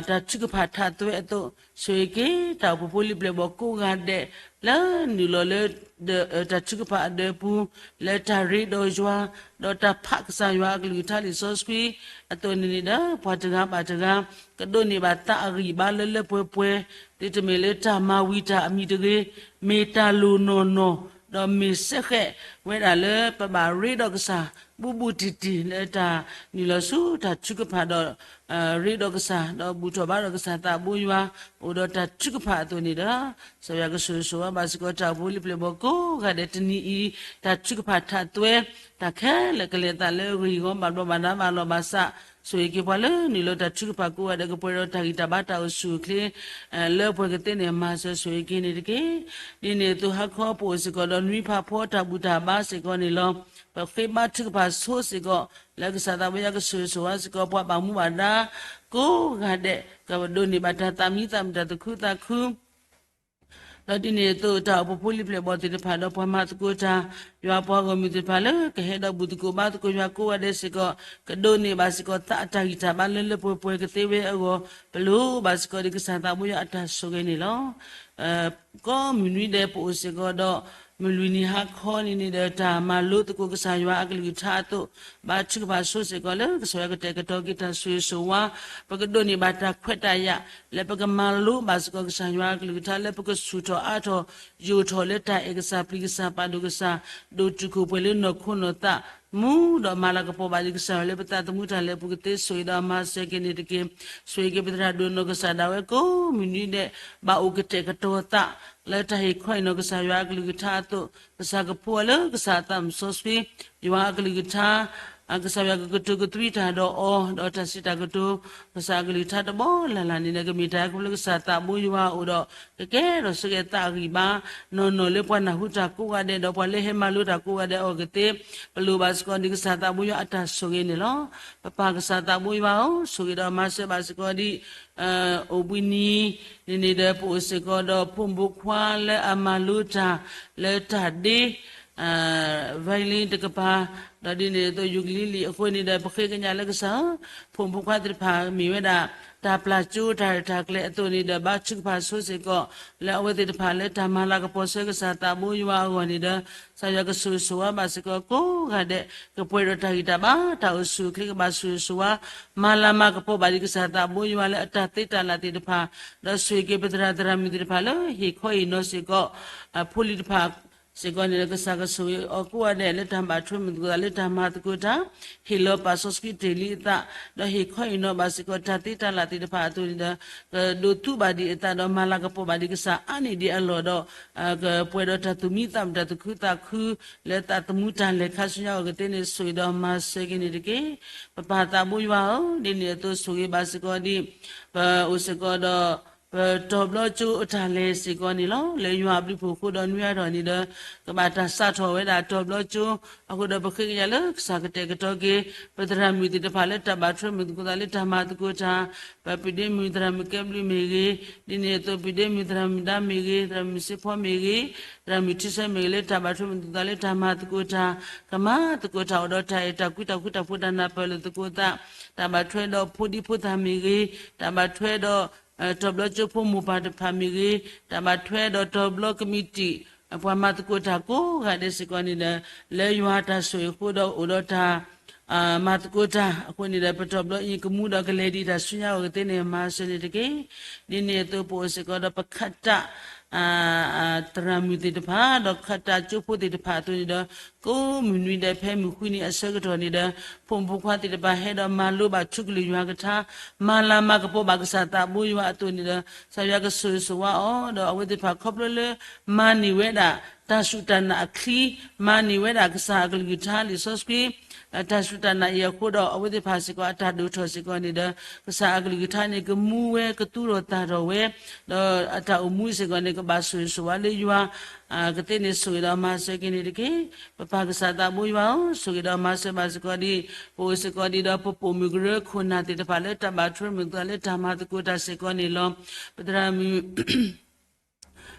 တၢ်ထုကဖၣ်ထးသွဲအသိး, ဆိၣ်ဂ့ၤက့ၤ တၢ်အိၣ်ဖှိၣ်ဖိလံၤပျဲၢ်ဘီၣ်ကိးဂၤဒဲး လၢနုာ်လီၤလၢ တၢ်ထုကဖၣ်အဒၢးပူၤ လၢတၢ်ရ့ဒီးယွၤ ဒီးတၢ်ဖးကစၢ်ယွၤအကလုၢ်ကထါလံာ်စီဆှံ အသိးန့ၣ်န့ၣ်ဒီး ပှၤတဂၤဘၣ်တဂၤ ကဒိးန့ၢ်ဘၣ်သးအဂံၢ်ဘါလၢလၢပှဲၤပှဲၤ, ဒ်တမ့ၢ်လၢတၢ်မၤဝံၤတၢ်အမံၤတဂ့ၤ, မ့ၢ်တၢ်လိၣ်နီၢ်နီၢ်, ဒီးမ့ၢ်စဲဃဲးဝဲဒၣ်လၢပဘၣ်ရ့ဒီးကစၢ် ဘူးဘူးတံၢ်တံၢ်လၢတၢ်နုာ်လီၤဆူတၢ်ထုကဖၣ်ဒီး ရ့ဒီးကစၢ် ဒီးဘူၣ်ထီၣ်ဘါထီၣ်ကစၢ်သးဘိယွၤ အိၣ်ဒီးတၢ်ထုကဖၣ်အသိးန့ၣ်ဒီး ကစၢ်ယွၤကဆိၣ်ဂ့ၤဆိၣ်ဝါဘၣ်စ့ၢ်ကီးတၢ်အိၣ်ဖှိၣ်ဖိလံၤပျဲၢ်ဘီၣ်ကိးဂၤဒဲးတနံၤအံၤ တၢ်ထုကဖၣ်ထးသွဲ တၢ်ခဲလၢာ်ကလဲၤအသးလၢအဂ့ၢ်အဂီၢ် ဘၣ်ဘျီးဘၣ်ဒါဘၣ်လီၤဘၣ်စး ဆိၣ်ဂ့ၤက့ၤပှၤလၢနုာ်လီၤတၢ်ထုကဖၣ်ကိးဂၤဒဲး ကပှဲၤဒီးတၢ်ဂံၢ်တၢ်ဘါတၢ်အိၣ်ဆူၣ်အိၣ်ချ့ လၢပှဲၤကသ့န့ၣ် မၤစၢၤဆိၣ်ဂ့ၤက့ၤန့ၣ်တက့ၢ်. ဒ်န့ၣ်အသိးဟါခီပအိၣ်စ့ၢ်ကီးဒီးနွံဖးဖီတၢ်ဘူၣ်တၢ်ဘါစ့ၢ်ကီးန့ၣ်လီၤ. ပဃ့ဘါထုကဖၣ်ဆိစ့ၢ်ကီး လၢကစၢ်သးဘိယွၤကဆိၣ်ဂ့ၤဆိၣ်ဝါစ့ၢ်ကီး ပှၤဘၣ်မူဘၣ်ဒါ ကိးဂၤဒဲး ကဒိးန့ၢ်ဘၣ်တၢ်သးမံသးမုာ်တၢ်သူၣ်ခုသးခု ဒီးဒ်န့ၣ်အသိး တၢ်အိၣ်ဖှိၣ်ဖိလံၤပျဲၢ်ဘီၣ်သ့ၣ်တဖၣ် ဒီးပှၤမၤသကိးတၢ် ယွၤပှၤဂီၢ်မုၢ်သ့ၣ်တဖၣ်လၢ ကဟဲဒီးဘူၣ်သကိးဘါသကိးယွၤကိးဂၤဒဲးစ့ၢ်ကီး ကဒိးန့ၢ်ဘၣ်စ့ၢ်ကီးသးအတၢ်ဂံၢ်တၢ်ဘါလၢလၢပှဲၤပှဲၤကသ့ဝဲအဂီၢ် ပလိၣ်ဘၣ်စ့ၢ်ကီးဒ်ကစၢ်သးဘိယွၤအတၢ်ဆိၣ်ဂ့ၤန့ၣ်လီၤ. ကိးမုၢ်နွံဒဲးပအိၣ်စ့ၢ်ကီးဒီး မုၢ်လွံၢ်နံၤဟါခီန့ၣ်န့ၣ်ဒီး တၢ်မၤလိသကိးကစၢ်ယွၤအကလုၢ်ကထါအသိး ဘါထုကဖၣ်ဆိစ့ၢ်ကီးလၢ ကစၢ်ယွၤကတဲာ်ကတီၤက့ၤတၢ်ဆိၣ်ဂ့ၤဆိၣ်ဝါ ပကဒိးန့ၢ်ဘၣ်တၢ်ခွဲးတၢ်ယာ် လၢပကမၤလိဘၣ်စ့ၢ်ကီးကစၢ်ယွၤအကလုၢ်ကထါ လၢပကဆူၣ်ထီၣ်အါထီၣ် ယိာ်ထီၣ်လၢတၢ်အဲၣ်ကစၢ်ပျံၤကစၢ်ပာ်ဒိၣ်ကစၢ် ဒိၣ်တုာ်ခိၣ်ပှဲၤလၢနီၢ်ခိနီၢ်သး မူဒီးမၤလၤကပီၤဘၣ်ဒံးကစၢ်ယွၤလၢပသးသမူတၢ်လဲၤပူၤကသ့ ဆိၣ်ဂ့ၤဒီးမၤစၢၤက့ၤန့ၣ်တက့ၢ်. ဆိၣ်ဂ့ၤက့ၤပသရၣ်ဒိၣ်နီၢ်ကစၢ်ဒၣ်ဝဲကိးမုၢ်နွံဒဲး ဘၣ်အိၣ်ကတဲာ်ကတီၤသး လၢတၢ်ဟ့ၣ်ခီဟ့ၣ်နီၤကစၢ်ယွၤအကလုၢ်ကထါအသိး ကစၢ်ကဖှူအီၤလၢကစၢ်အသးမုၢ်စီဆှံ ယွၤအကလုၢ်ကထါ ကစၢ်ယွၤကကတိၤကသွံတၢ်ဒီးအီၤ ဒီးတၢ်စံးတၢ်ကတိၤ ကစၢ်အကလုၢ်ကထါတဘီလၢ်လၢ်န့ၣ်ဒီး ကမ့ၢ်တၢ်ဟဲခီဖျိလၢကစၢ်သးဘိယွၤအအိၣ်ဒီး ကကဲထီၣ်ဆိကဲသးအဂံၢ်ဘါ နီၢ်နီၢ်လၢပှၤနၢ်ဟူတၢ်ကိးဂၤဒဲး ဒီးပှၤလၢဟဲမၤလိတၢ်ကိးဂၤဒဲးအဂီၢ်ကသ့ ပလိၣ်ဘၣ်စ့ၢ်ကီးဒ်ကစၢ်သးဘိယွၤအတၢ်ဆိၣ်ဂ့ၤန့ၣ်လီၤ. ပပၢ်ကစၢ်သးဘိယွၤဧၢ, ဆိၣ်ဂ့ၤဒီးမၤစၢၤဘၣ်စ့ၢ်ကီးဒ် အိၣ်ဘှံးနံၤန့ၣ်န့ၣ်ဒီး ပအိၣ်စ့ၢ်ကီးဒီးဖိမုၣ်ဖိခွါလၢအမၤလိတၢ်လၢတၢ်ဒ့ violin တကပၤ ဒီးဒ်န့ၣ်အသိး ယူၤကလံၤလံၤအဃိန့ၣ်ဒီး ပဃ့ကညးလၢကစၢ်ဧၢ, ဖိမုၣ်ဖိခွါသ့ၣ်တဖၣ်မ့ၢ်ဝဲဒၣ် တၢ်ပျၢ်ကၠိတၢ်ရဲၣ်တၢ်ကျဲၤအသိးန့ၣ်ဒီး ဘါထုကဖၣ်ဆိစ့ၢ်ကီး လၢအဝဲသ့ၣ်တဖၣ်လၢတၢ်မၤလၤကပီၤဆၢကစၢ်သးဘိယွၤအဂီၢ်န့ၣ်ဒီး ကစၢ်ယွၤကဆိၣ်ဂ့ၤဆိၣ်ဝါဘၣ်စ့ၢ်ကီးကိးဂၤဒဲး, ကပှဲၤဒီးတၢ်ဂံၢ်တၢ်ဘါ တၢ်အိၣ်ဆူၣ်အိၣ်ချ့ ကဘၣ်ဆိၣ်ဂ့ၤဆိၣ်ဝါ မၤလၤမၤကပီၤဘၣ်ဒံးကစၢ်သးဘိယွၤလၢအတၢ်သ့တၢ်လၢ်သ့ၣ်တဖၣ်, ဒီးဆိၣ်ဂ့ၤက့ၤပသရၣ်သရၣ်မုၣ်သ့ၣ်တဖၣ်လၢဟ့ၣ်ခီဟ့ၣ်နီၤစ့ၢ်ကီး ဖိလံၤတဖၣ်စ့ၢ်ကီးန့ၣ်ဒီး ကစၢ်ကဆိၣ်ဂ့ၤအီၤကိးဂၤဒဲး လၢတၢ်ဘၣ်ထွဲမုာ်သကိးသးလၢတၢ်မၤသကိးတၢ်, ဟ့ၣ်လီၤပာ်စီဆှံတ့ၢ်လံအသး, ဒီးဟ့ၣ်ခီဟ့ၣ်နီၤဘၣ်စ့ၢ်ကီးတၢ်သ့တၢ်လၢ်သ့ၣ်တဖၣ်အသိးန့ၣ်ဒီး ကဒိးသူဘၣ်ဒံးအသးဒီး မၤလၤကပီၤဘၣ်ဒံးကစၢ်အါန့ၢ်ဒံးအလီၢ်ဒီး ကပှဲၤဒီးတၢ်သူၣ်မံသးမုာ် တၢ်သူၣ်ခုသးခု လၢသးသမူတၢ်လဲၤခါဆူညါအဂီၢ်ကသ့န့ၣ် ဆိၣ်ဂ့ၤဒီးမၤစၢၤက့ၤန့ၣ်တက့ၢ်. ပပၢ်သးဘိယွၤဧၢ, ဒ်န့ၣ်အသိးဆိၣ်ဂ့ၤဘၣ်စ့ၢ်ကီးဒံး ပအိၣ်စ့ၢ်ကီးဒီး ပတီၤဘျီကၠိအတၢ်လဲၤစ့ၢ်ကီးန့ၣ်လီၤ. လၢယွၤအဘျုးဖှိၣ်အဃိဒီးနွံအါထီၣ်န့ၣ်ဒီး ကဘၣ်တၢ်စးထီၣ်ဝဲဒၣ်တီၤဘျီကၠိ, အဃိဒီးပဃ့ကညးလၢကစၢ်ကတဲာ်ကတီၤက့ၤ ပသရၣ်မုၣ်သ့ၣ်တဖၣ်လၢတၢ်ဘၣ်ထွဲမုာ်သကိးသးလၢတၢ်မၤသကိးတၢ်, ပပဒ့မုၣ်သရၣ်မုၣ်ကဲဘျုးမ့ၢ်ဂ့ၤ, ဒ်န့ၣ်အသိးပဒ့မုၣ်သရၣ်မုၣ်ဒါမ့ၢ်ဂ့ၤ, သရၣ်မုၣ်စ့ဖီမ့ၢ်ဂ့ၤ, သရၣ်မုၣ်ထံဆၢမ့ၢ်ဂ့ၤ လၢတၢ်ဘၣ်ထွဲမုာ်သကိးသးလၢတၢ်မၤသကိးတၢ်, ကမၤသကိးတၢ်အိၣ်ဒီးတၢ်အဲၣ်တၢ်ကွံတၢ်ဃူတၢ်ဖိးတၢ်နၢ်ပၢၢ်လိာ်သကိးသး, တၢ်ဘၣ်ထွဲဒီးဖိဒံဖိသၣ်မ့ၢ်ဂ့ၤ, တၢ်ဘၣ်ထွဲဒီး တီၤဘျီကၠိဖိမိၢ်ပၢ်တဖၣ်မ့ၢ်ဂ့ၤ, တၢ်ဘၣ်ထွဲဒီးတီၤဘျီကမံးတံာ် ပှၤမၤသကိးတၢ်ကိးဂၤဒဲးစ့ၢ်ကီးန့ၣ်ဒီး လၢယွၤတၢ်ဆိၣ်ဂ့ၤအဃိဒီးအိၣ်ဒီးတၢ် မၤသကိးတၢ်အဃိန့ၣ်ဒီး ပတီၤဘျီအံၤကမူဒီးကလဲၤဒံးတၢ်ဆူညါအဂီၢ်ကသ့န့ၣ် မၤစၢၤန့ၣ်တက့ၢ်. ဒ်န့ၣ်အသိးပအိၣ်စ့ၢ်ကီးဒီးပခးတၢ် သရၣ်မုၣ်သ့ၣ်တဖၣ် ဒီးခးတၢ်ကၠိဖိသ့ၣ်တဖၣ်အသိးန့ၣ်ဒီး ကိးမုၢ်နွံဒဲးဖဲမုၢ်ဃုနံၤအဆၢကတီၢ်န့ၣ်ဒီး ဖိမုၣ်ဖိခွါသ့ၣ်တဖၣ်ဟဲဒီးမၤလိဘၣ်ထူကလုၢ်ယွၤကထါ, မၤလၤမၤကပီၤဘၣ်ကစၢ်သးဘိယွၤအသိးန့ၣ်ဒီး ကစၢ်ယွၤကဆိၣ်ဂ့ၤဆိၣ်ဝါအီၤ, ဒီးအဝဲသ့ၣ်တဖၣ်ခီဖျိလၢ မၤန့ၢ်ဝဲဒၣ် တၢ်စူၢ်တၢ်နာ်အချံ, မၤန့ၢ်ဝဲဒၣ်ကစၢ်အကလုၢ်ကထါလံာ်စီဆှံ တၢ်စူၢ်တၢ်နာ်အံၤအဃိဒီး အဝဲသ့ၣ်တဖၣ်စ့ၢ်ကီးအတၢ်ဒိၣ်ထီၣ်စ့ၢ်ကီးန့ၣ်ဒီး ကစၢ်အကလုၢ်ကထါန့ၣ် ကမူဝဲကသူၣ်ထီၣ်သၣ်ထီၣ်ဝဲ, ဒီးအတၢ်အိၣ်မူစ့ၢ်ကီးန့ၣ် ကဘၣ်ဆိၣ်ဂ့ၤဆိၣ်ဝါလၢယွၤ ကသ့န့ၣ်ဆိၣ်ဂ့ၤဒီးမၤစၢၤက့ၤန့ၣ်တက့ၢ်. ပပၢ်ကစၢ်သးဘိယွၤဧၢ, ဆိၣ်ဂ့ၤဒီးမၤစၢၤဘၣ်စ့ၢ်ကီးဒံး ပအိၣ်စ့ၢ်ကီးဒံးဒီး ပပိာ်မုၣ်ကရၢခိၣ်နၢ်သ့ၣ်တဖၣ်လၢတၢ်ဘၣ်ထွဲမုာ်သကိးသးလၢတၢ်မၤသကိးတၢ်စ့ၢ်ကီးန့ၣ်လီၤ. ပသရၣ်မုၣ်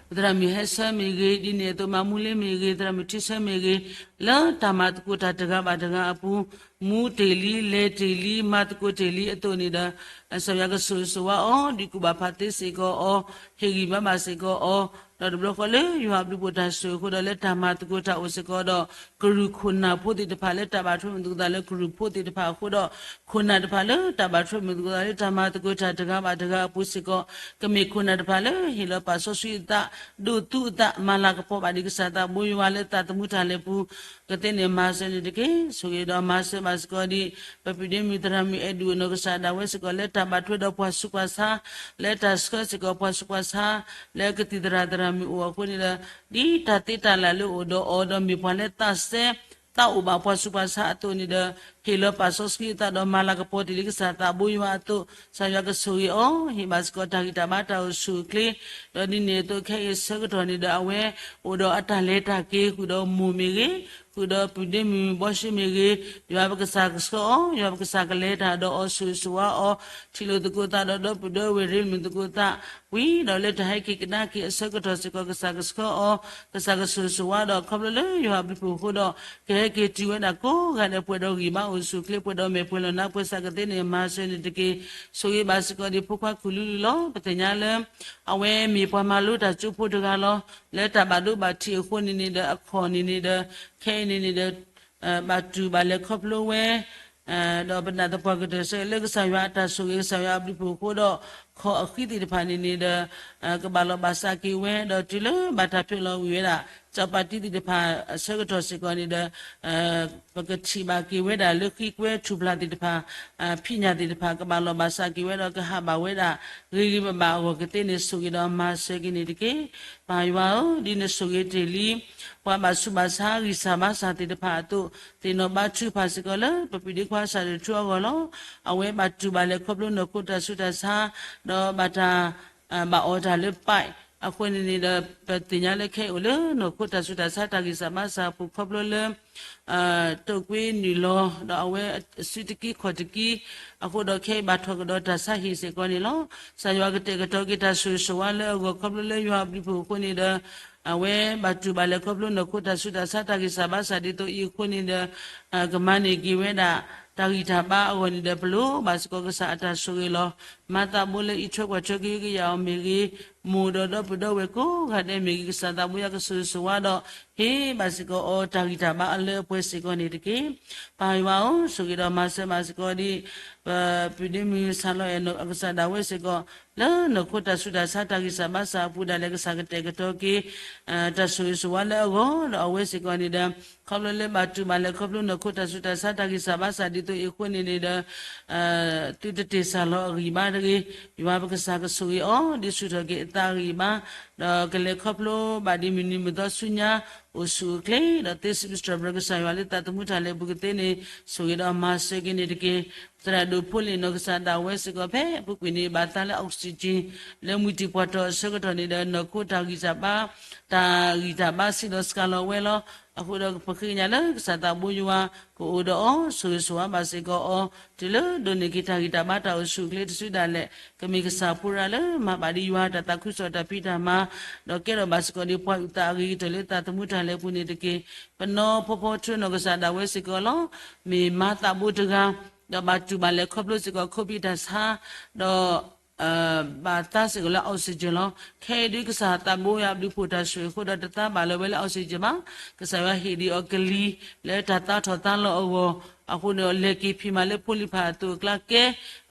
ပသရၣ်မုၣ်ဟဲဆၢမ့ၢ်ဂ့ၤ, ဒ်န့ၣ်အသိးမၤမူလ့မ့ၢ်ဂ့ၤ, သရၣ်မုၣ်ထံဆၢမ့ၢ်ဂ့ၤ, လၢတၢ်မၤသကိးတၢ်တဂၤဘၣ်တဂၤအပူၤ မူတ့ၢ်လံ လဲၤတ့ၢ်လံ မၤသကိးတ့ၢ်လံအသိးန့ၣ်ဒီး ကစၢ်ယွၤကဆိၣ်ဂ့ၤဆိၣ်ဝါအီၤ, ဒုးကူၣ်ဘၣ်ဖးသ့စ့ၢ်ကီးအီၤ, ဟ့ၣ်ဂံၢ်ဘါဘၣ်စ့ၢ်ကီးအီၤ, ဒီးတဘျီဃီလၢယွၤအဘျုးဖှိၣ်တၢ်ဆိၣ်ဂ့ၤအဃိဒီး လၢတၢ်မၤသကိးတၢ်အိၣ်စ့ၢ်ကီးဒီး ကရူၢ်ခိၣ်နၢ်ဖိသ့ၣ်တဖၣ်လၢတၢ်ဘၣ်ထွဲမုာ်သကိးသးလၢကရူၢ်ဖိသ့ၣ်တဖၣ်အဃိဒီး ခိၣ်နၢ်တဖၣ်လၢတၢ်ဘၣ်ထွဲမုာ်သကိးသးလၢတၢ်မၤသကိးတၢ်တဂၤဘၣ်တဂၤအပူၤစ့ၢ်ကီး ကမ့ၢ်ခိၣ်နၢ်တဖၣ်လၢဟ့ၣ်လီၤပာ်စီဆှံအသး, ဒိးသူအသး, မၤလၤကပီၤဘၣ်ဒံးကစၢ်သးဘိယွၤလၢသးသမူတၢ်လဲၤပူၤ ကသ့န့ၣ်မၤစၢၤန့ၣ်တက့ၢ်. ဆိၣ်ဂ့ၤဒီးမၤစၢၤဘၣ်စ့ၢ်ကီးဒံး ပပဒ့မုၣ်သရၣ်မုၣ်အဲၣ်ဒူၣ်အနီၢ်ကစၢ်ဒၣ်ဝဲစ့ၢ်ကီးလၢတၢ်ဘၣ်ထွဲဒီးပှၤဆူးပှၤဆါ, လၢတၢ်ဆှၢစ့ၢ်ကီးပှၤဆူးပှၤဆါ, လၢကသံၣ်သရၣ်သရၣ်မုၣ်အိၣ်အဃိန့ၣ်ဒီး ဒ်တၢ်သ့တၢ်လၢ်လၢအိၣ်ဒီးအီၤဒီးမ့ၢ်ပှၤလၢသးစဲ သးအိၣ်ဘၣ်ပှၤဆူးပှၤဆါအသိးန့ၣ်ဒီး ဟ့ၣ်လီၤပာ်စီဆှံအသးဒီးမၤလၤကပီၤတ့ၢ်လံကစၢ်သးဘိယွၤအသိး ကစၢ်ယွၤကဆိၣ်ဂ့ၤအီၤ, ဟ့ၣ်ဘၣ်စ့ၢ်ကီးတၢ်ဂံၢ်တၢ်ဘါတၢ်အိၣ်ဆူၣ်အိၣ်ချ့, ဒီးဒ်န့ၣ်အသိးခဲအံၤအဆၢကတီၢ်န့ၣ်ဒီး အဝဲအိၣ်ဒီးအတၢ်လဲၤတၢ်က့ၤ ဃုာ်ဒီးမိၢ်မ့ၢ်ဂ့ၤ, ဃုာ်ဒီးပုၢ်ဒ့မုၣ်ဘီၡ့မ့ၢ်ဂ့ၤ, ယွၤပကစၢ်ကဆှၢအီၤ, ယွၤပကစၢ်ကလဲၤတၢ်ဒီးအီၤ ဆိၣ်ဂ့ၤဆိၣ်ဝါအီၤ, ထံၣ်လိာ်သကိးသးဒီးဒီပုၢ်ဒီဝဲၢ်ရ့မုာ်သကိးသး, ဝံၤဒီးလၢတၢ်ဟဲက့ၤကဒါက့ၤအဆၢကတီၢ်စ့ၢ်ကီး ကစၢ်ကဆှၢအီၤ, ကစၢ်ကဆိၣ်ဂ့ၤဆိၣ်ဝါဒီး ခီဖျိလၢယွၤအဘျုးဖှိၣ်အဃိဒီး ကဟဲက့ၤတုၤဝဲဒၣ်ကိးဂၤဒဲး ပှဲၤဒီးဂံၢ်ဘါအိၣ်ဆူၣ်အိၣ်ချ့ ပှဲၤဒီးမဲာ်ပှဲၤလီၤနါပှဲၤ ကစၢ်ကသ့န့ၣ်မၤစၢၤန့ၣ်တက့ၢ်. ဆိၣ်ဂ့ၤဘၣ်စ့ၢ်ကီးဒံးဖိခွါကူၣ်လူလုလီၤ. ပသ့ၣ်ညါလၢ အဝဲမ့ၢ်ပှၤမၤလိတၢ်ကၠိဖိတဂၤလီၤ. လၢတၢ်ဘၣ်ဒိဘၣ်ထံးအဃိန့ၣ်န့ၣ်ဒီး အခီၣ်န့ၣ်န့ၣ်ဒီး ခဲအံၤန့ၣ်န့ၣ်ဒီး ဘၣ်တူၢ်ဘၣ်လဲၤခီဖျိဝဲ ဒီးပနာ်သပှၢ်ကတၢၢ်ဆၢလၢကစၢ်ယွၤအတၢ်ဆိၣ်ဂ့ၤ ကစၢ်ယွၤအဘျုးဖှိၣ်အဃိဒီး ခီၣ်အဃံသ့ၣ်တဖၣ်န့ၣ်န့ၣ်ဒီး ကဘၣ်လီၤဘၣ်စးက့ၤဝဲ ဒီးတုၤလၢဘၣ်တၢ်ဖျိလီၤဝံၤဝဲဒၣ် စီၤပၤတံသ့ၣ်တဖၣ်အဆၢကတီၢ်စ့ၢ်ကီးန့ၣ်ဒီး ပကထံၣ်ဘၣ်က့ၤဝဲဒၣ်လၢဃံကွဲထူၣ်ဖျါသ့ၣ်တဖၣ် ဖံးညၣ်သ့ၣ်တဖၣ် ကဘၣ်လီၤဘၣ်စးက့ၤဝဲဒီးကဟးဘၣ်ဝဲဒၣ် ဂ့ၤဂ့ၤဘၣ်ဘၣ်အဂီၢ်ကသ့န့ၣ် ဆိၣ်ဂ့ၤဒီးမၤစၢၤက့ၤန့ၣ်တက့ၢ်. ပၢ်ယွၤဧၢ, ဒ်နဆိၣ်ဂ့ၤတ့ၢ်လံ ပှၤဘၣ်ဆူးဘၣ်ဆါ ဂံၢ်စၢ်ဘါစၢ်သ့ၣ်တဖၣ်အသိး သ့ၣ်နီၣ်ဘါထုကဖၣ်စ့ၢ်ကီးလၢ ပပုၢ်ဒ့ခွါစၢ်ဒၢးထူအဂီၢ်လီၤ. အဝဲဘၣ်တူၢ်ဘၣ်လဲၤခီဖျိနီၢ်ခိတၢ်ဆူးတၢ်ဆါ ဒီးဘၣ်တၢ် ဘၣ်အီၣ်တၢ်လၢပၢ်အဃိန့ၣ်န့ၣ်ဒီး ပသ့ၣ်ညါလၢခဲအံၤအိၣ်လၢနီၢ်ခိတၢ်ဆူးတၢ်ဆါ တၢ်ဂံၢ်စၢ်ဘါစၢ်အပူၤခီဖျိလၢ တိာ်ကွံနုာ်လီၤ ဒီးအဝဲအစုတကံခီၣ်တကံ အဃိဒီးခဲအံၤဘၣ်ထီၣ်ကဒီး တၢ်ဆါဟံၣ်စ့ၢ်ကီးန့ၣ်လီၤ. ကစၢ်ယွၤကတဲာ်ကတီၤက့ၤတၢ်ဆိၣ်ဂ့ၤဆိၣ်ဝါလၢအဂီၢ်ခီဖျိလၢယွၤအဘျုးဖှိၣ်အဃိန့ၣ်ဒီး အဝဲဘၣ်တူၢ်ဘၣ်လဲၤခီဖျိနီၢ်ခိတၢ်ဆူးတၢ်ဆါတၢ်ဂံၢ်စၢ်ဘါစၢ်ဒ်သိးအံၤအဃိန့ၣ်ဒီး ကမၤန့ၢ်က့ၤဝဲဒၣ် တၢ်ဂံၢ်တၢ်ဘါအဂီၢ်န့ၣ်ဒီး ပလိၣ်ဘၣ်စ့ၢ်ကီးကစၢ်အတၢ်ဆိၣ်ဂ့ၤလီၤ. မၤသးဘိလၢအံးထွဲကွၢ်ထွဲကဟုကယာ်အီၤမ့ၢ်ဂ့ၤ, မိၢ်ဒီးဒီပုၢ်ဒီဝဲၢ်ကိးဂၤဒဲးမ့ၢ်ဂ့ၤ, ကစၢ်သးဘိယွၤကဆိၣ်ဂ့ၤဆိၣ်ဝါဒီး ဟ့ၣ်ဘၣ်စ့ၢ်ကီးအီၤတၢ်ဂံၢ်တၢ်ဘါအလၢအပှဲၤစ့ၢ်ကီးန့ၣ်တက့ၢ်. ပၢ်ယွၤဧၢ, ဆိၣ်ဂ့ၤဒီးမၤစၢၤဘၣ်စ့ၢ်ကီးဒ် ပပုၢ်ဒ့မုၣ်စၢ်လီၤအဲၣ်နီၢ်ကစၢ်ဒၣ်ဝဲစ့ၢ်ကီး လၢနီၢ်ခိတၢ်ဆူးတၢ်ဆါတၢ်ဂံၢ်စၢ်ဘါစၢ်အပူၤဒၣ်လဲာ် ကစၢ်ကတဲာ်ကတီၤက့ၤ တၢ်ဆိၣ်ဂ့ၤဆိၣ်ဝါလၢအဂီၢ်ဒီးအဝဲစ့ၢ်ကီးန့ၣ်ဒီး ခီဖျိလၢဘၣ်တူၢ်ဘၣ်လဲၤခီဖျိနီၢ်ခိတၢ်ဆူးတၢ်ဆါတၢ်ဂံၢ်စၢ်ဘါစၢ်ဒ်သိးအံၤအဃိန့ၣ်န့ၣ်ဒီး သုတတ့ၢ်စၢ်လီၤအဂံၢ်ဘါတဂ့ၤ, ယွၤပကစၢ်ကဆိၣ်ဂ့ၤအီၤ ဒ်ဆူၣ်ထီၣ်က့ၤအသးအဂံၢ်ဘါ, ဒီးကလဲၤခီဖျိဘၣ်ဒ်မုၢ်နံၤမုၢ်သီဆူညါ အိၣ်ဆူၣ်အိၣ်ချ့ ဒီးသ့စံးဘျုးစံးထီၣ်ပတြၢၤကစၢ်ယွၤလၢသးသမူတၢ်လဲၤပူၤကသ့န့ၣ် ဆိၣ်ဂ့ၤဒီးမၤစၢၤက့ၤန့ၣ်တက့ၢ်. သရၣ်ဒိၣ်ဖိလ့ၣ်နီၢ်ကစၢ်ဒၣ်ဝဲစ့ၢ်ကီးဖဲအပူၤကွံာ်န့ၣ် ဘၣ်သါလၢ oxygen လၢမှံတံၢ်ပှၢ်တီၢ်အဆၢကတီၢ်န့ၣ်ဒီး နီၢ်ခိတၢ်ဂံၢ်တၢ်ဘါ တၢ်ဂံၢ်တၢ်ဘါစံးလီၤစှၤလီၤဝဲလီၤ. အဃိဒီးပဃ့ကညးလၢကစၢ်သးဘိယွၤ ကအိၣ်ဒီးအီၤ ဆိၣ်ဂ့ၤဆိၣ်ဝါဘၣ်စ့ၢ်ကီးအီၤ တုၤလၢဒိးန့ၢ်က့ၤတၢ်ဂံၢ်တၢ်ဘါတၢ်အိၣ်ဆူၣ်အိၣ်ချ့တစုဒၣ်လဲာ် ကမ့ၢ်ကစၢ်ဖိရၤလၢမၤဘၣ်ဒ်ယွၤတၢ်သးခုကစီၣ်တၢ်ဖံးတၢ်မၤ ဒီးကဲထီၣ်ဘၣ်စ့ၢ်ကီးဒ်ပှၤအုၣ်သးအဂ့ၤကတၢၢ်လၢသးသမူတၢ်လဲၤပူၤန့ၣ်တက့ၢ်. ပနီၢ်ဖီဖီထူနီၢ်ကစၢ်ဒၣ်ဝဲစ့ၢ်ကီးလီၤ. မ့ၢ်မၤသးဘိတဂၤ ဒီးဘၣ်တူၢ်ဘၣ်လဲၤခီဖျိစ့ၢ်ကီး ခိၣ်ဖံးတၢ်ဆါ ဒီး ဘၣ်သါစ့ၢ်ကီးလၢ oxygen လီၤ. ခဲအံၤဒ်ကစၢ်သးဘိယွၤအဘျုးဖှိၣ်တၢ်ဆိၣ်ဂ့ၤအဃိဒီးတသါဘၣ်လၢၤဝဲလၢ oxygen ဘၣ်. ကစၢ်ယွၤဟ့ၣ်ဒံးအီၤကလံၤလၢတၢ်သါထီၣ်သါလီၤအဂီၢ်, အဃိန့ၣ် လဲၤက့ၤဖံးမၤလၢဖိလံၤဖးအသိးအကျါကဲ,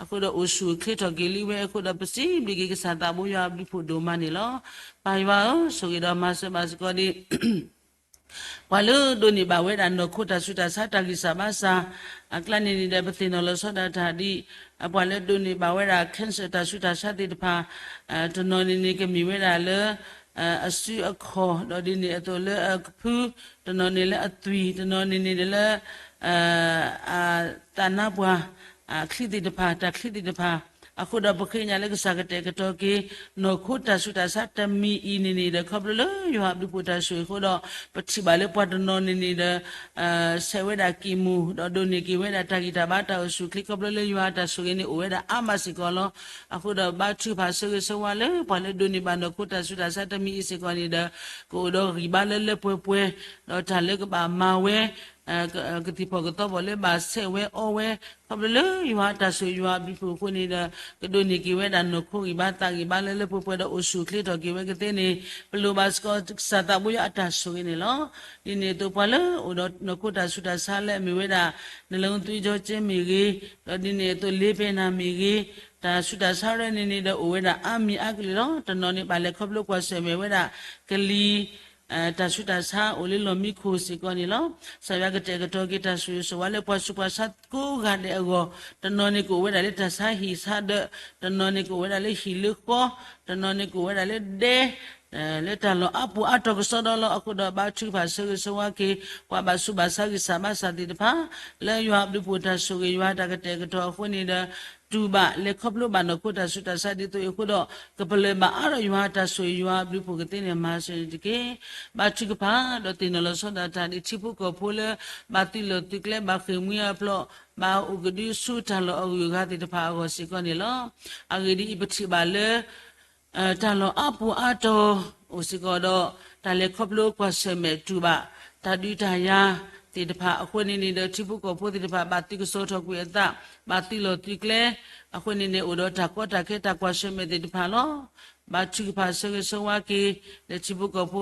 အဃိဒီးအိၣ်ဆူၣ်အိၣ်ချ့ထီၣ်က့ၤလံဝဲအဃိဒီး ပစံးဘျုးက့ၤကစၢ်သးဘိယွၤအဘျုးဖှိၣ်ဒိၣ်မးန့ၣ်လီၤ. ပၢ်ယွၤဧၢ, ဆိၣ်ဂ့ၤဒီးမၤစၢၤဘၣ်စ့ၢ်ကီးဒ် ပှၤလၢဒိးန့ၢ်ဘၣ်ဝဲဒၣ်နီၢ်ခိတၢ်ဆူးတၢ်ဆါတၢ်ဂံၢ်စၢ်ဘါစၢ် အကျါန့ၣ်န့ၣ်ဒီး ပသ့ၣ်နီၣ်လီၤဆီဒၣ်တၢ်ဒ် ပှၤလၢဒိးန့ၢ်ဘၣ်ဝဲဒၣ် cancer တၢ်ဆူးတၢ်ဆါသ့ၣ်တဖၣ် တနီၤန့ၣ်န့ၣ် ကမ့ၢ်ဝဲဒၣ်လၢ အစုအခီၣ် ဒီးဒ်န့ၣ်အသိးလၢအကဖု, တနီၤန့ၣ်လၢအသွံၣ်, တနီၤန့ၣ်န့ၣ်လၢ သးနါပှၢ် အချံသ့ၣ်တဖၣ် တၢ်ချံသ့ၣ်တဖၣ်, အဃိဒီးပဃ့ကညးလၢကစၢ်ကတဲာ်ကတီၤက့ၤ နီၢ်ခိတၢ်ဆူးတၢ်ဆါတမံၤအံၤန့ၣ်န့ၣ်ဒီး ခီဖျိလၢယွၤအဘျုးဖှိၣ်တၢ်ဆိၣ်ဂ့ၤအဃိဒီး ပထံၣ်ဘၣ်လၢပှၤတနီၤန့ၣ်န့ၣ်ဒီး ဆဲးဝဲဒၣ် chemo ဒီးဒိးန့ၢ်က့ၤဝဲဒၣ်တၢ်ဂံၢ်တၢ်ဘါတၢ်အိၣ်ဆူၣ်အိၣ်ချ့ ခီဖျိလၢယွၤအတၢ်ဆိၣ်ဂ့ၤန့ၣ်အိၣ်ဝဲဒၣ်အါမးစ့ၢ်ကီးလီၤ. အဃိဒီးဘါထုကဖၣ်ဆၢဂ့ၤဆၢဝါလၢ ပှၤလၢဒိးန့ၢ်ဘၣ်နီၢ်ခိတၢ်ဆူးတၢ်ဆါတမံၤအံၤစ့ၢ်ကီးန့ၣ်ဒီး ကအိၣ်ဒီးဂံၢ်ဘါလၢလၢပှဲၤပှဲၤ, ဒီးတၢ်လၢကဘၣ်မၤဝဲ ကသံၣ်ဖီၣ်ကသီဖီၣ်လၢဘၣ်ဆဲးဝဲအီဝဲ ခီဖျိလၢယွၤအတၢ်ဆိၣ်ဂ့ၤယွၤအဘျုးဖှိၣ်အဃိန့ၣ်ဒီး ကဒိးန့ၢ်က့ၤဝဲဒၣ်နီၢ်ခိဂံၢ်ဘါသးဂံၢ်ဘါလၢလၢပှဲၤပှဲၤဒီးအိၣ်ဆူၣ်အိၣ်ချ့ထီၣ်က့ၤဝဲကသ့န့ၣ် ပလိၣ်ဘၣ်စ့ၢ်ကီးကစၢ်သးဘိယွၤအတၢ်ဆိၣ်ဂ့ၤန့ၣ်လီၤ. ဒ်န့ၣ်အသိး ပှၤလၢအိၣ်ဒီးနီၢ်ခိတၢ်ဆူးတၢ်ဆါလၢအမ့ၢ်ဝဲဒၣ် နလီသူအကၠီကၠ့မ့ၢ်ဂ့ၤ, ဒီးဒ်န့ၣ်အသိး လ့ပဲနၤမ့ၢ်ဂ့ၤ, တၢ်ဆူးတၢ်ဆါရဲန့ၣ်န့ၣ်ဒီးအိၣ်ဝဲဒၣ်အါမံၤအါကလုာ်လီၤ. တနီၤန့ၣ်ဘၣ်လဲၤခီဖျိကွၢ်ဆၢၣ်မဲာ်ဝဲဒၣ် ကလံၤ တၢ်ဆူးတၢ်ဆါအိၣ်လၢလီၢ်မံခိၣ်စ့ၢ်ကီးန့ၣ်လီၤ. ကစၢ်ယွၤကတဲာ်ကတီၤက့ၤတၢ်ဆိၣ်ဂ့ၤဆိၣ်ဝါလၢပှၤဆူးပှၤဆါကိးဂၤဒဲးအဂီၢ်, တနီၤန့ၣ်ကအိၣ်ဝဲဒၣ်လၢတၢ်ဆါဟံၣ်ဆါဒၢး, တနီၤန့ၣ်ကအိၣ်ဝဲဒၣ်လၢဟံၣ်လၢဃီ, တနီၤန့ၣ်ကအိၣ်ဝဲဒၣ်လၢဒဲ လၢတၢ်လီၢ်အါပူၤအါတီၤကစီဒီလီၤ. အဃိဒီးဘါထုကဖၣ်ဆၢဂ့ၤဆၢဝါက့ၤ ပှၤဘၣ်ဆူးဘၣ်ဆါဂံၢ်စၢ်ဘါစၢ်သ့ၣ်တဖၣ် လၢယွၤအဘျုးဖှိၣ်တၢ်ဆိၣ်ဂ့ၤယွၤတၢ်ကတဲာ်ကတီၤအဃိန့ၣ်ဒီး တူၢ်ဘၣ်လဲၤခီဖျိဘၣ်နီၢ်ခိတၢ်ဆူးတၢ်ဆါဒ်သိးအံၤအဃိဒီး ကပလၢၢ်ဘၣ်အါထီၣ်ယွၤအတၢ်ဆိၣ်ဂ့ၤယွၤအဘျုးဖှိၣ်ကသ့န့ၣ်မၤစၢၤန့ၣ်တက့ၢ်. ဘါထုကဖၣ်ဒီးသ့ၣ်နီၣ်လီၤဆီဒၣ်တၢ်ဒ်ထံဖိကီၢ်ဖိလၢ ဘၣ်သုးလီၢ်သုးကျဲဘၣ်ဃ့ၢ်မှံဟးဖျိး ဘၣ်အိၣ်ကဒုဆူတၢ်လီၢ်အဂုၤအဂၤသ့ၣ်တဖၣ်အဂီၢ်စ့ၢ်ကီးန့ၣ်လီၤ. အဂ့ၢ်ဒ်အံၤ, ပထံၣ်ဘၣ်လၢ တၢ်လီၢ်အါပူၤအါတီၤ အိၣ်စ့ၢ်ကီးဒီး တၢ်လဲၤခီဖျိကွၢ်ဆၢၣ်မဲာ်တူၢ်ဘၣ် တၢ်ဒုးတၢ်ယၤသ့ၣ်တဖၣ်အဃိန့ၣ်န့ၣ်ဒီး ထံဖိကီၢ်ဖိသ့ၣ်တဖၣ် ဘၣ်သုးကစီၤထီၣ်ကွံာ်အသး ဘၣ်သုးလီၢ်သုးကျဲ အဃိန့ၣ်န့ၣ် အိၣ်ဒီးတၢ်ကီတၢ်ခဲတၢ်ကွၢ်ဆၢၣ်မဲာ်သ့ၣ်တဖၣ်လီၤ. ဘါထုကဖၣ်ဆၢဂ့ၤဆၢဝါက့ၤ လၢထံဖိကီၢ်ဖိ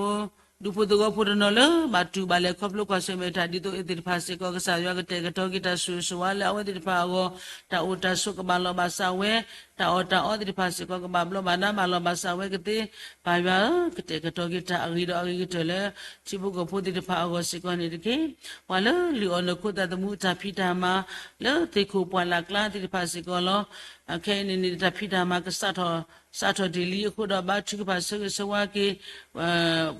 ဒူဖိသဝီဖိတနီၤလၢ ဘၣ်တူၢ်ဘၣ်လဲၤခီဖျိကွၢ်ဆၢၣ်မဲာ်တၢ်ဒ်သိးအံၤသ့ၣ်တဖၣ်စ့ၢ်ကီး ကစၢ်ယွၤကတဲာ်ကတီၤက့ၤတၢ်ဆိၣ်ဂ့ၤဆိၣ်ဝါလၢအဝဲသ့ၣ်တဖၣ်အဂီၢ် တၢ်အိၣ်တၢ်ဆိးကဘၣ်လီၤဘၣ်စးဝဲ တၢ်အီၣ်တၢ်အီသ့ၣ်တဖၣ်စ့ၢ်ကီး ကဘၣ်ဘျီးဘၣ်ဒါဘၣ်လီၤဘၣ်စးဝဲကသ့, ပၢ်ယွၤဧၢ, ကတဲာ်ကတီၤက့ၤတၢ်အဂ့ၤဒီးအဂ့ၤကတၢၢ်လၢ ထံဖိကီၢ်ဖိသ့ၣ်တဖၣ်အဂီၢ်စ့ၢ်ကီးန့ၣ်တက့ၢ်. ပှၤလၢလုၢ်အီၣ်နီၢ်ခိတၢ်သမူတၢ်ဖံးတၢ်မၤ လၢသ့ၣ်ခိၣ်ပှၢ်လၢ်ကျါသ့ၣ်တဖၣ်စ့ၢ်ကီးလီၤ. ခဲအံၤန့ၣ်န့ၣ် တၢ်ဖံးတၢ်မၤကစးထီၣ် စးထီၣ်တ့ၢ်လံအဃိဒီး ဘါထုကဖၣ်ဆၢဂ့ၤဆၢဝါက့ၤ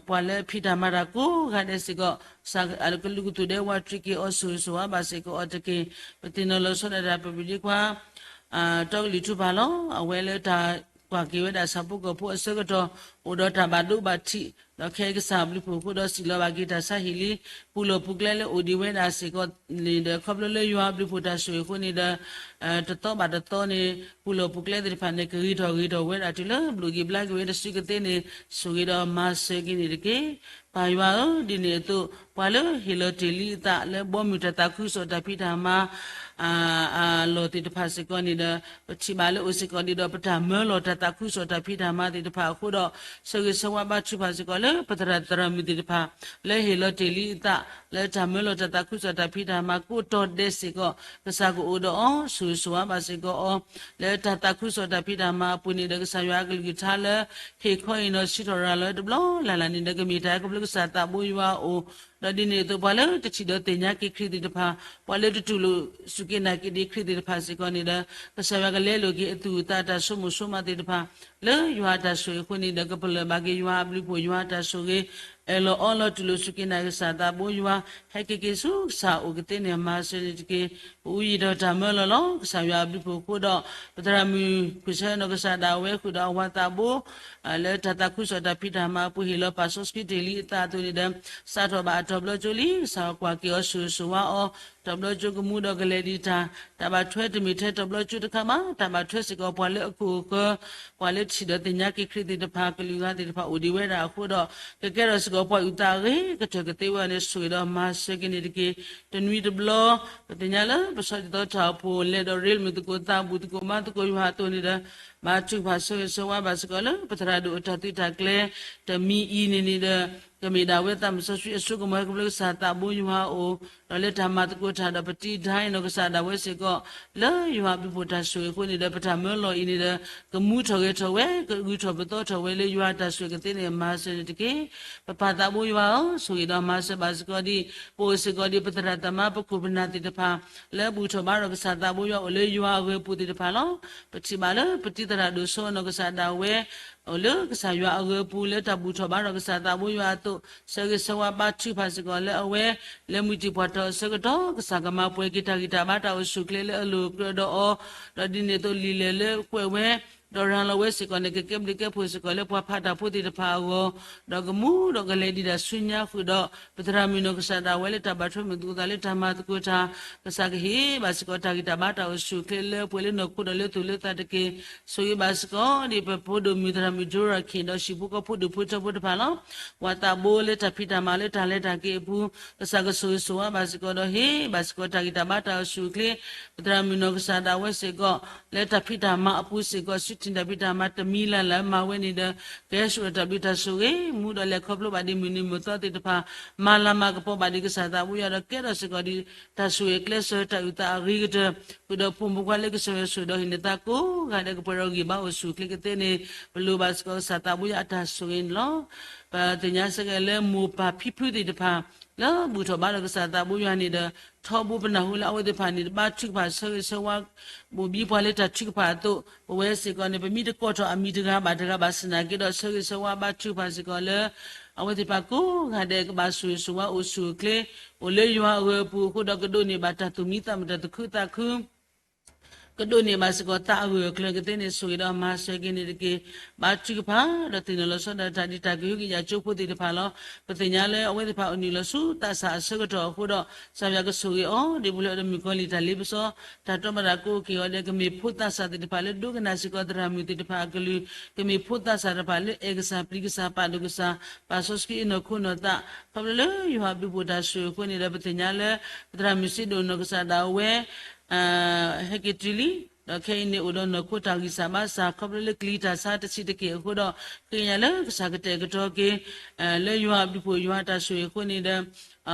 ပှၤလၢဖံးတၢ်မၤတၢ်ကိးဂၤဒဲးစ့ၢ်ကီး ကလူးကသူၣ်ဒဲးဝးတရံးက့ၤအီၤ ဆိၣ်ဂ့ၤဆိၣ်ဝါဘၣ်စ့ၢ်ကီးအီၤတက့ၢ်. ပသ့ၣ်နီၣ်လီၤဆီဒၣ်တၢ် ပပဒံကွၢ် တီကလုာ်ထူဖးလီၤ. အဝဲလၢတၢ်ကွၢ်က့ၤဝဲဒၣ်ဆၣ်ဖိကီၢ်ဖိအဆၢကတီၢ် အိၣ်ဒီးတၢ်ဘၣ်ဒိဘၣ်ထံး ဒီးခဲအံၤကစၢ်ဘျုးဖှိၣ်အဃိဒီးစံးလီၤဘၣ်က့ၤတၢ်ဆါဟံၣ်လံ, ပူၤလီၢ်ပူၤကျဲလၢအိၣ်ဒံးဝဲဒၣ်စ့ၢ်ကီးန့ၣ်ဒီး ခီဖျိလၢယွၤအဘျုးဖှိၣ်တၢ်ဆိၣ်ဂ့ၤအဃိန့ၣ်ဒီး တသီဘၣ်တသီန့ၣ် ပူၤလီၢ်ပူၤကျဲသ့ၣ်တဖၣ်န့ၣ် ကဂ့ၤထီၣ်ဂ့ၤထီၣ်ဝဲဒၣ်တုၤလၢဘျိးက့ၤဘျါက့ၤဝဲတစုကသ့န့ၣ် ဆိၣ်ဂ့ၤဒီးမၤစၢၤက့ၤန့ၣ်တက့ၢ်. ပၢ်ယွၤဧၢ, ဒ်န့ၣ်အသိး ပှၤလၢဟ့ၣ်လီၤတ့ၢ်လံအသးလၢဘီမုၢ်တၢ်သးခုကစီၣ်တၢ်ဖံးတၢ်မၤ အလီၢ်သ့ၣ်တဖၣ်စ့ၢ်ကီးန့ၣ်ဒီး ပထံၣ်ဘၣ်လၢအိၣ်စ့ၢ်ကီးဒံးဒီးပတၢ်မၢလီၤတၢ်သးခုကစီၣ်တၢ်ဖံးတၢ်မၤသ့ၣ်တဖၣ်အဃိဒီး ဆၢဂ့ၤဆၢဝါဘါထုကဖၣ်စ့ၢ်ကီးလၢပသရၣ်သရၣ်မုၣ်သ့ၣ်တဖၣ် လၢဟ့ၣ်လီၤတ့ၢ်လံအသး လၢတၢ်မၢလီၤတၢ်သးခုကစီၣ်တၢ်ဖံးတၢ်မၤကိးတီၤဒဲးစ့ၢ်ကီး ကစၢ်ကအိၣ်ဒီးအီၤ ဆိၣ်ဂ့ၤဆိၣ်ဝါဘၣ်စ့ၢ်ကီးအီၤ လၢတၢ်သးခုကစီၣ်တၢ်ဖံးတၢ်မၤအပူၤန့ၣ်ဒီး ကစၢ်ယွၤအကလုၢ်ကထါလၢ ဟ့ၣ်ခီဟ့ၣ်နီၤစံးထီၣ်ရၤလီၤဝဲတဘျီလၢ်လၢ်န့ၣ်ဒီး ကမ့ၢ်တၢ်အဲၣ်ခီဖျိကစၢ်သးဘိယွၤအအိၣ်, ဒီးဒ်န့ၣ်အသိး ပှၤလၢတထံၣ်ဒီးသ့ၣ်ညါက့ၤခရံာ်သ့ၣ်တဖၣ်, ပှၤလၢတတူၢ်လိာ်စူၢ်က့ၤနာ်က့ၤဒံးခရံာ်သ့ၣ်တဖၣ်စ့ၢ်ကီးန့ၣ်ဒီး ကစၢ်ယွၤကလဲလိာ်က့ၤအသူၣ်အသးတၢ်ဆိကမိၣ်ဆိကမးသ့ၣ်တဖၣ် လၢယွၤအတၢ်ဆိၣ်ဂ့ၤအဃိန့ၣ်ဒီး ကပလၢၢ်ဘၣ်က့ၤယွၤအဘျုးအဖှိၣ် ယွၤအတၢ်ဆိၣ်ဂ့ၤ အၢၣ်လီၤအီလီၤတူၢ်လိာ်စူၢ်က့ၤနာ်က့ၤကစၢ်သးဘိယွၤ ဟဲက့ၤက့ၤဆူကစၢ်အအိၣ်ကသ့န့ၣ် မၤစၢၤန့ၣ်တက့ၢ်. ပအူယံာ်ဒီးတၢ်မၢလီၤလီၤ ကစၢ်ယွၤအဘျုးအဖှိၣ်အဃိဒီး ပသရၣ်မုၣ် ဖုဆၢနီၢ်ကစၢ်ဒၣ်ဝဲဃုာ်ဒီးအဝၤသးဘိ လၢတၢ်သးခုကစီၣ်တၢ်ဖံးတၢ်မၤအပူၤ ဟ့ၣ်လီၤပာ်စီဆှံတ့ၢ်လံအသးအသိးန့ၣ်ဒီး စးထီၣ်ဘၣ်အတီၤဘျီကၠိလံ ကစၢ်ကွၢ်က့ၤအီၤဆိၣ်ဂ့ၤဆိၣ်ဝါအီၤ တီၤဘျီကၠိကမူဒီးကလဲၤဒံးတၢ်, တၢ်ဘၣ်ထွဲတမ့ၢ်ထဲတီၤဘျီကၠိတခါဘၣ် တၢ်ဘၣ်ထွဲစ့ၢ်ကီးပှၤလၢအခိၣ်အဃၢၤ ပှၤလၢထံၣ်ဒီးသ့ၣ်ညါက့ၤခရံာ်သ့ၣ်တဖၣ် ကလုာ်ဂၤသ့ၣ်တဖၣ်အိၣ်ဒံးဝဲဒၣ်အဃိဒီး ကကဲထီၣ်စ့ၢ်ကီးပှၤအုၣ်သးအဂ့ၤကတၢၢ်ကသ့ဝဲန့ၣ် ဆိၣ်ဂ့ၤဒီးမၤစၢၤက့ၤန့ၣ်တက့ၢ်. တနွံတဘျီ ပသ့ၣ်ညါလၢပဆီၣ်တံၢ်သီထၣ်အဖိ လဲၤဒီးရ့လမုၢ်သကိးသးဘူးသကိးမါသကိး ယွၤအသိးန့ၣ်ဒီး ဘါထုကဖၣ်ဆၢဂ့ၤဆၢဝါဘၣ်စ့ၢ်ကီးလၢ ပသရၣ်ဒိၣ်အတၢ်သုးတၢ်ကျဲၤ တမံၤအံၤန့ၣ်န့ၣ်ဒီး ကမ့ၢ်ဒၣ်ဝဲသးစီဆှံအစိကမီၤ ဟဲကဖျိကစၢ်သးဘိယွၤအအိၣ် ဒီးလၢတၢ်မၤသကိးတၢ်ဒီး ပတံၤဒၣ်အနီၢ်ကစၢ်ဒၣ်ဝဲစ့ၢ်ကီး လၢယွၤအဘျုးအဖှိၣ်တၢ်ဆိၣ်ဂ့ၤအဃိန့ၣ်ဒီး ပတၢ်မၢလီၤအံၤန့ၣ်ဒီး ကမူထီၣ်ဂဲၤထီၣ်ဝဲ ကဂုာ်ထီၣ်ပသီထီၣ်ဝဲလၢယွၤအတၢ်ဆိၣ်ဂ့ၤကသ့န့ၣ် မၤစၢၤန့ၣ်တက့ၢ်. ပပၢ်သးဘိယွၤဧၢ, ဆိၣ်ဂ့ၤဒီးမၤစၢၤဘၣ်စ့ၢ်ကီးဒံး ပအိၣ်စ့ၢ်ကီးဒံး ပသရၣ်သမါ ပခိၣ်ပနၢ်သ့ၣ်တဖၣ် လၢဘူၣ်ထီၣ်ဘါထီၣ်ကစၢ်သးဘိယွၤအိၣ်လၢယွၤအဂၢၤအပူၤသ့ၣ်တဖၣ်လီၤ. ပထံၣ်ဘၣ်လၢ ပတံၤသရၣ်ဒိၣ်စီၤနီၢ်ကစၢ်ဒၣ်ဝဲ အိၣ်လၢကစၢ်ယွၤအဂၢၤအပူၤ လၢတၢ်ဘူၣ်ထီၣ်ဘါထီၣ်ကစၢ်သးဘိယွၤအသိး ဆၢဂ့ၤဆၢဝါဘါထုကဖၣ်စ့ၢ်ကီးလၢအဝဲ လၢမုၢ်တံၢ်ပှၢ်ထီၣ်အဆၢကတီၢ် ကစၢ်ကမၤပှဲၤက့ၤတၢ်ဂံၢ်တၢ်ဘါတၢ်အိၣ်ဆူၣ်အိၣ်ချ့လၢအလိၤအကြၢးဒီးအီၤ, ဒီးဒ်န့ၣ်အသိးလံာ်လဲၢ်လၢကွဲးဝဲ ဒီးရၤလီၤဝဲစ့ၢ်ကီးန့ၣ် ကကဲဘျုးကဲဖှိၣ်စ့ၢ်ကီးလၢပှၤဖးတၢ်ဖိသ့ၣ်တဖၣ်အဂီၢ်, ဒီးကမူဒီးကလဲၤဒံးတၢ်ဆူညါဃုာ်ဒီး ပသရၣ်မုၣ်နီၢ်ကစၢ်ဒၣ်ဝဲလၢတၢ်ဘၣ်ထွဲမုာ်သကိးသးလၢတၢ်မၤသကိးတၢ်, ကစၢ်ကဟ့ၣ်ဘၣ်စ့ၢ်ကီးတၢ်ဂံၢ်တၢ်ဘါတၢ်အိၣ်ဆူၣ်အိၣ်ချ့လၢပှဲၤလၢနီၢ်ခိဒီးလၢသူၣ်လၢသးတက့ၢ်. ဆိၣ်ဂ့ၤဘၣ်စ့ၢ်ကီးဒံး ပဖိဒိၣ်မုၣ်သရၣ်မုၣ်ဒိရၣ်ခံဒီးဟံၣ်ဖိဃီဖိဒူၣ်ဖိထၢဖိတဖၣ်လီၤ. ပှၤသးဘိလၢတၢ်ဖံးတၢ်မၤလၢတၢ်လဲၤတၢ်က့ၤအပူၤ ကစၢ်ကဆိၣ်ဂ့ၤဆိၣ်ဝါဘၣ်စ့ၢ်ကီးဒီးဟ့ၣ်ဘၣ်စ့ၢ်ကီးတၢ်ဂံၢ်တၢ်ဘါတၢ်အိၣ်ဆူၣ်အိၣ်ချ့ ပသရၣ်မုၣ်နီၢ်ကစၢ်ဒၣ်ဝဲစ့ၢ်ကီး လၢတၢ်ဖံးတၢ်မၤအပူၤစ့ၢ်ကီး စုတံၢ်တၢ်ဖံးတၢ်မၤတမံၤလၢ်လၢ်မၤဝဲန့ၣ်ဒီး ကဟဲစိာ်ဒီးတၢ်ဘျုးတၢ်ဆိၣ်ဂ့ၤ မူဒီးလဲၤခီဖျိဘၣ်ဒံးမုၢ်နံၤမုၢ်သီသ့ၣ်တဖၣ် မၤလၤမၤကပီၤဘၣ်ဒံးကစၢ်သးဘိယွၤဒီး ကဲထီၣ်စ့ၢ်ကီးဒံး တၢ်ဆိၣ်ဂ့ၤကျဲးစၢးတၢ်အုၣ်သးအဂ့ၤကတၢၢ် ဃုာ်ဒီးဖိမုၣ်ဖိခွါလၢကစၢၢ်ဆိၣ်ဒီးဟံၣ်န့ၢ်သးကိး ဂၤဒဲးကပှဲၤဒီးဂံၢ်ဘါအိၣ်ဆူၣ်အိၣ်ချ့ကသ့န့ၣ် ပလိၣ်ဘၣ်စ့ၢ်ကီးကစၢ်သးဘိယွၤအတၢ်ဆိၣ်ဂ့ၤန့ၣ်လီၤ. ပသ့ၣ်ညါစ့ၢ်ကီးလၢမိၢ်ပၢ်ဖံဖုသ့ၣ်တဖၣ် လၢဘူၣ်ထီၣ်ဘါထီၣ်ကစၢ်သးဘိယွၤန့ၣ်ဒီး ထီဘိပနၢ်ဟူလၢအဝဲသ့ၣ်တဖၣ်န့ၣ် ဘါထုကဖၣ်ဆၢဂ့ၤဆၢဝါ ဘိၣ်ဘံပှၤလၢတၢ်ထုကဖၣ်အသိး ပဝဲစ့ၢ်ကီးန့ၣ် ပမ့ၢ်တကိးထီၣ်အမံၤတဂၤဘၣ်တဂၤဘၣ်ဆၣ်နာ်က့ဒီး ဆၢဂ့ၤဆၢဝါဘါထုကဖၣ်စ့ၢ်ကီးလၢ အဝဲသ့ၣ်တဖၣ်ကိးဂၤဒဲးကဘၣ်ဆိၣ်ဂ့ၤဆိၣ်ဝါအိၣ်ဆူၣ်အိၣ်ချ့ အိၣ်လၢယွၤအဂၢၤအပူၤအဃိဒီး ကဒိးန့ၢ်ဘၣ်တၢ်သူၣ်မံသးမုာ်တၢ်သူၣ်ခုသးခု ကဒိးန့ၢ်ဘၣ်စ့ၢ်ကီးသးအဂၢၢ်အကျၢၤကသ့န့ၣ် ဆိၣ်ဂ့ၤဒီးမၤစၢၤက့ၤန့ၣ်တက့ၢ်. ဘါထုကဖၣ် ဒီးသ့ၣ်နီၣ်လီၤဆီဒၣ်တၢ်ဒ်တၢ်ကဟုကယာ်ကၠိဖိသ့ၣ်တဖၣ်လီၤ. ပသ့ၣ်ညါလၢအဝဲသ့ၣ်တဖၣ်အိၣ်နုာ်လီၤဆူသးစၢ်အဆၢကတီၢ်အဃိဒီး ကစၢ်ယွၤကဆိၣ်ဂ့ၤအီၤ ဒ်ပူၤလၢအတမုၣ်ကီၤလံၢ်တၢ်လ့ပစီ တၢ်တီဘၣ်တၢ်ကိးက့ၤအီၤဒီး ကမ့ၢ်ဖိသးစၢ်သ့ၣ်တဖၣ်လၢဒိကနၣ်စ့ၢ်ကီးသရၣ်မုၣ်သ့ၣ်တဖၣ်အကလုၢ်, ကမ့ၢ်ဖိသးစၢ်တဖၣ်လၢအဲၣ်ကစၢ်ပျံၤကစၢ်ပာ်ဒိၣ်ကစၢ် ပာ်စီဆှံအနီၢ်ခိနီၢ်သး ခီဖျိလၢယွၤအဘျုးအဖှိၣ်တၢ်ဆိၣ်ဂ့ၤအဃိန့ၣ်ဒီး ပသ့ၣ်ညါလၢ ပသရၣ်မုၣ်စ့ဒိၣ်နီၢ်ကစၢ်ဒၣ်ဝဲ ဟဲက့ၤတုၤလံ, ဒီးခဲအံၤန့ၣ်အိၣ်ဒီးနီၢ်ခိတၢ်ဂံၢ်စၢ်ဘါစၢ် ခီဖျိလၢကလံၤတၢ်ဆါတဆံးတက့ၢ်အဃိဒီး ဃ့ကညးလၢကစၢ်ကတဲာ်ကတီၤက့ၤ လၢယွၤအဘျုးအဖှိၣ်ယွၤအတၢ်ဆိၣ်ဂ့ၤအဃိန့ၣ်ဒီး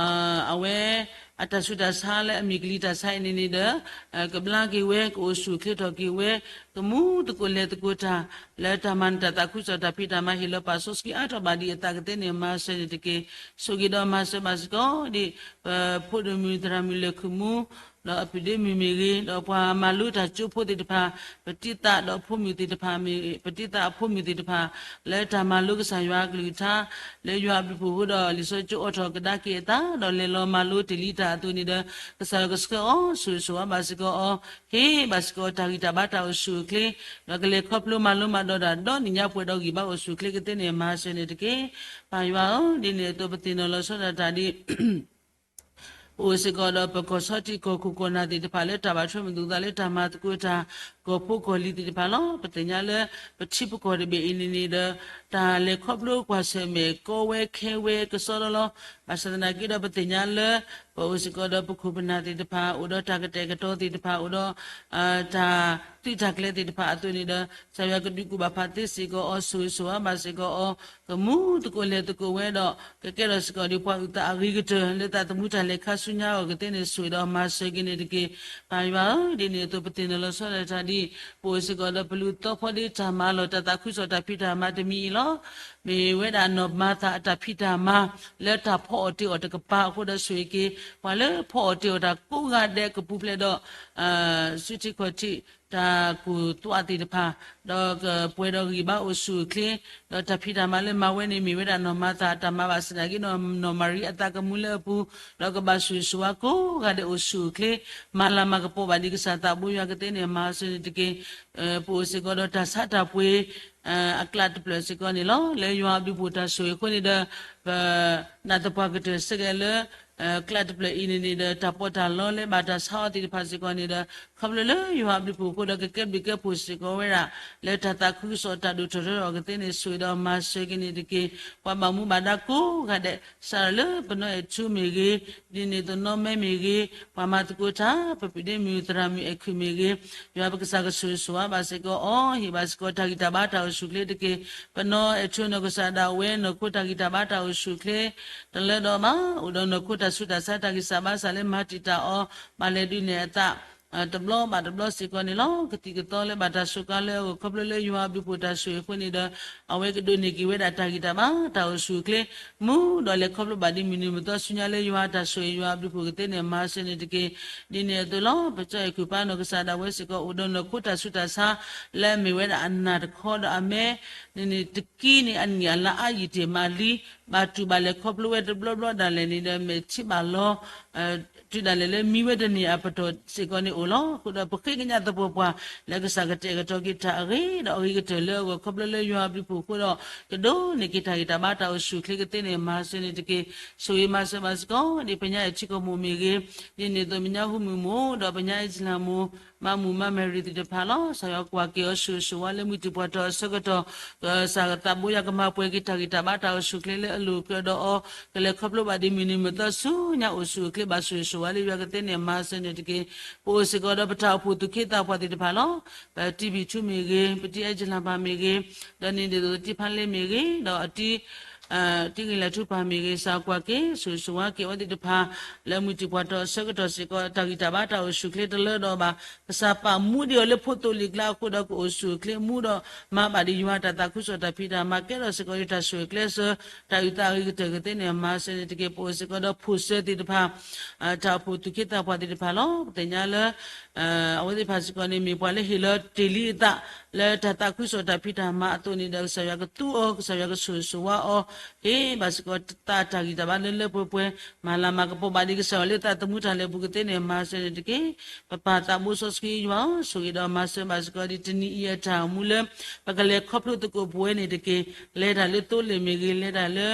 အဝဲ အတၢ်ဆူးတၢ်ဆါလၢအမ့ၢ်ကလံၤတၢ်ဆါအံၤန့ၣ်န့ၣ်ဒီး ကဘျါက့ၤဝဲ ကအိၣ်ဆူၣ်အိၣ်ချ့ထီၣ်က့ၤဝဲ ကမူသကိးလဲၤသကိးတၢ် လၢတၢ်မၤနၢၤတၢ်သးခုကစီၣ်တၢ်ဖံးတၢ်မၤ ဟ့ၣ်လီၤပာ်စီဆှံအါထီၣ်ဘၣ်ဒံးအသးကသ့န့ၣ် မၤစၢၤန့ၣ်တက့ၢ်. ဆိၣ်ဂ့ၤဒီးမၤစၢၤဘၣ်စ့ၢ်ကီးဒံး ပဖိဒိၣ်မုၣ်သရၣ်မုၣ်လၢၢ်ခုၣ်မူ ဒီးအပုၢ်ဒ့မုၣ်မ့ၢ်ဂ့ၤ, ဒီးပှၤမၤလိတၢ်ကၠိဖိသ့ၣ်တဖၣ်, ပတံၤသးဒီးဖိမုၣ်သ့ၣ်တဖၣ်မ့ၢ်, ပတံၤသးအဖိမုၣ်သ့ၣ်တဖၣ်, လၢတၢ်မၤလိကစၢ်ယွၤအကလုၢ်ကထါ, လၢယွၤအဘျုးအဖှိၣ်အဃိဒီး လံာ်စီဆှံကၠိအိးထီၣ်ကဒါက့ၤအသး, ဒီးလဲၤလီၤမၤလိတ့ၢ်လံတၢ်အသိးန့ၣ်ဒီး, ကစၢ်ယွၤကဆှၢအီၤ ဆိၣ်ဂ့ၤဆိၣ်ဝါဘၣ်စ့ၢ်ကီးအီၤ, ဟ့ၣ်ဘၣ်စ့ၢ်ကီးတၢ်ဂံၢ်တၢ်ဘါတၢ်အိၣ်ဆူၣ်အိၣ်ချ့, ဒီးကလဲၤခီဖျိမၤလိမၤဒိးတၢ် ဒီနံၣ်ညါပှဲၤဒီးဂံၢ်ဘါအိၣ်ဆူၣ်အိၣ်ချ့ကသ့န့ၣ် မၤစၢၤန့ၣ်တက့ၢ်. ပၢ်ယွၤဧၢ, ဒ်န့ၣ်အသိးပသ့ၣ်နီၣ်လီၤဆီဒၣ်တၢ်ဒ် ပအိၣ်စ့ၢ်ကီးဒီးပကီၢ်ဆီထံးကီၢ်ခိၣ်ကီၢ်နၢ်သ့ၣ်တဖၣ် လၢတၢ်ဘၣ်ထွဲမုာ်သူၣ်သးလၢတၢ်မၤသကိးတၢ် ကီၢ်ဖိကီၢ်လံၤသ့ၣ်တဖၣ်လီၤ. ပသ့ၣ်ညါလၢ ပထံပကီၢ်တဘ့ၣ်အံၤန့ၣ်န့ၣ်ဒီး တၢ်လဲၤခီဖျိကွၢ်ဆၢၣ်မဲာ်ကီဝဲခဲဝဲကစီဒီလီၤ. ဘၣ်ဆၣ်သနာ်က့ဒီး ပသ့ၣ်ညါလၢ ပအိၣ်စ့ၢ်ကီးဒီးပခိၣ်ပနၢ်သ့ၣ်တဖၣ် အိၣ်ဒီးတၢ်ကတဲာ်ကတီၤသ့ၣ်တဖၣ် အိၣ်ဒီး တၢ်သုးတၢ်ကျဲၤသ့ၣ်တဖၣ်အသိးန့ၣ်ဒီး ကစၢ်ယွၤကဒုးကူၣ်ဘၣ်ဖးသ့စ့ၢ်ကီးအီၤ ဆိၣ်ဂ့ၤဆိၣ်ဝါဘၣ်စ့ၢ်ကီးအီၤ ကမူသကိးလဲၤသကိးဝဲဒီး ကကဲထီၣ်စ့ၢ်ကီးဒ်ပှၤအုၣ်သးအဂ့ၤကတၢၢ် လၢသးသမူတၢ်လဲၤခါဆူညါအဂီၢ်ကသ့န့ၣ် ဆိၣ်ဂ့ၤဒီးမၤစၢၤက့ၤန့ၣ်တက့ၢ်. ပၢ်ယွၤဧၢ, ဒ်န့ၣ်အသိးပသ့ၣ်နီၣ်လီၤဆီဒၣ်တၢ်ဒ် ပအိၣ်စ့ၢ်ကီးဒီးပလူၤသီဖီဒ့တၢ်မၤလီၢ် တၢ်သးခုကစီၣ်တၢ်ဖံးတၢ်မၤတမံၤအံၤလီၤ. မ့ၢ်ဝဲဒၣ်နီၢ်မၤသၤအတၢ်ဖံးတၢ်မၤ လၢတၢ်ဖီအီၣ်တ့ၢ်အီၣ်တကပၤအဃိဒီး ဆိၣ်ဂ့ၤက့ၤ ပှၤလၢဖီအီၣ်တ့ၢ်အီၣ်တၢ်ကိးဂၤဒဲးကပူၤဖျဲးဒီး စုထံခီၣ်ထံး တၢ်ကူၣ်သွးသ့ၣ်တဖၣ်, ဒီးကပှဲၤဒီးဂံၢ်ဘါအိၣ်ဆူၣ်အိၣ်ချ့, ဒီးတၢ်ဖံးတၢ်မၤလၢမၤဝဲန့ၣ် မ့ၢ်ဝဲဒၣ်နီၢ်မၤသၤအတၢ်မၤဘၣ်ဆၣ်သနာ်က့ဒီး နီၢ်မၤရံအသးကမူလၢအပူၤ, ဒီးကဘၣ်ဆိၣ်ဂ့ၤဆိၣ်ဝါကိးဂၤဒဲးအိၣ်ဆူၣ်အိၣ်ချ့, မၤလၤမၤကပီၤဘၣ်ဒ်ကစၢ်သးဘိယွၤကသ့န့ၣ် မၤစၢၤန့ၣ်တက့ၢ်. ပအိၣ်စ့ၢ်ကီးဒီးတၢ်ဆါတၢ်ပှ့ၤ အကျးတဖျၢၣ်စ့ၢ်ကီးန့ၣ်လီၤ. လၢယွၤအဘျုးအဖှိၣ်တၢ်ဆိၣ်ဂ့ၤအဃိန့ၣ်ဒီး ပနာ်သပှၢ်ကတၢၢ်စ့ၢ်ကီးလၢ ကျးတဖျၢၣ်အံၤန့ၣ်န့ၣ်ဒီး တၢ်ပီးတၢ်လီလၢဘၣ်တၢ်ဆါအီၤသ့ၣ်တဖၣ်စ့ၢ်ကီးန့ၣ်ဒီး ခီဖျိလၢယွၤအဘျုးအဖှိၣ်အဃိဒီး ကကဲဘျုးကဲဖှိၣ်စ့ၢ်ကီးဝဲဒၣ် လၢတၢ်သးခုကစီၣ်တၢ်ဒိၣ်ထီၣ်ထီထီၣ်အီၤကသ့န့ၣ် ဆိၣ်ဂ့ၤဒီးမၤစၢၤက့ၤန့ၣ်တက့ၢ်. ပှၤဘၣ်မူဘၣ်ဒါကိးဂၤဒဲး စးထီၣ်လၢပနီၢ်အဲၣ်ထူမ့ၢ်ဂ့ၤ, ဒ်န့ၣ်သိးနီၢ်မဲမ့ၢ်ဂ့ၤ, ပှၤမၤသကိးတၢ် ပပုၢ်ဒ့မုၣ်သရၣ်မုၣ်အဲၣ်ခွံမ့ၢ်ဂ့ၤ, ယွၤပကစၢ်ကဆိၣ်ဂ့ၤဆိၣ်ဝါဘၣ်စ့ၢ်ကီးအီၤ, ဟ့ၣ်ဘၣ်စ့ၢ်ကီးတၢ်ဂံၢ်တၢ်ဘါတၢ်အိၣ်ဆူၣ်အိၣ်ချ့တက့ၢ်. ပနီၢ်အဲၣ်ထူနီၢ်ကစၢ်ဒၣ်ဝဲ နီၢ်ခိတၢ်ဂံၢ်တၢ်ဘါတၢ်အိၣ်ဆူၣ်အိၣ်ချ့ တလၢဒီးဘၣ်, အိၣ်ဒီးနီၢ်ခိတၢ်ဆူးတၢ်ဆါတၢ်ဂံၢ်စၢ်ဘါစၢ်လၢမၤတံာ်တာ်အီၤ, ဘၣ်လဲၤဒုးနဲၣ်အသး တဘျီဘၣ်တဘျီစ့ၢ်ကီးန့ၣ်လီၤ. ကသံၣ်ကသီလၢဘၣ်တၢ်စူးကါလၢအဂီၢ် ခီဖျိလၢယွၤအဘျုးအဖှိၣ်တၢ်ဆိၣ်ဂ့ၤအဃိန့ၣ်ဒီး အဝဲကဒိးန့ၢ်က့ၤဝဲဒၣ်တၢ်ဂံၢ်တၢ်ဘါတၢ်အိၣ်ဆူၣ်အိၣ်ချ့ မူဒီးလဲၤခီဖျိဘၣ်ဒ်မုၢ်နံၤမုၢ်သီဆူညါလၢယွၤတၢ်ဆိၣ်ဂ့ၤယွၤအဘျုးအဖှိၣ်ကသ့န့ၣ် မၤစၢၤန့ၣ်တက့ၢ်. ဒ်န့ၣ်အသိးလီၤ. ပကၠီအဲၣ်ခွံၣ်ပၢ်နီၢ်ကစၢ်ဒၣ်ဝဲစ့ၢ်ကီး အိၣ်ဒီးနီၢ်ခိတၢ်ဆူးတၢ်ဆါ လၢအမ့ၢ်ဝဲဒၣ်အနၢ်တခီဒီးအမဲ န့ၣ်န့ၣ်တကံန့ၣ် အနံၣ်အလါအါယံာ်တ့ၢ်မးလံ, ဘၣ်တူၢ်ဘၣ်လဲၤခီဖျိဝဲတဘျီဘျီဒၣ်လဲာ်န့ၣ်ဒီး မဲာ်ထံဘၣ်လီၤ တုၤဒၣ်လဲာ်လၢမံဝဲတန့ၢ်အပတီၢ်စ့ၢ်ကီးန့ၣ်အိၣ်လီၤ. အဃိဒီးပဃ့ကညးသပှၢ်ပှၢ် လၢကစၢ်ကတဲာ်ကတီၤက့ၤတၢ်အဂ့ၤဒီးအဂ့ၤကတၢၢ်လၢအဂီၢ် ခီဖျိလၢယွၤအဘျုးအဖှိၣ်အဃိဒီး ကဒိးန့ၢ်က့ၤတၢ်ဂံၢ်တၢ်ဘါတၢ်အိၣ်ဆူၣ်အိၣ်ချ့ကသ့န့ၣ် မၤစၢၤန့ၣ်တက့ၢ်. ဆိၣ်ဂ့ၤမၤစၢၤဘၣ်စ့ၢ်ကီး ဒ်ပညါအဲၣ်ထံကီၢ်မိၢ်မ့ၢ်ဂ့ၤ, ဒ်န့ၣ်အသိးပညါဟူမုၢ်မိၢ် ဒီးပညါအ့ၣ်စလၣ်မိၢ် မါမုၢ်မါမဲာ်ရံၤသ့ၣ်တဖၣ်လီၤ. ကစၢ်ယွၤကွၢ်က့ၤအီၤ ဆိၣ်ဂ့ၤဆိၣ်ဝါလၢမုၢ်တံၢ်ပှၢ်ထီၣ်အဆၢကတီၢ် ကစၢ်သးဘိယွၤကမၤပှဲၤက့ၤတၢ်ဂံၢ်တၢ်ဘါတၢ်အိၣ်ဆူၣ်အိၣ်ချ့လၢအလိၤအကြၢးဒီးအီၤ ကလဲၤခီဖျိဘၣ်ဒ်မုၢ်နံၤမုၢ်သီဆူညါအိၣ်ဆူၣ်အိၣ်ချ့ ဘၣ်ဆိၣ်ဂ့ၤဆိၣ်ဝါလၢယွၤကသ့န့ၣ် မၤစၢၤန့ၣ်တက့ၢ်. ပအိၣ်စ့ၢ်ကီးဒီးပတၢ်အိၣ်ဖှိၣ်သူၣ်က့သးပှၢ်သ့ၣ်တဖၣ်လီၤ. ပတံၢ်ဘံၣ်ထူမ့ၢ်ဂ့ၤ, ပတံၢ်အဲၣ်စလၣ်ပၢ်မ့ၢ်ဂ့ၤ, ဒီးန့ၣ်ဒ်သိးတံၢ်ဖါလ့မ့ၢ်ဂ့ၤ, ဒီးအတံၢ် တံၢ်ဂ့ၤလၢ်ထူပၢ်မ့ၢ်ဂ့ၤ, ကစၢ်ကွၢ်က့ၤ ဆိၣ်ဂ့ၤဆိၣ်ဝါက့ၤအဝဲသ့ၣ်တဖၣ် လၢမုၢ်တံၢ်ပှၢ်ထီၣ်အဆၢကတီၢ်စ့ၢ်ကီး တၢ်ဂံၢ်တၢ်ဘါတၢ်အိၣ်ဆူၣ်အိၣ်ချ့တလၢဒီးဘၣ်. ကစၢ်ပာ်မူဒံးအီၤလၢဖိသိလံာ်ကျါအဃိဒီး ကအိၣ်ဆူၣ်အိၣ်ချ့မူဒီး မၤဘၣ်ဒံးယွၤတၢ်သးခုကစီၣ်တၢ်ဖံးတၢ်မၤ ကဲထီၣ်စ့ၢ်ကီးဒံးတၢ်ဆိၣ်ဂ့ၤကျဲးစၢး တၢ်အုၣ်သးအဂ့ၤကတၢၢ်ကသ့န့ၣ် မၤစၢၤန့ၣ်တက့ၢ်. ပအိၣ်စ့ၢ်ကီးဒီးဖိၣ်စၢၤသ့ၣ်တဖၣ် တၢ်အိၣ်ဖှိၣ်သူၣ်က့သးပှၢ်သ့ၣ်တဖၣ်လီၤ. ပသ့ၣ်ညါလၢ အဝဲသ့ၣ်တဖၣ်စ့ၢ်ကီးန့ၣ် မ့ၢ်ပှၤလၢဟ့ၣ်လီၤတ့ၢ်လံအသး လၢတၢ်သးခုကစီၣ်တၢ်ဖံးတၢ်မၤအသိးန့ၣ်ဒီး ကစၢ်ယွၤကသူအီၤ, ကစၢ်ယွၤကဆိၣ်ဂ့ၤဆိၣ်ဝါအီၤ, ဟ့ၣ်ဘၣ်စ့ၢ်ကီးသးတၢ်ဂံၢ်တၢ်ဘါလၢလၢပှဲၤပှဲၤ, မၤလၤမၤကပီၤဘၣ်ဒံးကစၢ်ယွၤလၢသးသမူတၢ်လဲၤပူၤကသ့န့ၣ် မၤစၢၤန့ၣ်တက့ၢ်. ပပၢ်သးဘိစီဆှံယွၤဧၢ, ဆိၣ်ဂ့ၤဒီးမၤစၢၤဘၣ်စ့ၢ်ကီးဒံးတနံၤအံၤအတၢ်အိၣ်မူလၢ ပကလဲၤခီဖျိသကိးပဝဲန့ၣ်တက့ၢ်. လဲၤတၢ်လၢသိလ့ၣ်မ့ၢ်ဂ့ၤ, လဲၤတၢ်လၢ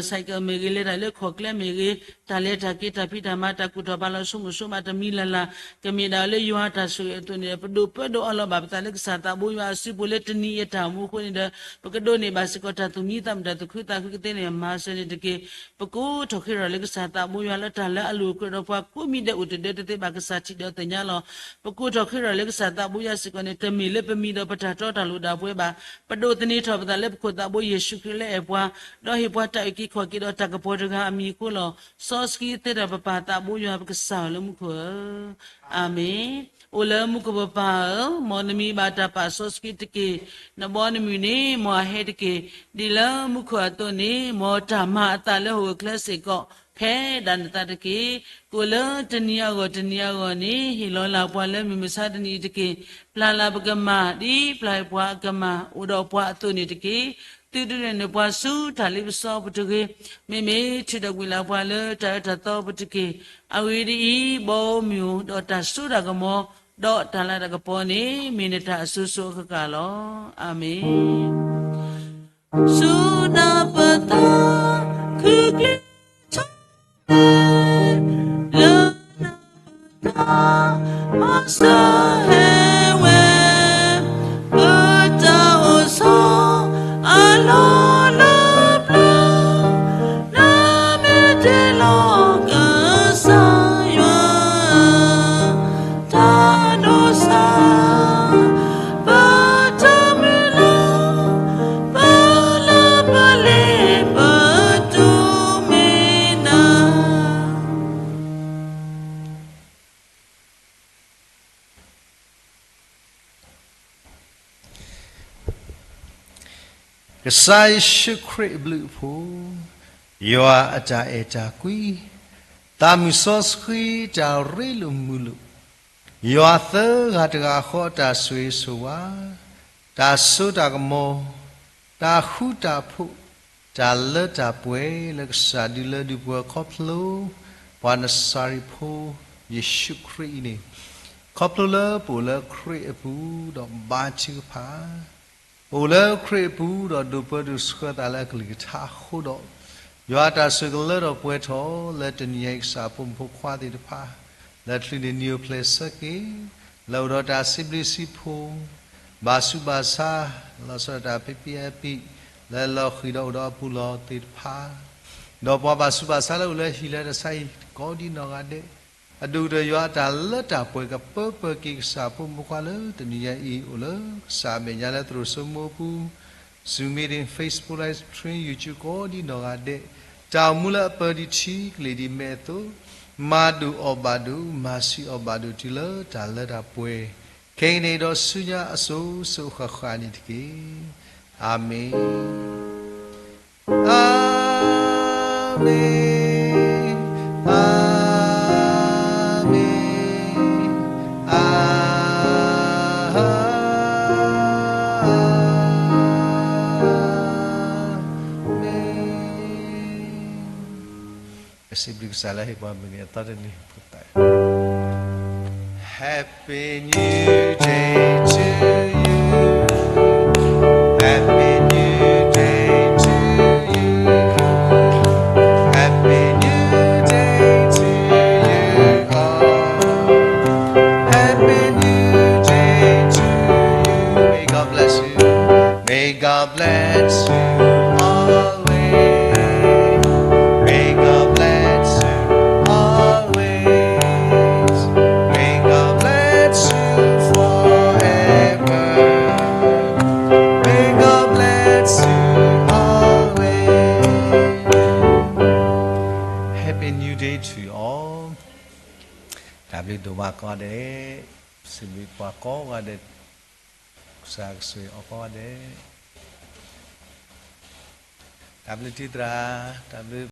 စဲးကဲးမ့ၢ်ဂ့ၤ, လဲၤတၢ်လၢခီၣ်ကျဲမ့ၢ်ဂ့ၤ, တၢ်လဲၤတၢ်က့ၤတၢ်ဖံးတၢ်မၤ တၢ်ကူၣ်ထီၣ်ဖးလီၤဆိကမိၣ်ဆိကမးတမံၤလၢ်လၢ် ကမ့ၢ်ဒၣ်လၢယွၤတၢ်ဆိၣ်ဂ့ၤအသိးန့ၣ် ပဒိၣ်ပၢဒိၣ်အီၤလီၤဘၣ်ပသးလၢကစၢ်သးဘိယွၤအစုပူၤလၢတနံၤအံၤအတၢ်အိၣ်မူအဃိန့ၣ်ဒီး ပကဒိးန့ၢ်ဘၣ်စ့ၢ်ကီးတၢ်သူၣ်မံသးမုာ်တၢ်သူၣ်ခုသးခုကသ့န့ၣ် မၤစၢၤန့ၣ်တက့ၢ်. ပကိးထီၣ်ဃ့ထီၣ်လၢကစၢ်သးဘိယွၤလၢတၢ်လၢအလိၤအကြၢးဒီးပှၤကိးမံၤဒဲး အိၣ်တဒၢတသ့ဘၣ်ကစၢ်ထံၣ်ဒီးသ့ၣ်ညါလီၤ. ပကိးထီၣ်ဃ့ထီၣ်လၢကစၢ်သးဘိယွၤစ့ၢ်ကီးန့ၣ် တမ့ၢ်လၢပမံၤဒီးပတၢ်တီတၢ်လိၤဒၣ်ပှဲၤဘၣ်. ပဒိးသန့ၤထီၣ်ပသးလၢပခိၣ်သးဘိယ့ၣ်ၡူးခရံာ်လၢအဲၣ်ပှၤ, ဒီးဟ့ၣ်ပှၤတၢ်အုၣ်က့ၤခီၣ်က့ၤဒီးတၢ်ကပီၤတဂၤအမံၤအဃိလီၤ. စီဆှံသ့တၢ်ပပၢ်သးဘိယွၤပကစၢ်လၢမူခိၣ်ဧၢ, အၤမ့ၣ်. အိၣ်လၢမူခိၣ်ပပၢ်ဧၢ, မ်နမံၤဘၣ်တၢ်ပာ်စီဆှံတက့ၢ်. နဘီနမုၢ်န့ၣ် မ်အဟဲတက့ၢ်. ဒ်လၢမူခိၣ်အသိးန့ၣ် မ်တၢ်မၤအသးလၢဟီၣ်ခိၣ်ချၢစ့ၢ်ကီး ကဟဲဒၣ်နသးတက့ၢ်. ကအိၣ်လၢတနံၤအဂီၢ်တနံၤအဂီၢ်န့ၣ် ဟ့ၣ်လီၤလၢ်ပှၤလၢမုၢ်မဆါတနံၤအံၤတက့ၢ်. ပျၢ်လၢ်ပကမၢ် ဒ်ပျၢ်ပှၤအကမၢ် အိၣ်ဒီးပှၤအသိးန့ၣ်တက့ၢ်. သုဒုးနဲၣ်နုာ်ပှၤဆူတၢ်လ့ပစီပူၤတဂ့ၤ. မ့မ့ၢ်ထုးထီၣ်ကွံာ်လၢ်ပှၤလၢတၢ်အၢတၢ်သီပူၤတက့ၢ်. အဂ့ၢ်ဒ်အံၤ, ဘီမုၢ်ဒီးတၢ်စိတၢ်ကမီၤ ဒီးတၢ်လၤတၢ်ကပီၤန့ၣ် မ့ၢ်နတၢ်အစိၤစိၤအဃၣ်ဃၣ်လီၤ. အၤမ့ၣ်. စူနပသး ခုကျ့ လၢနပသး မၤစၢၤဟဲဝဲ ပတၢ်အိၣ်ဆိး အလီၢ်လၢပျၢၤ နမ့ၢ်တ့လီၤ ကစၢ်ယွၤ တၢ်ဒိးစၢ် ပတၢ်မုၢ်လၢ် ပလၢပလ့ၢ် ပတိၢ်မ့ၢ်နၤ. ကစၢ်ယ့ၣ်ၡူးခရံာ်အဘျုးအဖှိၣ်, ယွၤအတၢ်အဲၣ်တၢ်ကွံ, သးမုၢ်စီဆှံတၢ်ရ့လိာ်မုာ်လိာ်, ယွၤသၢဂၤတဂၤဃီအတၢ်ဆိၣ်ဂ့ၤဆိၣ်ဝါ, တၢ်စိတၢ်ကမီၤ, တၢ်ဃူတၢ်ဖိး, တၢ်လၢတၢ်ပှဲၤလၢကစၢ်ဒုးလၢဒုးပှဲၤခီဖျိ ပှၤနစၤရ့းဖိ ယ့ၣ်ၡူးခရံာ်အံၤန့ၣ်, ခီဖျိလၢပအိၣ်လၢခရံာ်အပူၤဒီးဘါထုကဖၣ် ပအိၣ်လၢခရံာ်အပူၤဒီးဒိးပၢဒိးဆှၢသးလၢအကလုၢ်ကထါအဃိဒီး, ယွၤအတၢ်ဆိၣ်ကလၢထီၣ်ပှဲၤထီၣ်လၢတနံၤညါအံၤ ကစၢ်အဖိမုၣ်ဖိခွါသ့ၣ်တဖၣ်, လၢချုးန့ၣ်နံၤအိၣ်ဖျဲၣ်ဆၢက့ၤ, လၢအိၣ်ဒီးတၢ်စံးဘျုးစံးဖှိၣ်, ဘၣ်ဆူးဘၣ်ဆါ, လီၤဆီဒၣ်တၢ်ဖံးဖံးအပံး, လၢလီၤဃံၤဒီးအိၣ်ဒီးအပူၤလီၢ်သ့ၣ်တဖၣ်, ဒီးပှၤဘၣ်ဆူးဘၣ်ဆါလၢအိၣ်လၢဟံၣ်လၢတၢ်ဆါဟံၣ်ကိးဒံနီၢ်ဂၤဒဲး အဒိၣ်ကတၢၢ်ယွၤအတၢ်လၢတၢ်ပှဲၤကပၢပၢက့ၤကစၢ်ဖိမုၣ်ဖိခွါလၢတနံၤညါအံၤ အိၣ်လၢကစၢ်အမဲာ်ညါလၢသရိာ်စိမိၤအပူၤ, ဆူမ့ၢ်ဒ် Facebook Live Stream YouTube ကိးဒံနီၢ်ဂၤဒဲး, တၢ်အိၣ်မူလၢအပၢဒ်ထံကလ့ၢ်ဒ်မဲးအသိး, မၤဒိၣ်အီၣ်ဘၣ်ဒိၣ်, မၤဆူၣ်အီၣ်ဘၣ်ဒိၣ်တုၤလၢတၢ်လၢတၢ်ပှဲၤ, ခဲကနံၣ်အံၤဒီးဆူညါအစိၤစိၤအဃၣ်ဃၣ်န့ၣ်တက့ၢ်. အၤမ့ၣ်. အၤမ့ၣ်, အၤမ့ၣ်, အၤမ့ၣ်. ကစံးဘျုးကစၢ်လၢဟ့ၣ်ပှၤမုၢ်နံၤအသီတနံၤဖိသၣ် Happy New Day to you. Happy New Day to you. Happy New Day to you all. Happy New Day to you. May God bless you. May God bless you always. May God bless you always. May God bless you forever. May God bless you always. Happy New Day to you all. တၢ်ဘျုးဒိၣ်မးကိးဂၤဒဲး, စံးဘျုးပှၤကိးဂၤဒဲး, ကစၢ်ကဆိၣ်ဂ့ၤအီၤကိးဂၤဒဲး. တၢ်ဘျုးထံသရၣ်, တၢ်ဘျုး